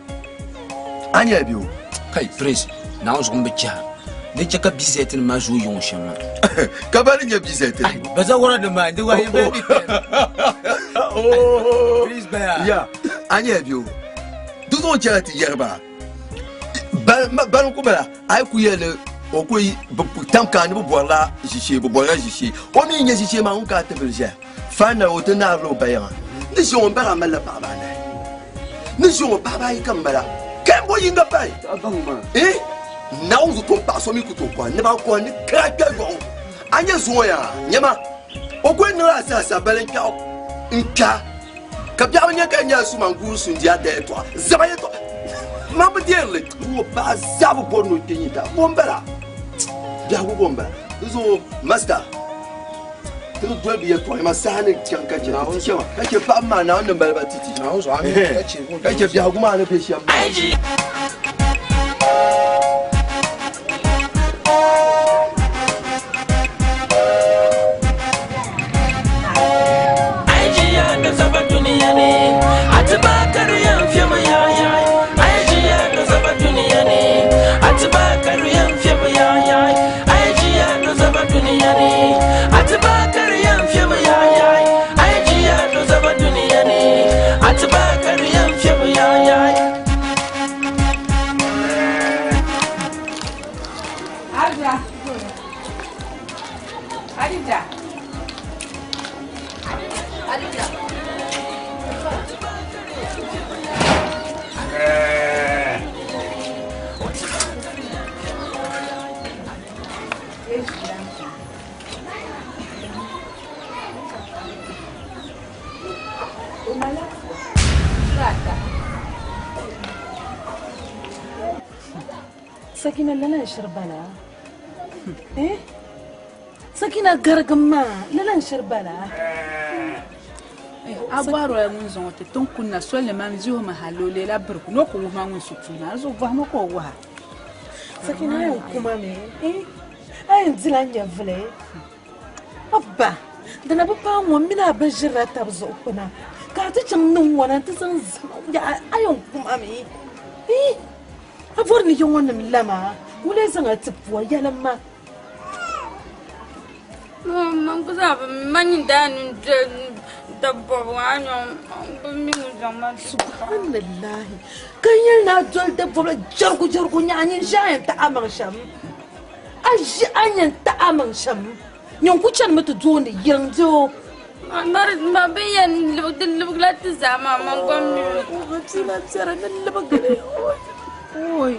a nyɛ bɛ o kai prince Naawuni zuɣu m bi chɛha di chɛ ka bizɛti nim maa zooi yiŋɔ shɛm maa ka ba ni nyɛ bizɛti ba za wɔra nim maa di wa yin bɛ bi prince baya ya a nyɛ bɛ o di zuɣu chɛla ti yɛri ba bani ku bala a yi ku yɛli O ku tam ka ni bi bɔrila ʒishee, bi bɔrila ʒishee. O mi nyɛ ʒishee maa ŋun ka ti bili ʒɛya. Final o ti naarila o bayaŋa. Ni ʒi ŋɔ m bala malila paɣaba anahi. Ni ʒi ŋɔ paɣaba ayi ka m bala. Ka m bo yinga pahi. Eh? Naawuni zuɣu tom paɣa so mi ku tooi kɔhi ni ba kɔhi ni kara kpɛ yɔɣu. A nyɛ zuŋɔ yaa nyɛma o ku niŋla asaasa bali n kpɛɣu n kpɛha ka biɛɣu nyɛ ka nyɛ suma n guuri sundiya da yɛltɔɣa zaba yɛltɔɣa man bi deerili ŋɔ paɣa zaa bi bɔri ni o kpɛ nyinta bɔ n bala biɛhigu bɔ n bala di zuɣu masta ti bi doli bi yɛltɔɣa ma saha ni chaŋ ka chɛ ti chɛma ka chɛ paɣaba maa Naawuni ni mali ba titi ka chɛ biɛhigu maa ni bɛ shɛm maa. Sakina lala n shiri bala eh Sakina garigim maa lala n shiri bala A bɔhiri o ŋun zaŋ o ti tiŋ kunna soli ni man zihi o mi hali o leela birigu ni o ku wuhi ma ŋun su puu maa zuɣu bɔhimi ka o wuha. Sakina a yɛn kuma mi eh a yɛn dila n nyɛvuli Abba dina bi paai ŋɔ mini a bi ʒirila tabi zuɣu kpina ka a ti chaŋ niŋ ŋɔna nti zaŋ zama a yɛn kuma mi eh A bɔri ni yiŋɔnim lama ŋun lee zaŋ a ti pua yɛlim ma. Man ku zaa bi mi, man nyin daa ni doli dab bɔbigu a nyɔŋ bi mi ŋun zaŋ ma ti pua. Subhanallahi ka n yɛli ni a doli dab bɔbigu la jɛrigu jɛrigu nyaɣa a nyin ʒi a yɛn taɣi amaŋ shɛm a ʒi a yɛn taɣi amaŋ shɛm nyin ku chanimi ti dooni yiŋ di o. Ma bi yɛn libigi di libigila ti zaa maa man gba mi. Bia biɛri ni libigiri oi.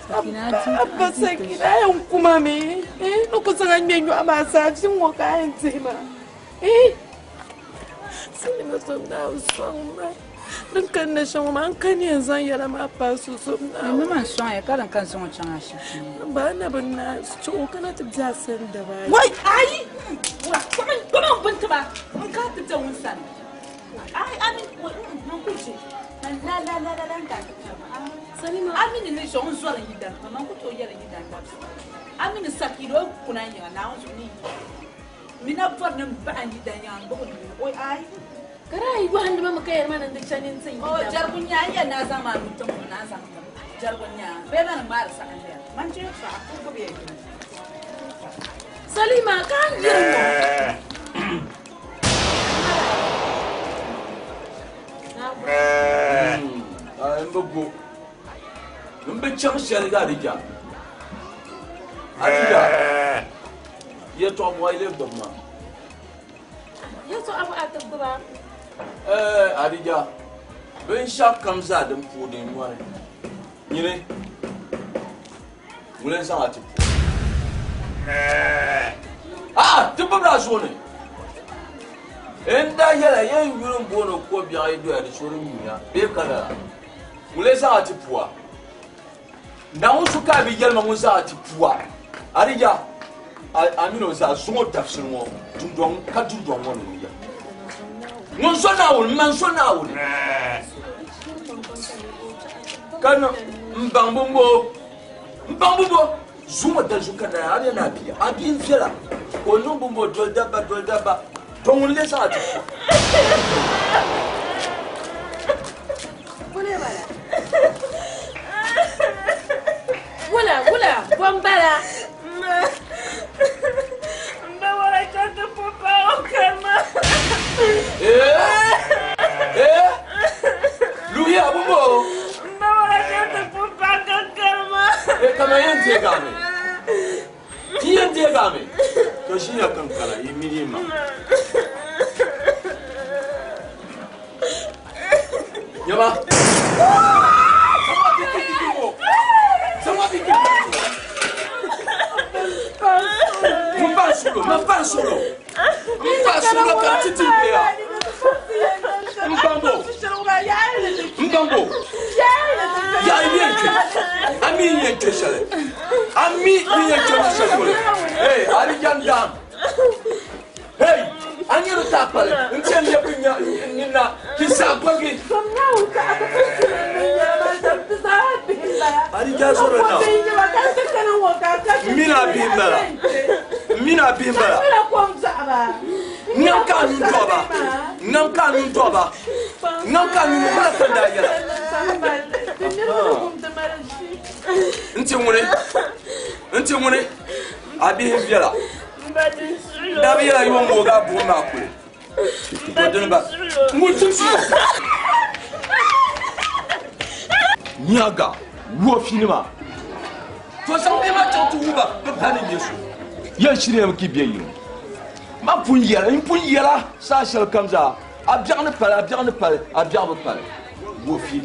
Abba Sakina a yɛn kuma mi ni ku zaŋ a ŋmɛ nyɔɣu maa zaa vi ŋɔ ka a yɛn dihi ma Salima zom Naawuni sɔŋ ma din kanna shɛm ŋɔ maa n kani yɛn zaŋ yɛla maa paai so zom Naawuni. Ni man sɔŋ ya ka din ka n zaŋ o chaŋ ashibiti ni. Ba na bi naai chuɣu kana ti be a sani daba ayi. Wai ayi kpama n bini tiba n ka ti bɛ ŋun sani ayi ami n ku je la la la la n ka ti kpama ami ni ni zuɣu n zɔri n yidan man ku tooi yɛli n yidan dabisi ami ni sakiri o kuna n yiŋa Naawuni zuɣu ni mina bɔri ni n bahi n yidan yiŋa n gbubi n nuu oi ayi Ka daa yi yɔhindi ma mi ka yɛri ma ni n di chani n-ti n O yidana. jɛrigu nyaa n yɛli ni a zaŋ ma nuu tim o ni a zaŋ tim. Jɛrigu nyaa bee ma ni ŋmaari saɣim ya. Man chɛ yɛtɔɣa ka o gbubi ya yuli. Salima, ka a ni yiri ŋɔ? N bi go. N bi chaŋ shɛli ka di ja. Adija, yɛtɔɣa bɔɣili lee gbubi ma. Yɛtɔɣa bɔ a ti gbuba. Ɛɛ Adija, binshɛɣu kam zaa din pooi din nyɔri nyini ŋuni n-zaŋ a ti pooi. Aa, ti gbibila a zuɣu ni. N daa yɛla yɛn yuli m-booni ko biɛɣu yi doya di so di nyuya bee ka lala. Ŋuni n-zaŋ a ti poa. Naawuni so ka a bi yɛli ma ŋun zaŋ a ti pua. Adija, a mini o zaa zuŋɔ dabisili ŋɔ dundɔŋ ka dundɔŋ ŋɔ ni ŋun ya. Ŋun so Naawuni, m ma n-so Naawuni. Ka niŋ m baŋ bimbo, m baŋ bimbo zuŋɔ dali zuɣu ka naya a ni a bia, a bia n-viɛla ka o niŋ bimbo doli dabba, doli dabba, to ŋuni lee zaŋ a ti pua. Wula, wula, bombala. Mba wara chati pupa o karma. Eh? Eh? Luya bumbo. Mba wara chati pupa ka karma. Eh, kama yin deegami n yɛn deegami to ʒiya kan kana yi mini ma nyama n pa sulo ma pa sulo n pa sulo ka ti ti beya n bambo n bambo yaa i yɛn kpe a mi yɛn kpe shɛli a mi yɛn kpe shɛli wuli hey alijan dam hey a nyɛri taa pali n tiɛn nyɛ bi nya nina ti saa gbagi alijan sɔrɔ na n mina bihi n bala n mina bihi n bala ŋam ka nun tɔba ŋam ka nun tɔba ŋam ka nun wala ka daa yɛla n ti ŋuni n ti ŋuni a bihi n viɛla daa bi yɛla yi ŋɔ ŋɔ buɣum maa kuli to dini ba ŋun timsi nyaga wofinima to zaŋ bihi maa chaŋ ti wuba bi ba ni nyɛ so yɛn shiriyami ki bɛ yino ma pun yɛla n pun yɛla saa shɛli kam zaa a biɛɣu ni pali a biɛɣu ni pali a biɛɣu bi pali wofi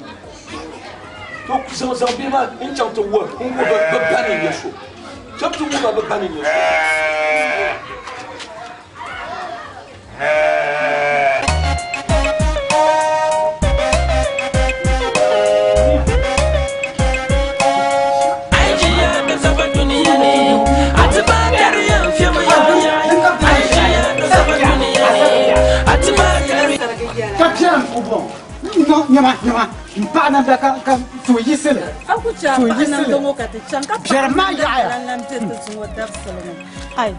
to zaŋ zaŋ bihi maa n chaŋ ti wo n wo bi ba ni nyɛ so chaŋ ti wuba bi ba ni nyɛ so. Ka piɛla n bɔŋ nyɛma nyɛma n paɣa namda ka ka to yiɣisili A ku chɛ a to paɣa namda yiɣisili ŋɔ ka ti chaŋ ka paɣa Biɛri maa namda yaɣaya. lan lan be ti zuŋɔ dabisili ŋɔ. Ai.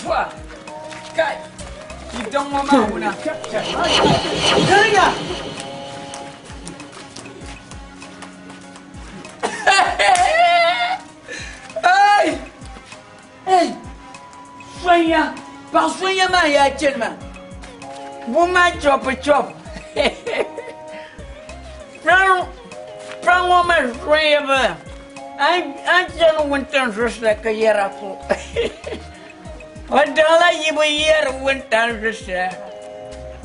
Wa kai idan ŋɔ maa wuna Kariga Hey! Hey! Sonya! Paɣa sonya maa yaa chani maa. Woman chop chop. Paɣa ŋɔ maa sonya bala. An chani wuntaŋ zuɣusaa ka yɛra ko. O daŋla yibu yɛri wuntaŋ zuɣusaa.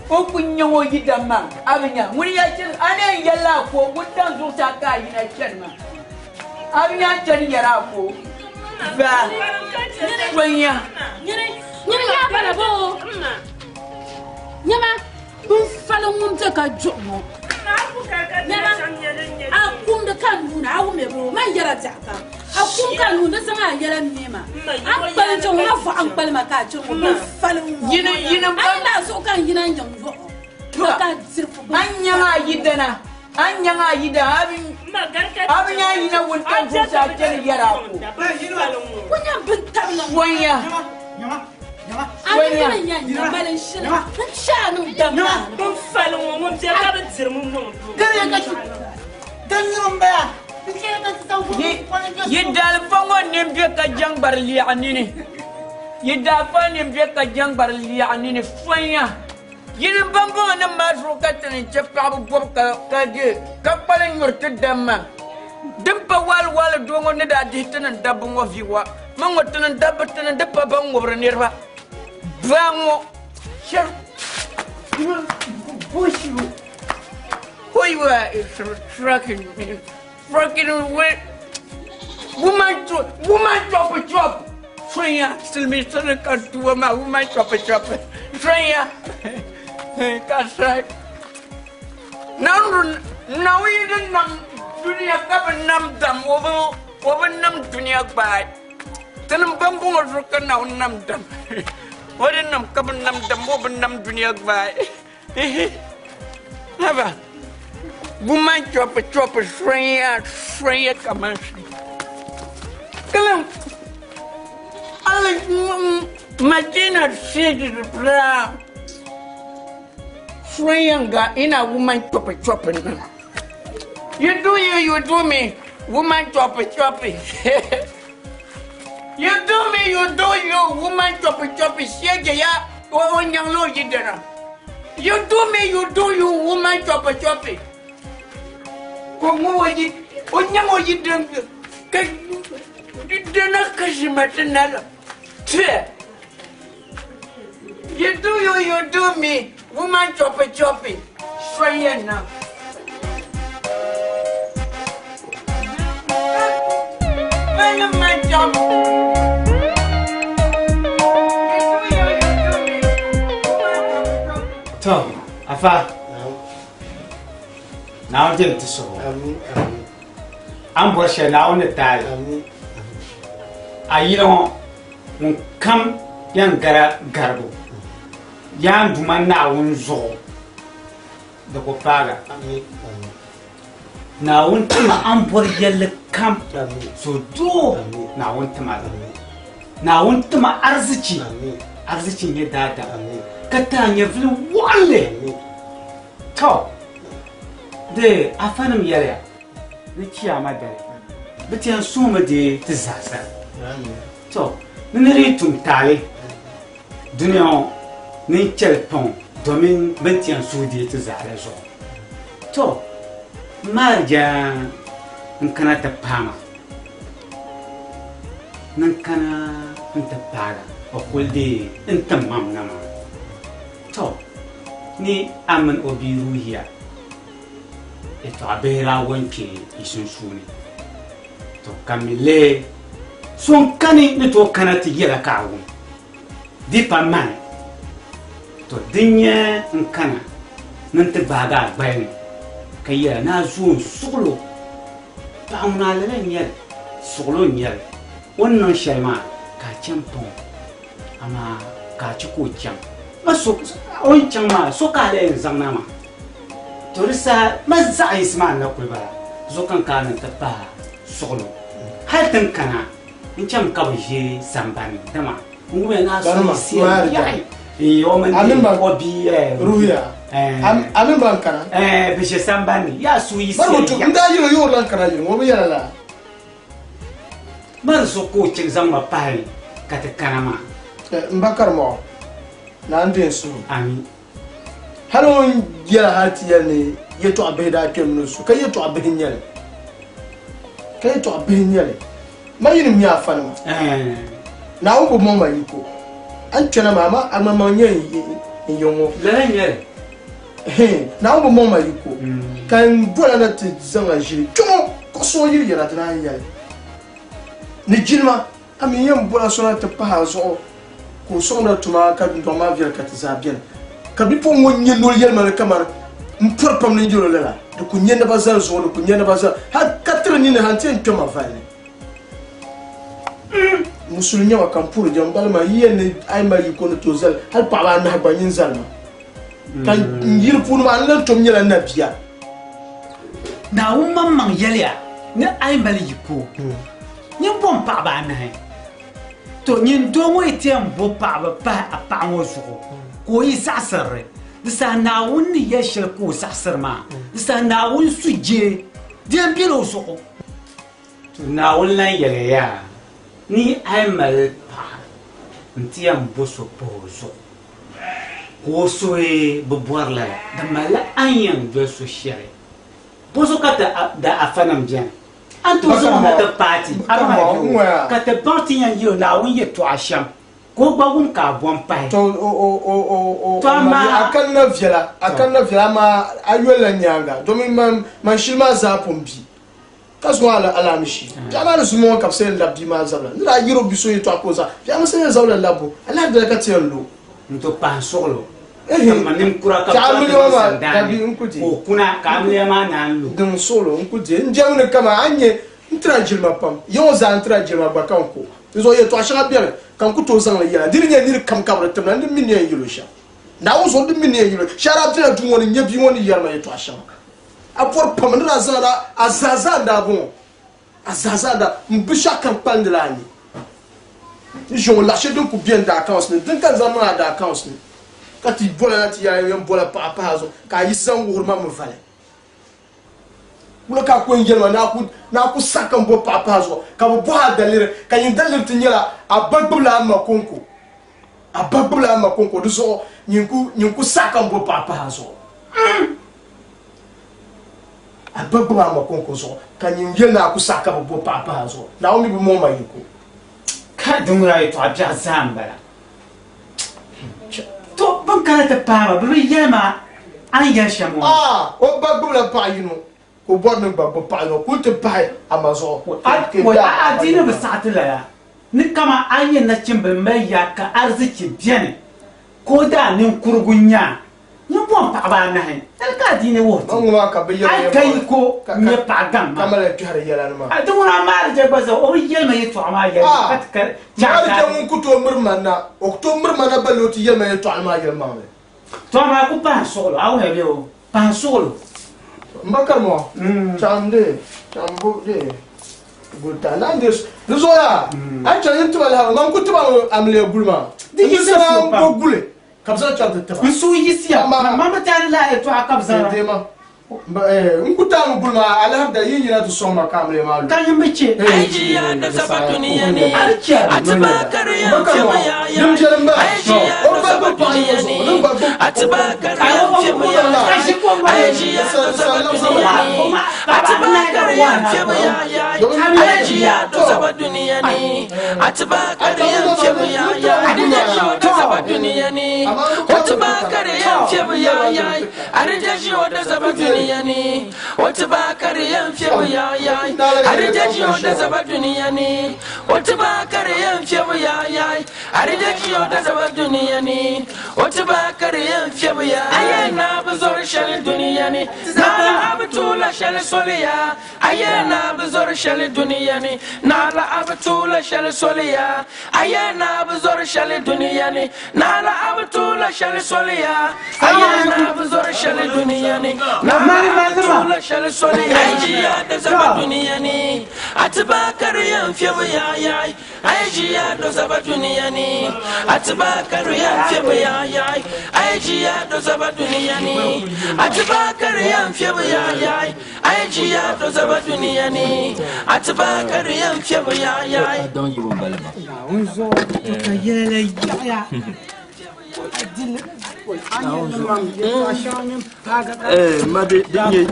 O ku nya o yidana maa, a bi nya. Ŋuni yaa chani, a ni yɛn yɛlila a ko wuntaŋ zuɣusaa ka a yina chani maa. A bi nya a chani yɛri a ko. Ba, sonya. Nyini yaa bala bo. Nyama bin fali ŋun bɛ ka juɣu ŋɔ. Nyama a kumdi ka nuuni a wume bo man yɛra biɛɣu kam. A kum ka nuuni di zaŋ a yɛla mii ma. A kpalim chaŋ ŋɔ a vɔɣu n kpalima ka a chaŋ ŋɔ bin fali ŋɔ. Yini yini A yi lahi zuɣu ka n yina n yiŋ yɔɣu. Ka diri fu An nyaŋ a yidana, an nyaŋ a yidana, a bi a bi nya yina wuntaŋ zuɣusaa chani yɛri a ko. Ku nyɛ bin tabili ŋɔ. Sonya. A mi ni nya nya mali n shili n chɛ a niŋ dam maa ni. Bin fali ŋɔ ŋun bɛ ka bi diri mi mɔŋ. Yi daalifa ŋɔ nini be ka jaŋgbari lɛɣu nini. Yi daalifa nini be ka jaŋgbari lɛɣu nini sonya. Yini bambɔŋɔ nim maa zuɣu ka ti ni chɛ paɣaba bɔbu ka ka de ka kpali nyuri ti dam maa. Din pa waali waali doo ŋɔ ni daa dihi ti ni dabba ŋɔ vi wa. Man ŋɔ ti ni dabba ti ni di pa ban ŋubiri niriba. Baa ŋɔ shɛri bush you. Who you are is tracking me. Fucking wait. Woman to woman chop chop. Sonya silmi sani ka tuwa ma woman chop chop. Sonya ka sai. Nandu nawi din nam dunia ka bi nam dam o bi o bi nam dunia gbaai. Tinim bambɔŋɔ zuɣu ka Naawuni nam dam. O di nam ka bi nam dam o bi nam dunia gbaai. Haba. Woman chop chop sonya sonya kaman shi. Kalan Allah Madina ce da Sonya ga ina woman chop chop nan. You do you, you do me. Woman chop chop. You do me, you do you, woman choppy choppy, shege ya, o o nyaŋ lo yidana. You do me, you do you, woman choppy choppy. Ko ŋɔ o yi, o nyaŋ o yidan ka dina ka ʒima ti na la. Tue. You do you, you do me, woman choppy choppy, soya na. To, afa. Naawuni jɛli ti suhu. A ni bɔri shɛli Naawuni ni taai. A yili ŋɔ ŋun kam yɛn gara garibu yaan Duuma Naawuni zuɣu di ku paaga. Naawuni tima a ni bɔri yɛlli kam suhudoo Naawuni tima li. Naawuni tima arzichi, arzichi n-nyɛ daadam ka ti a nyɛvili wɔɣinli. Tɔ! Di afanim yɛliya ni chiyaama dali bɛ ti yɛn suhimi deei ti zaasa. Tɔ! Ni nir yi tum taali dunia ŋɔ ni n-chɛli paŋ o domin bɛ ni ti yɛn suhi deei ti zaa la zuɣu. Tɔ! M maarija n-kana ti paai ma, ni n kana nti paag a, o kul deei n-tim ma na maa. Tɔ! Ni a min o bia Ruhia yɛtɔɣa bihi daa wo n-kpe yi sunsuuni. Tɔ! Ka mi lee so n-kani ni tooi kana ti yɛla ka a wum, di pa mani. Tɔ! Din nyɛ n kana ni n ti gbaagi a gbali ni ka yɛla ni a zo n-suɣil o. Paɣa ŋun a lala n-nyɛ li, suɣil o n-nyɛ li. O ni niŋ shɛli maa ka a chɛ m-paŋ o. Amaa ka a chɛ ka o chaŋ. Ma so, o ni chaŋ maa, so ka a lee yɛn zaŋ na maa? To di saha ma zaɣ yinsi maa n-na kuli bala, zuɣu ka n kana ni n ti pahi suɣilo. Hal ti ni kana, n chami ka bɛ ʒe sambani ni, dama n wumiya ni a so yiɣisiya yaɣi o mini o bia Ruhiya. A mini ban kana? Bɛ ʒe sambani ni, yaa suhu yiɣisiya yaɣi. N daa yɛl o yoori lan kana yili ŋɔ, o bi yɛla lala. Mali so ka o chɛ zaŋ ma pahi ka ti kana maa. M ba Karimɔɣu, Naa n-deei n suhu. Ami. Hal o ni yɛli hal ti yɛli ni yɛtɔɣ bihi daa kpɛmi ni o suhu, ka yɛtɔɣ bihi n-nyɛ li. Ka yɛtɔɣ bihi n-nyɛ li. Ma yinim nyɛ afanima. Naawuni bi mɔŋ ma yiko. A ni kpɛna maa, amaa a maŋmaŋ nyɛ n yiŋ ŋɔ. Lala n-nyɛ li. Naawuni bi mɔŋ ma yiko, ka n bola na ti zaŋ a ʒili kpe ŋɔ kuɣusi ŋɔ yili yɛla, dina n-yɛli ni jilima, a mi yɛn bola so na ti pahi a zuɣu ka o sɔŋdi a tuma ka dundɔŋ maa viɛli ka ti zaa beni. Ka bipuɣiŋ ŋɔ nyɛ noli yɛlimaŋli kamani m pɔri pam ni n yɛl o lala, di ku nyɛ naba zali zuɣu, di ku nyɛ naba zali hal ka tiri nini ha nti yɛn kpe ma valli. Musuli nyɛ ma ka m puhiri jɛma bali maa, yi yɛn ni a yi mali yiko ni tooi zali hal paɣiba anahi gba nyin zali ma. Ka n yili puuni maa n lan tom nyɛla nabia. Naawuni maŋmaŋ yɛliya ni a yi mali yiko, nyin bom paɣiba anahi. To nyin doo ŋɔ yi ti yɛn bo paɣiba pahi a paɣa ŋɔ zuɣu ka o yi zaɣisiri li, di saha Naawuni ni yɛli shɛli ka o zaɣisiri maa, di saha Naawuni sujee di yɛn bela o zuɣu. To Naawuni lan yɛliya yaa ni a yi mali paɣa nti yɛn bo so pahi o zuɣu ka o suhi bi bɔri lala, di malila a ni yɛn doli so shɛli. Bɔzuɣu ka ti da afanim beni? A ni tooi zaŋ o na ti paati a ba maa biɛ o, ka ti baŋ ti yɛn yɛl o Naawuni yɛtɔɣa shɛm, ka o gba wum ka a bom pahi. To amaa a kanna viɛla, a kanna viɛla, amaa a yolila nyaaŋa, domin man shili maa zaa pun bi. Ka zaŋ a alaamishi biɛɣu maa ni zuŋɔ ŋɔ ka bɛ sa yɛn labi bia maa zabila. Ni daa yɛri o bi so yɛtɔɣa ka o zaŋ biɛɣu maa sa yɛn zabila labbu, alahi dali ka ti yɛn lo. N to pahi n suɣili o. Ka ma ninkura ka bɛ ti niŋ sandaani ka o kuna ka amiliya maa naan lo. Din suɣili o n ku deei n jɛmmi ni kaman a ni nyɛ n tira jilima pam, ya ŋɔ zaa n tira jilima gba ka n ku. Di zuɣu yɛtɔɣ shɛŋa beni ka n ku tooi zaŋ li yɛla. Di ni nyɛ nir kam ka bɛ di timda, n di mi ni yɛn yɛl o shɛm. Naawuni zuɣu n di mi ni yɛn yɛl o shɛhira bela duu ŋɔ ni n-nyɛ bia ŋɔ ni yɛri ma yɛtɔɣ shɛŋa. A pɔri pam ni daa zaŋ a zaa zaa n-daa bɔŋɔ, a zaa zaa n-daa, m bi shɛɣu kam kpalindila a ni. N ʒi ŋɔ laɣ shɛli din kul be n daa accounts ni, din ka n zaŋ niŋ a daa accounts ni, ka ti bola na ti yɛli a yɛn bola paɣa pahi a zuɣu, ka a yiɣisi zaŋ wuhiri ma mi vali. Wula ka a ku yɛn yɛli ma ni a ku saɣi ka m bo paɣa pahi a zuɣu ka bi bɔhi a daliri, ka nyin daliri ti nyɛla a ba gbibila a ma kɔŋko. A ba gbibila a ma kɔŋko, di zuɣu nyin ku saɣi ka m bo paɣa pahi a zuɣu. A ba gbibi a ma kɔŋko zuɣu, ka nyin yɛli ni a ku saɣi ka bɛ bo paɣa pahi a zuɣu. Naawuni mi bi mɔŋ ma yiko. Ka di ŋuna yɛtɔɣa biɛɣu zaa m-bala. To, bɛ ni kana ti paai ma, bɛ bi yɛli ma a ni yɛli shɛm ŋɔ. Aa, o ba gbibila paɣ yino, ka o bɔri ni n gba gbibi paɣ yino kul ti pahi a ma zuɣu. A adiini bi saɣi ti lala, ni kaman a nyɛ nachimbila m-mali yaa ka arizichi beni, ka o daa ninkurugu nya Nyin bom paɣaba anahi, dali ka adiini wuhi ti. A ka yiko n-nyɛ paɣa gaŋ maa. A di ŋuna Maarija gba zaa, o bi yɛli ma yɛtɔɣa maa yɛli ma ka ti ka chaɣ Maarija taali. ŋun ku tooi miri ma na, o ku tooi miri ma na balli o ti yɛli ma yɛtɔɣili maa yɛlimaŋli. Tɔ amaa ku pahi suɣulo, a wuhiya bee o pahi suɣulo. M ba Karimɔ, chaŋ dee, chaŋ bo dee guli ta naan dee di zuɣu yaa, a yi chaŋ yin tiba lahaba, man ku tiba amiliya guli maa. Di N yiɣisi sani a suhu pam. bo guli. Ka bɛ zaŋ chaŋ ti tiba. N suhu yiɣisiya pam, man bi taai lala yɛtɔɣa ka bɛ zaŋ. Deema, n ku taai mi guli maa, alahiri da yi yina ti sɔŋ ma ka amiliya maa lu. Ka nyin bi chɛ. A na bi zɔri shɛli dunia ni naɣila a bi tuula shɛli soli ya a yɛ na bi zɔri shɛli dunia ni naɣila a bi tuula shɛli soli ya a yɛ na bi zɔri shɛli dunia ni naɣila a bi tuula shɛli soli ya a yi ʒiya do zaba dunia ni a ti ba ka di yɛn fiɛbu yaai a yi ʒiya do zaba dunia ni a ti ba ka di yɛn fiɛbu yaai a yi ʒiya do zaba dunia ni a ti ba ka di yɛn fiɛbu yaai a yi ʒiya do zaba dunia ni a ti ba ka di yɛn fiɛbu yaai. Daŋ yibu m-bala maa. Naawuni zuɣu to ka yɛla la yaɣiya. Eh, ma di di nyɛ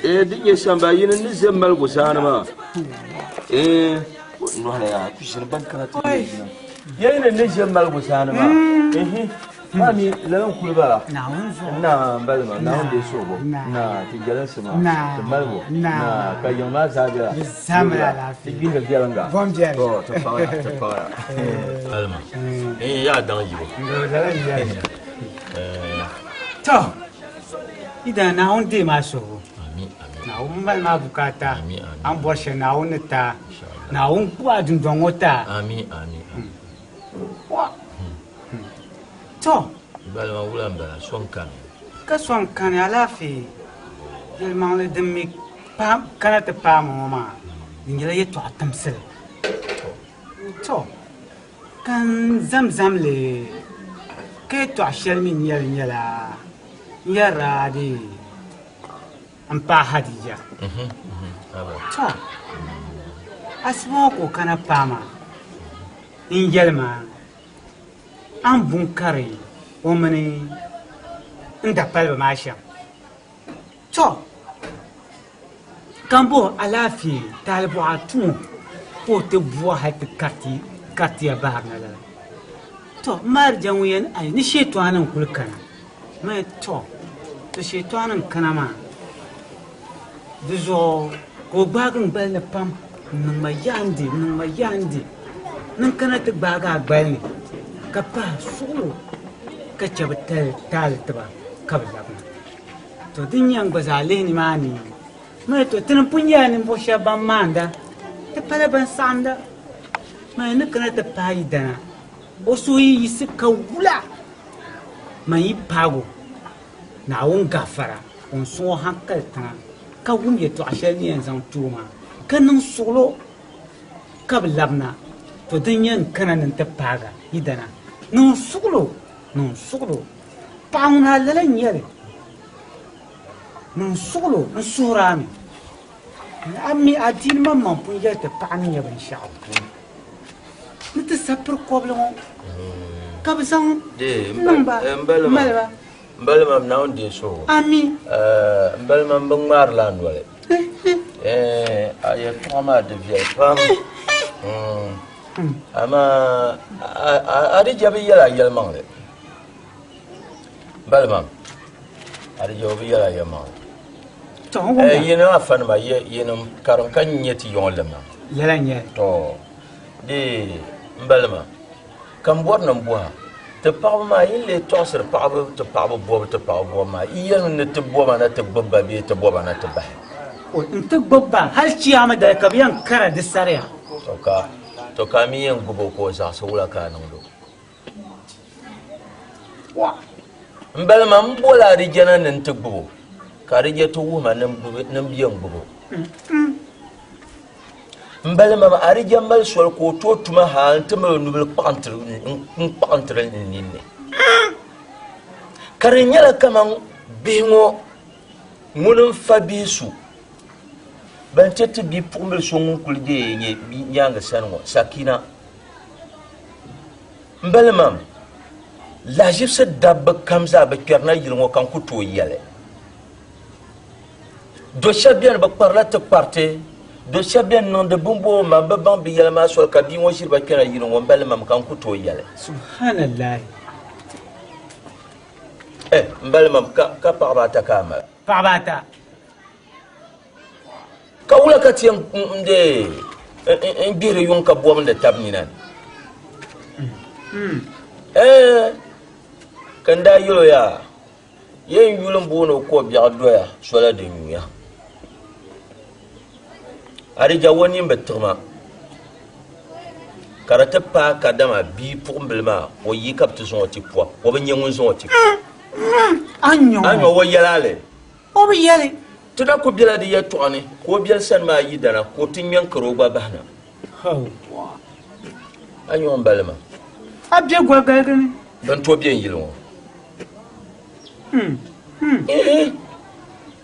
eh di nyɛ shɛm ba yini ni ʒe maligu zaani maa eh nɔhila yaa ku ʒini ban kana ti yɛ ʒina yɛli ni ʒe maligu zaani maa ehe maa mi lala n kuli bala na n bali maa naawuni deei suhigu na ti jɛlinsi maa ti malibu na ka yiŋ maa zaa bela ti gbihiri viɛlinga to ti paɣaya ti paɣaya balima eh yaa daŋ yibu To, idan Naawuni deei maa suhigu. Naawuni mali maa bukaata. A ni bɔri shɛli Naawuni ni ti a. Naawuni gbubi a dundɔŋ ŋɔ ti a. Amin amin. To. Balima wula m-bala, sɔŋ kani. Ka sɔŋ kani alaafee. Yɛlimaŋli din mi kana ti paai ma ŋɔ maa, di nyɛla yɛtɔɣa timsili. To. Ka n zamzam li ka yɛtɔɣ shɛli mi nyɛli nyɛla n yɛrila di m paɣa Hadija. Tɔ! Asiba ŋɔ ka o kana paai ma n-yɛli ma a ni bu n-kari o mini n dapaliba maa shɛm. Tɔ! Ka m bo alaafee taali bɔɣa tumo ka o ti bua hal ti karitiya bahiri na lala. Tɔ! M Marija ŋun yɛn ai ni Shɛtɔani n-kul kana. Ma yɛn, tɔ! To Shɛtɔani n-kana maa, di zuɣu ka o gbaagi n gbali ni pam n-niŋ ma yaandi, n-niŋ ma yaandi ni n kana ti gbaagi a gbali ni ka pahi suɣilo ka chɛ bɛ taali ti ba ka bɛ labina. To din nyɛ n gba zaa lihi nimaani mali to ti ni pun nyɛla ninvuɣ shɛba ban maanda, ti pala ban saɣinda. Mali ni kana ti paai yi dana, o suhu yi yiɣisi ka wula, man yi paag o, Naawuni gafara o n-sɔŋ o hankali tiŋa ka wum yɛtɔɣ shɛli ni yɛn zaŋ ti o maa, ka niŋ suɣilo ka bi labina. To din nyɛ n kana ni n ti paag a yi dana, niŋ suɣilo, niŋ suɣilo. Paɣa ŋun a lala n-nyɛ li, niŋ suɣilo n-suhir a mi. A mi adiini maŋmaŋ pun yɛli ti paɣa ni nyɛ binshɛɣu ni ti sa piri kɔbili ŋɔ ka bɛ zaŋ niŋ ba mali ba. M balima Naawuni deei suhigu. Ami. M balima m bi ŋmaarila a noli. A yɛltɔɣa maa di viɛli pam. Amaa a di je bi yɛl a yɛlimaŋli. M balima a di je o bi yɛl a yɛlimaŋli. Yinim afanima yinim karim ka nyɛ ti yiŋɔ limma. Lala n-nyɛ li. To dee m balima ka m bɔri ni m bɔha ti paɣaba maa yi ni lee tɔɣisiri paɣaba ti paɣaba bɔbu ti paɣaba bɔbu maa yi yɛlimi ni ti bɔba na ti gbubi ba bee ti bɔba na ti bahi. N ti gbubi ba hal chiyaama dali ka bɛ yɛn kara di sariya. To ka to ka a mi yɛn gbubi o ka o zaɣisi wula ka a niŋdi o? M balima m boli Arijana ni n ti gbubi o ka Arija ti wuhi ma ni n yɛn gbubi o. M balima Arija mali soli ka o tooi tuma hal nti mali o nubili n-kpaɣintiri n ninni. Ka di nyɛla kaman bihi ŋɔ ŋuni n-fa bihi su ban ti ti bipuɣimbila so ŋun kuli deei nyɛ nyaaŋa sani ŋɔ, Sakina. M balimam, lahiʒibisi dabba kam zaa bi kpɛrina yili ŋɔ ka n ku tooi yɛli. Do shɛba beni bɛ kparila tikpariti, do shɛba beni niŋdi bimboo man bi baŋ bɛ yɛla maa soli ka bia ŋɔ ʒiri ba kpɛna yili ŋɔ, m balimam ka n ku tooi yɛli. Subhanallahi. Eh, m balimam ka, ka paɣaba ata ka a mali. Paɣaba ata. Ka wula ka ti yɛn deei n gbihiri yuŋ ka bɔbindi tab nina ni? Ɛɛ, ka n daa yɛl o yaa, Yɛn yuli m-booni o kɔbiɛɣu doya sola din nyuya. Adija o nini bi tiɣi ma ka di ti paai kadama bia puɣimbila maa o yi ka bɛ ti zaŋ o ti pɔbi, o bi nya ŋun zaŋ o ti pɔbi. A nya o yɛla li? O bi yɛli. Ti na kuli bela di yɛltɔɣa ni ka o biɛli sani maa yidana ka o ti ŋme n-kari o gba bahina. A nya o ni bali ma? A be goligaligi ni. Bɛ ni tooi be n yili ŋɔ.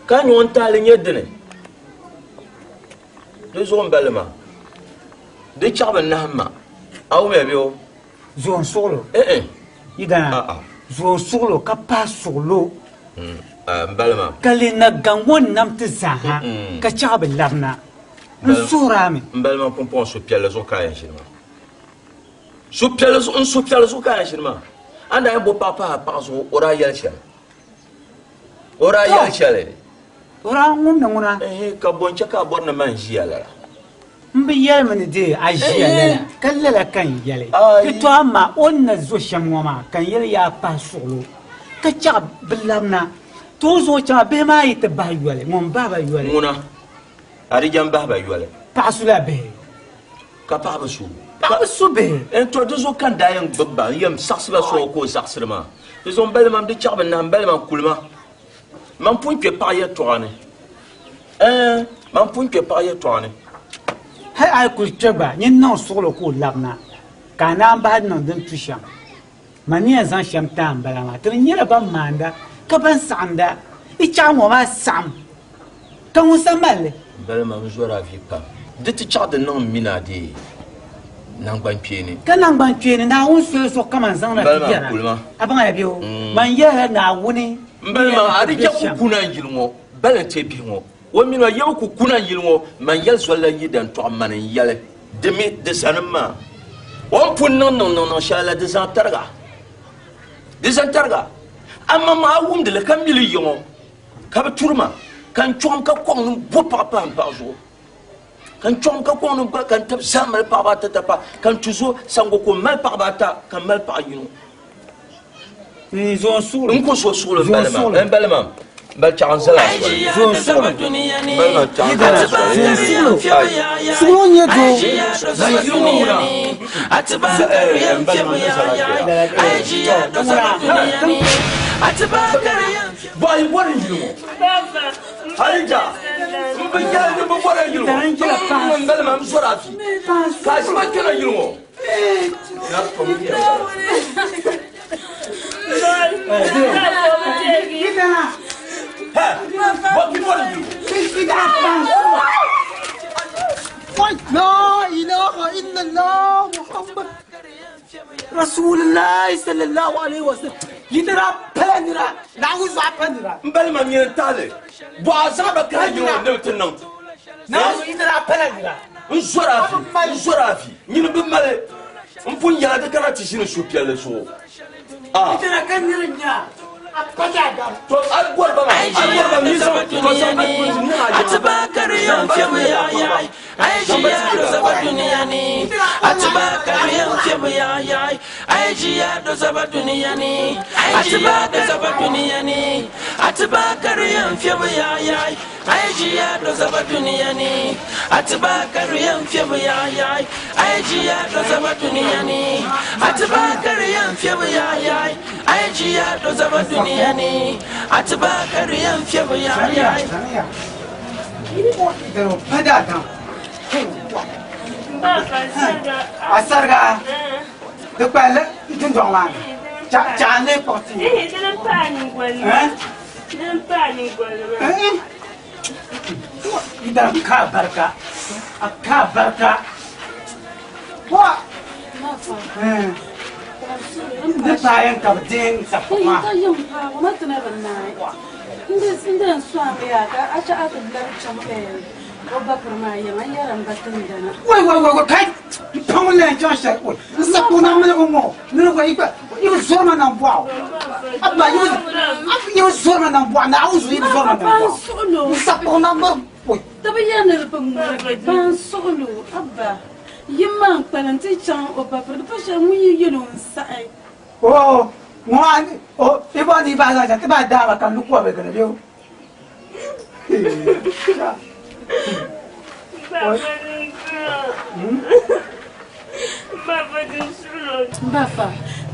Ka a nya o ni taali nyɛ dini? Di zuɣu m-bali ma. Di chaɣ bi nahim ma. A wumya bɛ o? Zoon suɣulo. Eh-eh. Yidana. Ah-ah. Zoon suɣulo ka pahi suɣulo. N bali maa. Ka le na gaŋ ŋɔ nam ti zaaha ka chaɣ bi labina. N suhiri a mi. M bali maa pumpɔŋɔ suhupiɛlli zuɣu ka a yɛn ʒini maa. Suhupiɛlli zuɣu, n suhupiɛlli zuɣu ka a yɛn ʒini maa. A ni daa yɛn bo paɣa pahi a paɣa zuɣu o daa yɛli shɛli. O daa yɛli shɛli. O daa ŋumdi ŋuna. Ka bɔ n-chɛ ka a bɔri ni man ʒiya lala? M bi yɛlimi ni dee a ʒiya lala, ka lala ka n yɛli. Ti to amaa o ni na zo shɛm ŋɔ maa ka n yɛli yaa pahi suɣilo ka chaɣ bi labina. To o zuɣu chaŋ a bihi maa yi ti bahi yoli, ŋun bahi ba yoli. Ŋuna, Adija m-bahi ba yoli. Paɣa su la bihi. Ka paɣa bi su. Paɣa bi su bihi. N to di zuɣu ka n daa yɛn gbubi ba n yɛn saɣisi ba sɔŋ ka o zaɣisiri maa. Di zuɣu m bali ma m di chaɣ bi nahi m bali ma n kuli ma. Man pun kpe paɣa yɛtɔɣa ni. Ɛɛn, man pun kpe paɣa yɛtɔɣa ni. Hal a yi kuli kpe gba, nyin niŋ suɣilo ka o labina, ka a naan bahi niŋ din tu shɛm. Man ni yɛn zaŋ shɛm ti a m-bala maa, ti di nyɛla ban maanda ka ban saɣinda. Yi chaɣ ŋɔ maa saɣim, ka ŋun sa mali li. M bala maa, n zɔri a vi pam. Di ti chaɣ di niŋ m mini a dee naŋgbankpeeni. Ka naŋgbankpeeni Naawuni soli zuɣu kaman zaŋda ti M bala maa, yɛra, kuli ma. A baŋya bɛ o? Man yɛlila Naawuni M bala maa, a di chɛ ku kuna n yili ŋɔ, bala n-chɛ bihi ŋɔ. O mini o yɛbu ku kuna n yili ŋɔ, man yɛli zoli la yi dan tɔɣim mani n-yɛli, Di mi di zanim maa. O ni pun niŋ niŋ niŋ niŋ shɛli la, di zaŋ tariga. Di zaŋ tariga. Amaa a wumdi li ka mi li yiŋɔ, ka bi turi ma, ka n chɔɣim ka kɔŋ ni bo paɣa pahi m paɣa zuɣu. Ka n chɔɣim ka kɔŋ ni gba ka n tabi zaa mali paɣaba ata tapa, ka n tuzo Sango ka o mali paɣaba ata, ka m mali paɣa yino. N zo suɣulo. N ku zo suɣulo n bali maa. N bali maa. N bali chaɣ n zali a soli. Zo suɣulo. N bali maa chaɣ n zali a soli. Zo suɣulo. Suɣulo n nyɛ doo. Bɔhi bɔri n yili ŋɔ. Halija n bi yɛli ni bi bɔri n yili ŋɔ. N bali maa n zɔri a vi. Ka a ʒi ma kpɛna yili ŋɔ. Rasulullahi sallallahu alaihi wasallam. Yi ni daa pala nira, Naawuni zuɣu a pa nira. N bali ma nyini taali. Bɔ a zaŋ ba kana yiŋɔ ni bɛ ti niŋ. Naawuni yi ni daa pala nira. N zɔri a vi, n zɔri a vi. Nyini bi mali n pun yɛla di kana ti ʒini suhupiɛlli zuɣu. Ah. Yi tana ka niri nya a pa daadam. To a bɔri ba maa, a bɔri ba mi zaŋ to zaŋ ba ti niŋ a yiŋa. Pa daadam. A sariga di kpalli dundɔŋ maa ni chaɣa n lee kpuɣi ti Yidana ka barika a ka barika wa di paaya ka bi deei n saɣi maa. Wai wai wai wai kai paŋ n lahi chaŋ shɛli oi n saɣi o naŋ mini o ŋɔ nini gba yi gba yi bi zɔri ma nambɔɣu abba yi bi zɔri ma nambɔɣu Naawuni zuɣu yi bi zɔri ma nambɔɣu n saɣi o naŋ miri oi. Ti bi yɛli ni di bi ŋmaligi ban suɣili o abba yim maa n kpalim ti chaŋ o ba piri di pa shɛli ŋun yi yɛli o n saɣi. Oo ŋɔ maa o i bɔri ni yi bahi zaŋ chaŋ ti bahi daama ka n lu kɔbigi ni bɛ o. Bafa,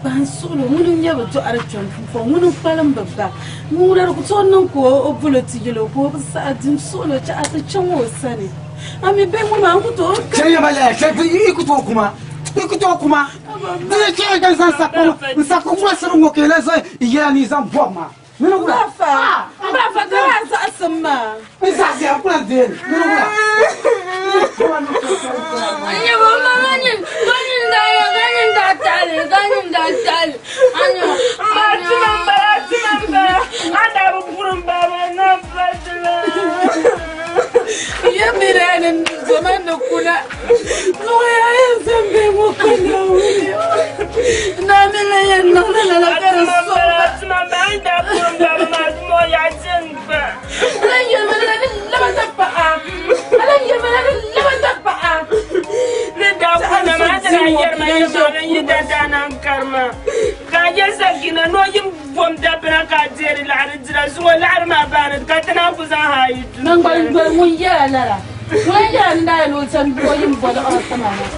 ban suɣili ŋuni n-nyɛ bɛ dɔɣiri kpɛm pumpɔŋ ŋuni n-kpalim bɛ ba. Ŋuna di ku tooi niŋ ka o boli o ti yɛl o ka o bi saɣi di n suɣili o chɛ a ti chaŋ o sani. A mi bɛ ŋɔ maa n ku tooi Chɛ ya ma lala, chɛ yi ku tooi kuma, yi ku tooi kuma. Di yi chɛ ka n zaŋ n sakpɔŋ ŋɔ siri ŋɔ ka yi lahi zaŋ yi yɛla ni yi zaŋ bɔbi ma. Nini wula. Bafa, bafa ka a zaɣisim maa. N zaɣisiya n kula deeni. Nini wula. Nyɛ ba ma ka nyin ka nyin daa ya ka nyin daa taɣili ka nyin daa taɣili anyo. Ma tima n bala tima n bala a daa bi puri n bala na pa tima. Ya mira ni zoma ni kuna. Zuɣu ya yɛn zaŋ bɛ ŋɔ kpa Naawuni. Naa mi la yɛn niŋ li lala ka di sɔŋ ba. Ala yɛlima la ni laba ti paɣa. Ala yɛlima la ni laba ti paɣa. Ni daa kuna maa ti daa yɛrima yɛltɔɣa ni yi dadaa n karima ka a yɛli sakina ni o yim bom dabina ka a deeri laɣiri dira zuŋɔ laɣiri maa baani ka ti naan ku zaŋ ha yi du. Naŋgban ŋun yɛla lala ŋun yɛla ni daa yɛli o chani o yim boli o tima maa.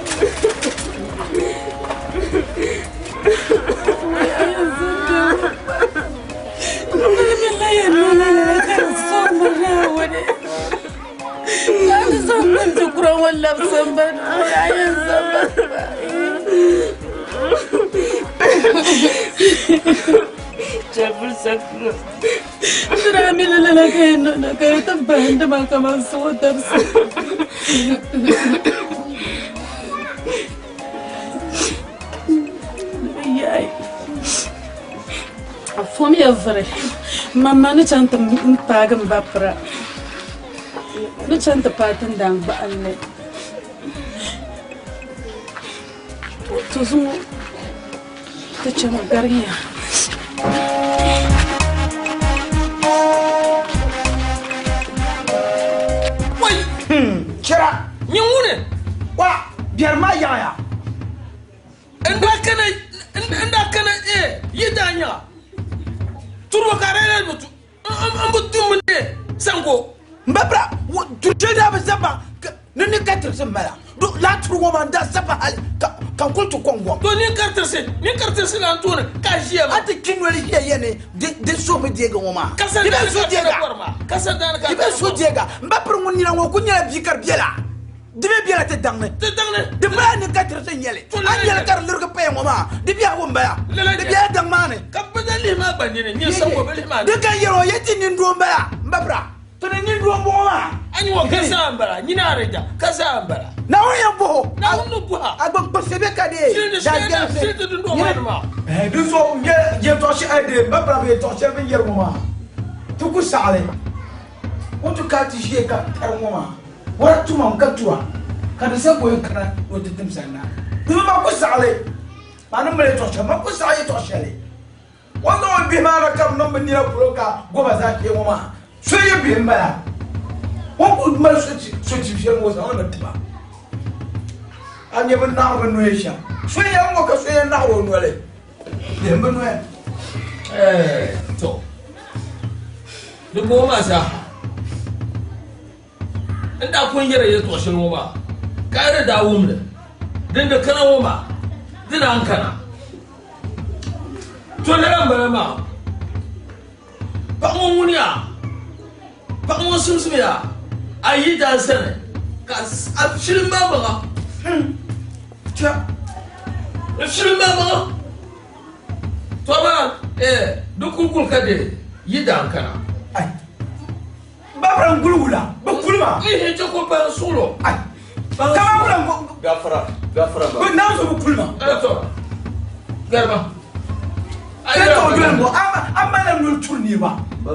Fomiya vuri mama ni chaŋ ti paagi m ba pira ni chaŋ ti paai tindaŋ gbaɣinli to zuŋɔ ti chami gariya. Wai! Chira! Nyin ŋuni? Wa! Biɛri maa yaɣiya. N daa kana n daa kana eh yi daa nyaɣa turiba ka di yɛli bi tu n bi tum ni sango. N ba bira turi shɛli daa bi zaba ni ni ka tirisi m mala laa turi ŋɔ maa n daa zaba hali ka n kuli ti kɔŋ gɔm. To nin karitirisi nin karitirisi la n tooni ka a ʒiya maa. A ti kpi noli ʒiya ya ni di suhu bi deegi ŋɔ maa. Ka Di bɛ suhu deega. Ka sandaani ka Di bɛ suhu deega. N ba piri ŋun nina ŋɔ ku nyɛla bia ka di biɛla. Di mi biɛla ti daŋ ni. Ti daŋ ni. Di bala ni ka tirisi n nyɛli. A ni yɛli ka di lirigi paya ŋɔ maa, di biɛhigu m bala. Di biɛla daŋ maa ni. Ka bɛ daa lihi maa gba nini, nyɛ sango bɛ lihi maa ni. Di ka n yɛli o, yɛti nindoo m bala, m ba pira. To ni nindoo m bɔŋɔ maa. A ni ŋɔ ka zaa m-bala, nyini a di da, ka zaa m-bala. Naawuni yɛn bɔh o. Naawuni ni bɔh a. A gbin kpibisi bɛ ka deei Shiri daadɛmsi. shiri ti dundɔŋ maa ni maa. Di zuɣu n yɛtɔɣ shɛli din ba bira bɛ yɛtɔɣ shɛli bɛ ni yɛri ŋɔ maa ti ku saɣi li. O ti ka ti ʒiɛ ka tari ŋɔ maa, o daa tumam ka tura, ka di sa bɔyi kana ni o ti tim sanna. Di zuɣu man ku saɣi li. Maa ni mali yɛtɔɣ shɛli, man ku saɣi yɛtɔɣ shɛli. O ni zaŋ o bihi maa na ka bɛ niŋ bɛ nina polo ka goba zaa kpe ŋɔ maa, so yi bihi m-bala. O ni kul mali sochib shɛli ŋɔ o zaŋ li mi ti ba. A nya bɛ naɣiri bɛ noya shɛm. So yɛli ŋɔ ka so yɛn naɣiri o noli. Bihim bɛ noya. To, di bɔŋɔ maa zaaha, n daa pun yɛri yɛtɔɣ shɛli ŋɔ maa, ka yi di daa wum li. Din di kana ŋɔ maa, di naan kana. To lala m-bala maa, paɣ ŋɔ ŋuniya, paɣ ŋɔ simsimiya a yi daa sani, ka a filim maŋmaŋa. N filim maŋmaŋa. To amaa, di kul kuli ka di yi daa n-kana. Babra n guli wula bi kuli maa. Ihi ti ku ban suɣulo. Kama wula n Gafara gafara ba. Bi naan so bi kuli maa. Ɛtɔ gariba. Ka tɔ doli ŋɔ a mali noli turi niriba.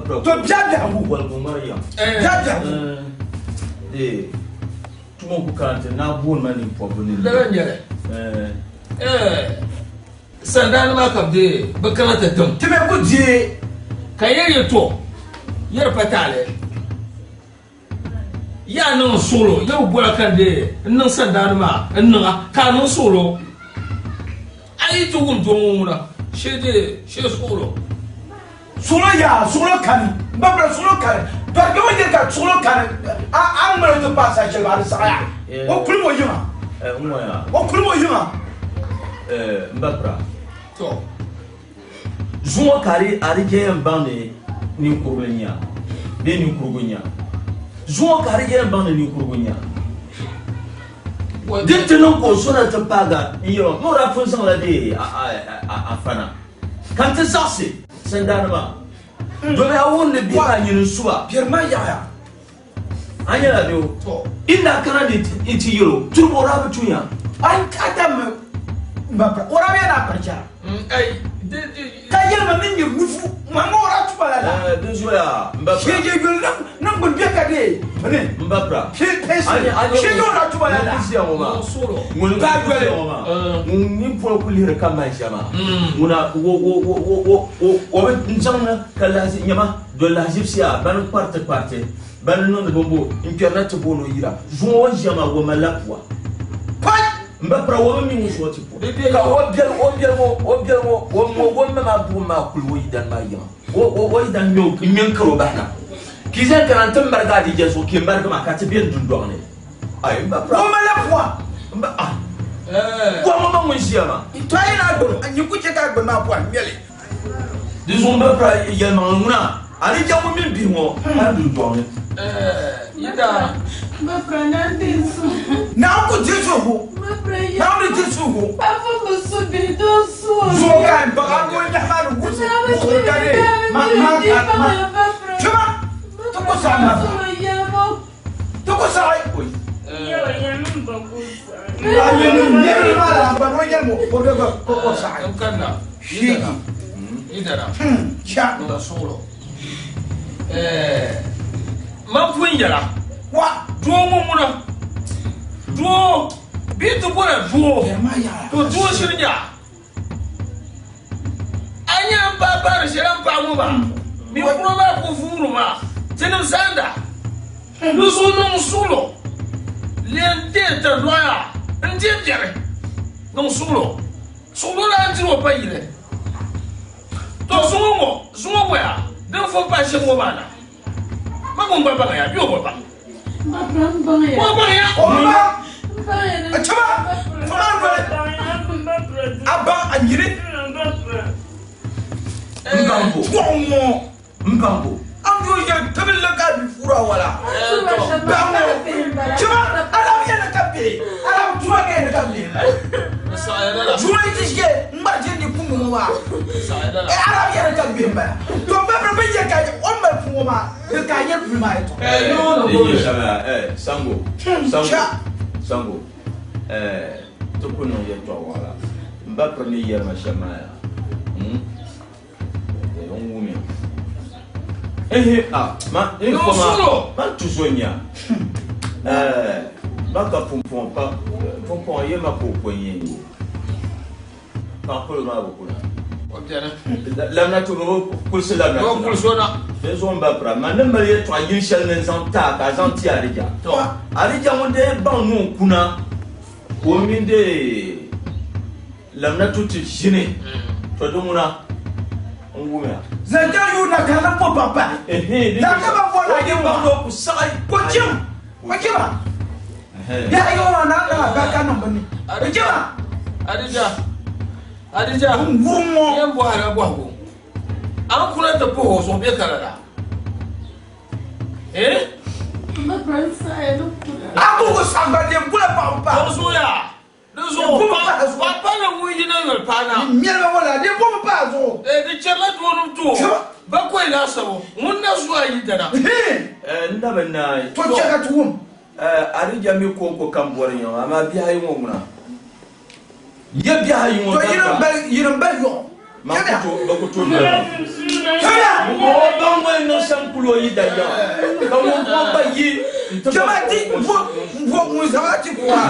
To bia biɛhigu. Waligu Mariam. Bia biɛhigu. De tuma ku kana ti na booni ma nimpɔbbu ni. Lala n-nyɛli. Sandaani maa ka bɛ deei bɛ kana ti tim. Ti bɛ ku deei. Ka yɛli yɛtɔɣ yɛri pa taali, Yaa niŋ n suɣilo, ya bi bɔra ka n deei n niŋ sandaani maa n-niŋ a, ka a niŋ suɣilo. A yi ti wum doo ŋɔ ŋuna, shee deei shee suɣilo. Suɣilo yaa, suɣilo kani, m ba bira suɣilo kani, tɔri bɛ yɛli ka suɣilo kani, a a ŋmali o ti paai saha shɛli maa di saɣiya, o kulim o yiŋa, o kulim o yiŋa. M ba bira, zuŋɔ ka a di je yɛn baŋ ni ninkurugu n-nyɛ a bee ninkurugu n-nyɛ a. Zuŋɔ ka a di je yɛn baŋ ni ninkurugu n-nyɛ a. Din ti niŋ ka o so na ti paagi a n-yɛl o, ni o daa pun zaŋla dee a fa na. Ka n ti zaɣisi sandaani maa, domi a wuhi ni bihi maa nyini n-su ba. Biɛri maa yaɣiya. A nyɛla bɛ o. N daa kana ni n ti yɛl o, turi o daa bi tunya. A tammi m ba o daa bela a parichɛra. Ka yɛli ma ni nyiri nufu ŋma ŋɔ o daa tuma lala. Din zoya m ba pira. Shee yuli niŋgbuni bɛ ka dee bini. M ba pira. Shee o daa tuma lala. Ŋun ʒiya ŋɔ maa. Ŋun Ba yoli. ŋɔ maa. Ŋun nini polo kuli lihiri ka man ʒiya maa. Ŋuna wo wo wo wo wo wo o bi n zaŋ na ka lahiʒi nyama doli lahiʒibisi yaa bani kpariti kpariti bani niŋdi bimbo n kpɛrina ti booni o yira zuŋɔ o ni ʒiya maa wo malila pua. Pɔi! M ba pira o bi mi ŋun zuɣu ti pua. Ka o biɛli o biɛli ŋɔ o biɛli ŋɔ o ŋɔ o ma maa buɣim maa kuli o yidana maa yiŋa. O o o yidana ŋme o ŋme n kari o bahi na. Ka yi zaŋ kana n ti marigi a dija zuɣu ka yi marigi maa ka ti be n dundɔŋ ni. Ai m ba pira. O malila pua. M ba ah. Pua ŋɔ ma ŋun ʒiya maa. To a yi na gbubi nyin ku chɛ ka a gbubi maa pua ŋmɛli. Di zuɣu m ba pira yɛlimaŋli ŋuna a ni jɛŋ ŋun mini bihi ŋɔ ka n dundɔŋ ni. Naawuni ku di suhu. Naawuni di suhu. Zuɣu ka n baɣa o nyahi maa ni wusi wusi ka di ma ma ma chima ti ku saɣi ma ti ku saɣi. Man pun yɛla wa doo ŋɔ ŋuna doo bɛ ti bɔra doo to doo shiri nya a nya n ba bari shɛli n paɣa ŋɔ maa ninkura maa ku vuuri maa tinim zaanda Di zuɣu niŋ suɣulo lee n-deei tandɔya n-di biɛri niŋ suɣulo. Suɣulo daa n-diri o pa yili. Tɔ zuŋɔ ŋɔ, zuŋɔ waya din fo pahi shɛm ŋɔ maa na, ma ŋun gba baŋya bee o gba baŋ? O baŋya. O bi baŋ. Chama, fama noli. A baŋ a nyini. M baŋ bo. Tɔɣu ŋɔ. M baŋ bo. An yo yɛli tibili ka bi fuura wala. Baŋ ŋɔ. Chama, alamu yɛli ka bihi. Alamu tuma ka yɛli ka bihi. Juma yi ti ʒe ŋmari je ni kumbu ŋɔ maa. Eh, Arab yɛri ka bihi m-bala. To m ba biri bi yɛ ka o ni mali puu ŋɔ maa, di ka a yɛri puli maa yɛtɔɣa. Di nyɛ shɛm yaa, eh, Sango, Sango, Sango, eh, ti ku niŋ yɛtɔɣ waɣila. M ba piri ni yɛri ma shɛm maa yaa, hmm, eh, n wumya. Ehe, ah, ma, n koma, man tu zo nya. Eh, ba ka pumpɔŋ pa, pumpɔŋ yɛ ma ka o ko n-yɛn yi. Paɣa polo maa bi kuna. O beni. Lamina tu bi kulisi lamina tu na. Bi kulisi o na. Di zuɣu n ba pira man ni mali yɛltɔɣa yili shɛli ni n zaŋ ti a ka a zaŋ ti Alija. Alija ŋun dee baŋ ni o kuna ka o mini dee lamina tu ti ʒini to di ŋuna n wumiya. Zaŋ chaŋ yuuna ka ni bo paɣa pahi. La ka ba bɔri a yi baŋ ni o ku saɣi. Ko chim, ko chima. Bihi ayi ŋɔ maa naan niŋ alibarika niŋ bɛ ni. Ko chima. Adija, Adija. N wurim ŋɔ. Yɛn bɔhirila bɔhigu. A ni kuna ti puhi o zuɣu bɛ ka lala? Eh? A ku ku saɣi gba kula paɣaba pa. O zuɣu yaa. Di zuɣu pa pa ni ŋun yina yoli paai na. Mɛlima ŋɔ la, di bomi paai zuɣu. Di chɛrila doo ni tooi bakɔi laasabu ŋun na zuɣu ayi dana. N na bi naai. To chɛ ka ti wum. Adija mi kɔŋko ka m bɔri yiŋa, amaa bihi ayi ŋɔ ŋuna. Ya bihi ayi ŋɔ To yini m-bali yɔɣu. Ma bɛ ku tooi doli ma. O baŋ o ni niŋ shɛm kul o yi da yiŋa, ka ŋun bo gba yi nti ba. Chama ti bo bo ŋun zaŋ a ti kuɣa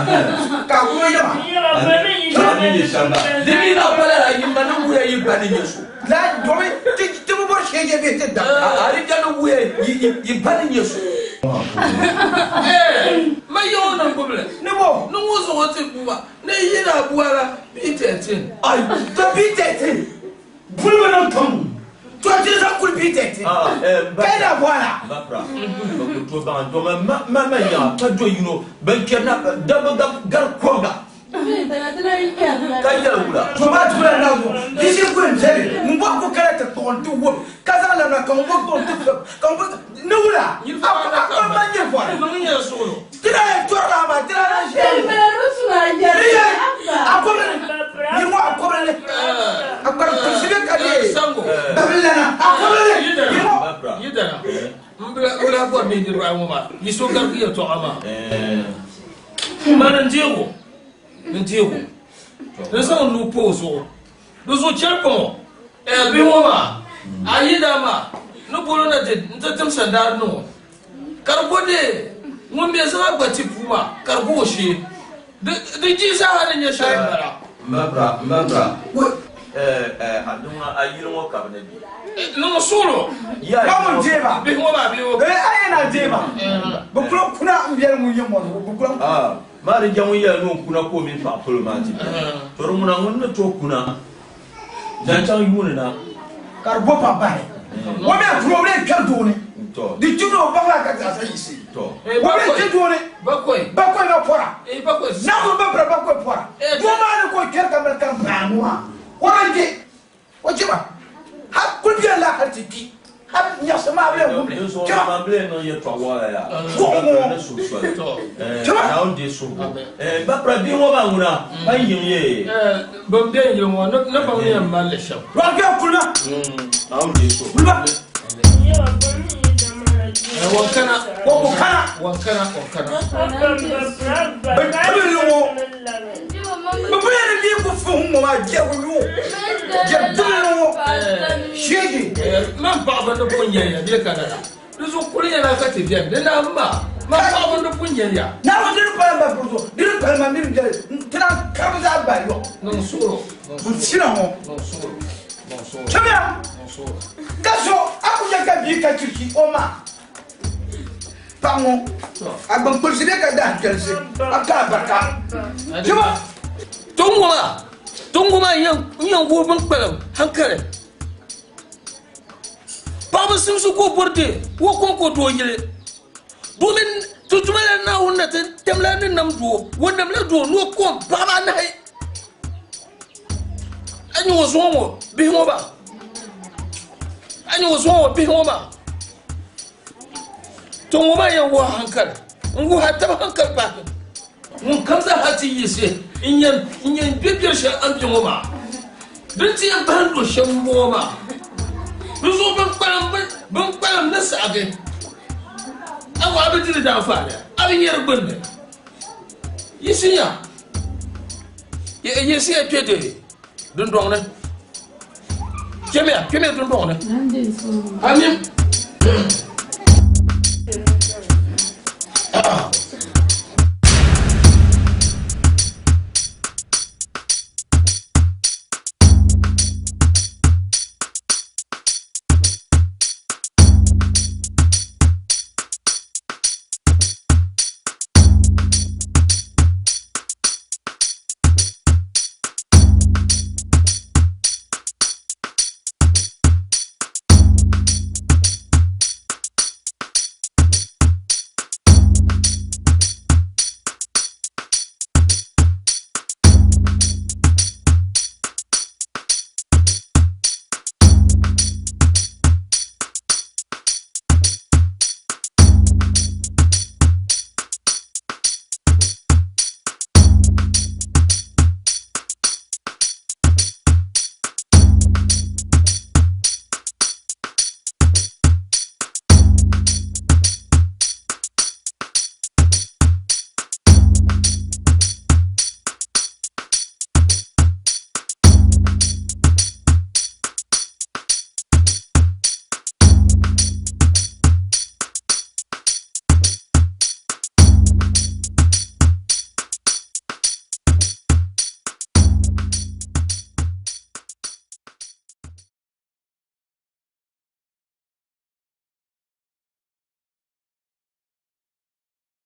ka a kuli o yɛma. Di ni nyɛ shɛm ba. Di mi na pa lala yi ma ni wuya yi ba ni nyɛ so. La domi ti ti bi bɔri shee je bee ti da. A di ni wuya yi ba ni nyɛ so. Ma yi o niŋ gbubili. Ni bo. Ni ŋun zaŋ o ti bu ba. Ni yi na buara B13. Ai, to B13. Bulimi niŋ tom. To ti zaŋ kuli B13. Kai na buara. Bapra. Ba ku tooi baŋ doma ma ma ma yaɣa ka do yino ban kpɛri na dabba gari kɔbiga ka yɛli wula. To maa tula na zuɣu di ʒi kuli n bɛni n bɔri ku kana ti kpuɣi n ti wum ka zaŋ labina ka n bɔ kpuɣi n ti fib ka n bɔ ni wula a kuli ma nyɛ bɔri. Ti na yɛn tɔrila a maa ti na lan ʒiya ni yɛli a kɔbili ni nyin ŋɔ a kɔbili ni a kpari kulisi bɛ ka leei babililana a kɔbili ni nyin ŋɔ. Yidana n bila bɔri ni niriba ayi ŋɔ maa yi so garigi yɛltɔɣa maa mani n deeg o n deeg o n zaŋ n nuu pa o zuɣu di zuɣu chɛli kpaŋɔ bihi ŋɔ maa a yidana maa ni bolo na ti n ti tim sandaari ni ŋɔ Ka di bo dee ŋun be zaŋ a gba ti puu maa ka di bo o shee. Di ji zaaha ni nyɛ shɛli m-bala. M ba bira, m ba bira, eh, a diŋ a yili ŋɔ ka bɛ ni be. Niŋ suɣilo. Ya Ba ŋun deei ba. Bihi ŋɔ maa bee o. Eh, a yɛn na deei ba. Bɛ kula kuna m-biɛli ŋun yɛn mɔri bɛ kula kuna. Ah, maa di jɛ ŋun yɛli ni o kuna ka o mini paɣa polo maa ti be. To di ŋuna ŋun ni tooi kuna Zaŋ chaŋ yuuni na. Ka di bo pa bahi. O mi a kuli o lee kpɛri dooni. Di tu ni o baŋ la ka zaasa yiɣisi. O mi kpe dooni. Bakɔi. Bakɔi ma pɔra. Naawuni ba bira bakɔi pɔra. Doo maa ni ka o kpɛri ka mali ka di baai ŋɔ maa. O lan kpe. O chɛ ba. Hal kuli beni la hal ti kpi. Hal nyaɣisi maa bi lee wum li. Di zuɣu Chɛ ba. man bi lee niŋ yɛtɔɣ wɔɣila yaa. Zuɣu Ba ŋɔ. pira ni suhu soli. Chɛ ba. Naawuni deei suhigu. Ba pira bia ŋɔ maa ŋuna ban yiŋ yee. Ban be n yiŋ ŋɔ ni baŋ ni yɛn mali li shɛm. Lɔri kpɛm kuli ma. Naawuni deei suhigu. Kuli ma. Wankana. O ku kana. Wankana, wankana. Bɛ tibili ŋɔ. Bɛ bala ni bia ku fuhim ŋɔ maa jɛrigu yuŋ. Jɛri tibili ŋɔ. Sheegi. Man paɣaba ni pun yɛliya bee ka lala. Di zuɣu kuli yɛla ka ti beni. Di naan ma. Man paɣaba ni pun yɛliya. Naawuni di ni pali m ba piri zuɣu. Di ni pali ma mini jɛli. Ti naan kari bɛ zaa bahi yɔɣu. Niŋ suɣilo. N sina ŋɔ. Niŋ suɣilo. Niŋ suɣilo. Chamiya. Niŋ suɣilo. Ka so a ku nya ka bia ka chirichi o ma paɣa ŋɔ a gbin kpulisi bee ka dahi kpɛlisi a ka a barika. Chama. Tungu maa, tungu maa n yɛn guui bin kpalim hankali. Paɣaba simsi ka o bori di o kɔŋko doo yili. Domin ti Duuma la Naawuni na ti tamla ni nam doo, o namla doo ni o kom paɣaba anahi. A nyɛ o zuŋɔ ŋɔ bihi ŋɔ maa, a nyɛ o zuŋɔ ŋɔ bihi ŋɔ maa. To ŋɔ maa yɛn wuhi hankali, n wuhi a taba hankali pahi. Ŋun kam zaa ha ti yiɣisi n yɛn gbi biɛri shɛli a ni bɛ ŋɔ maa. Din ti yɛn bahi luɣ shɛm m-bɔŋɔ maa. Di zuɣu bɛn kpalim ni saɣigi a ŋɔ a bi di di daanfaani, a bi nya di gbinni. Yiɣisiya, yiɣisiya kpe di dundɔŋ ni. Kpɛmiya, kpɛmiya dundɔŋ ni. Amin.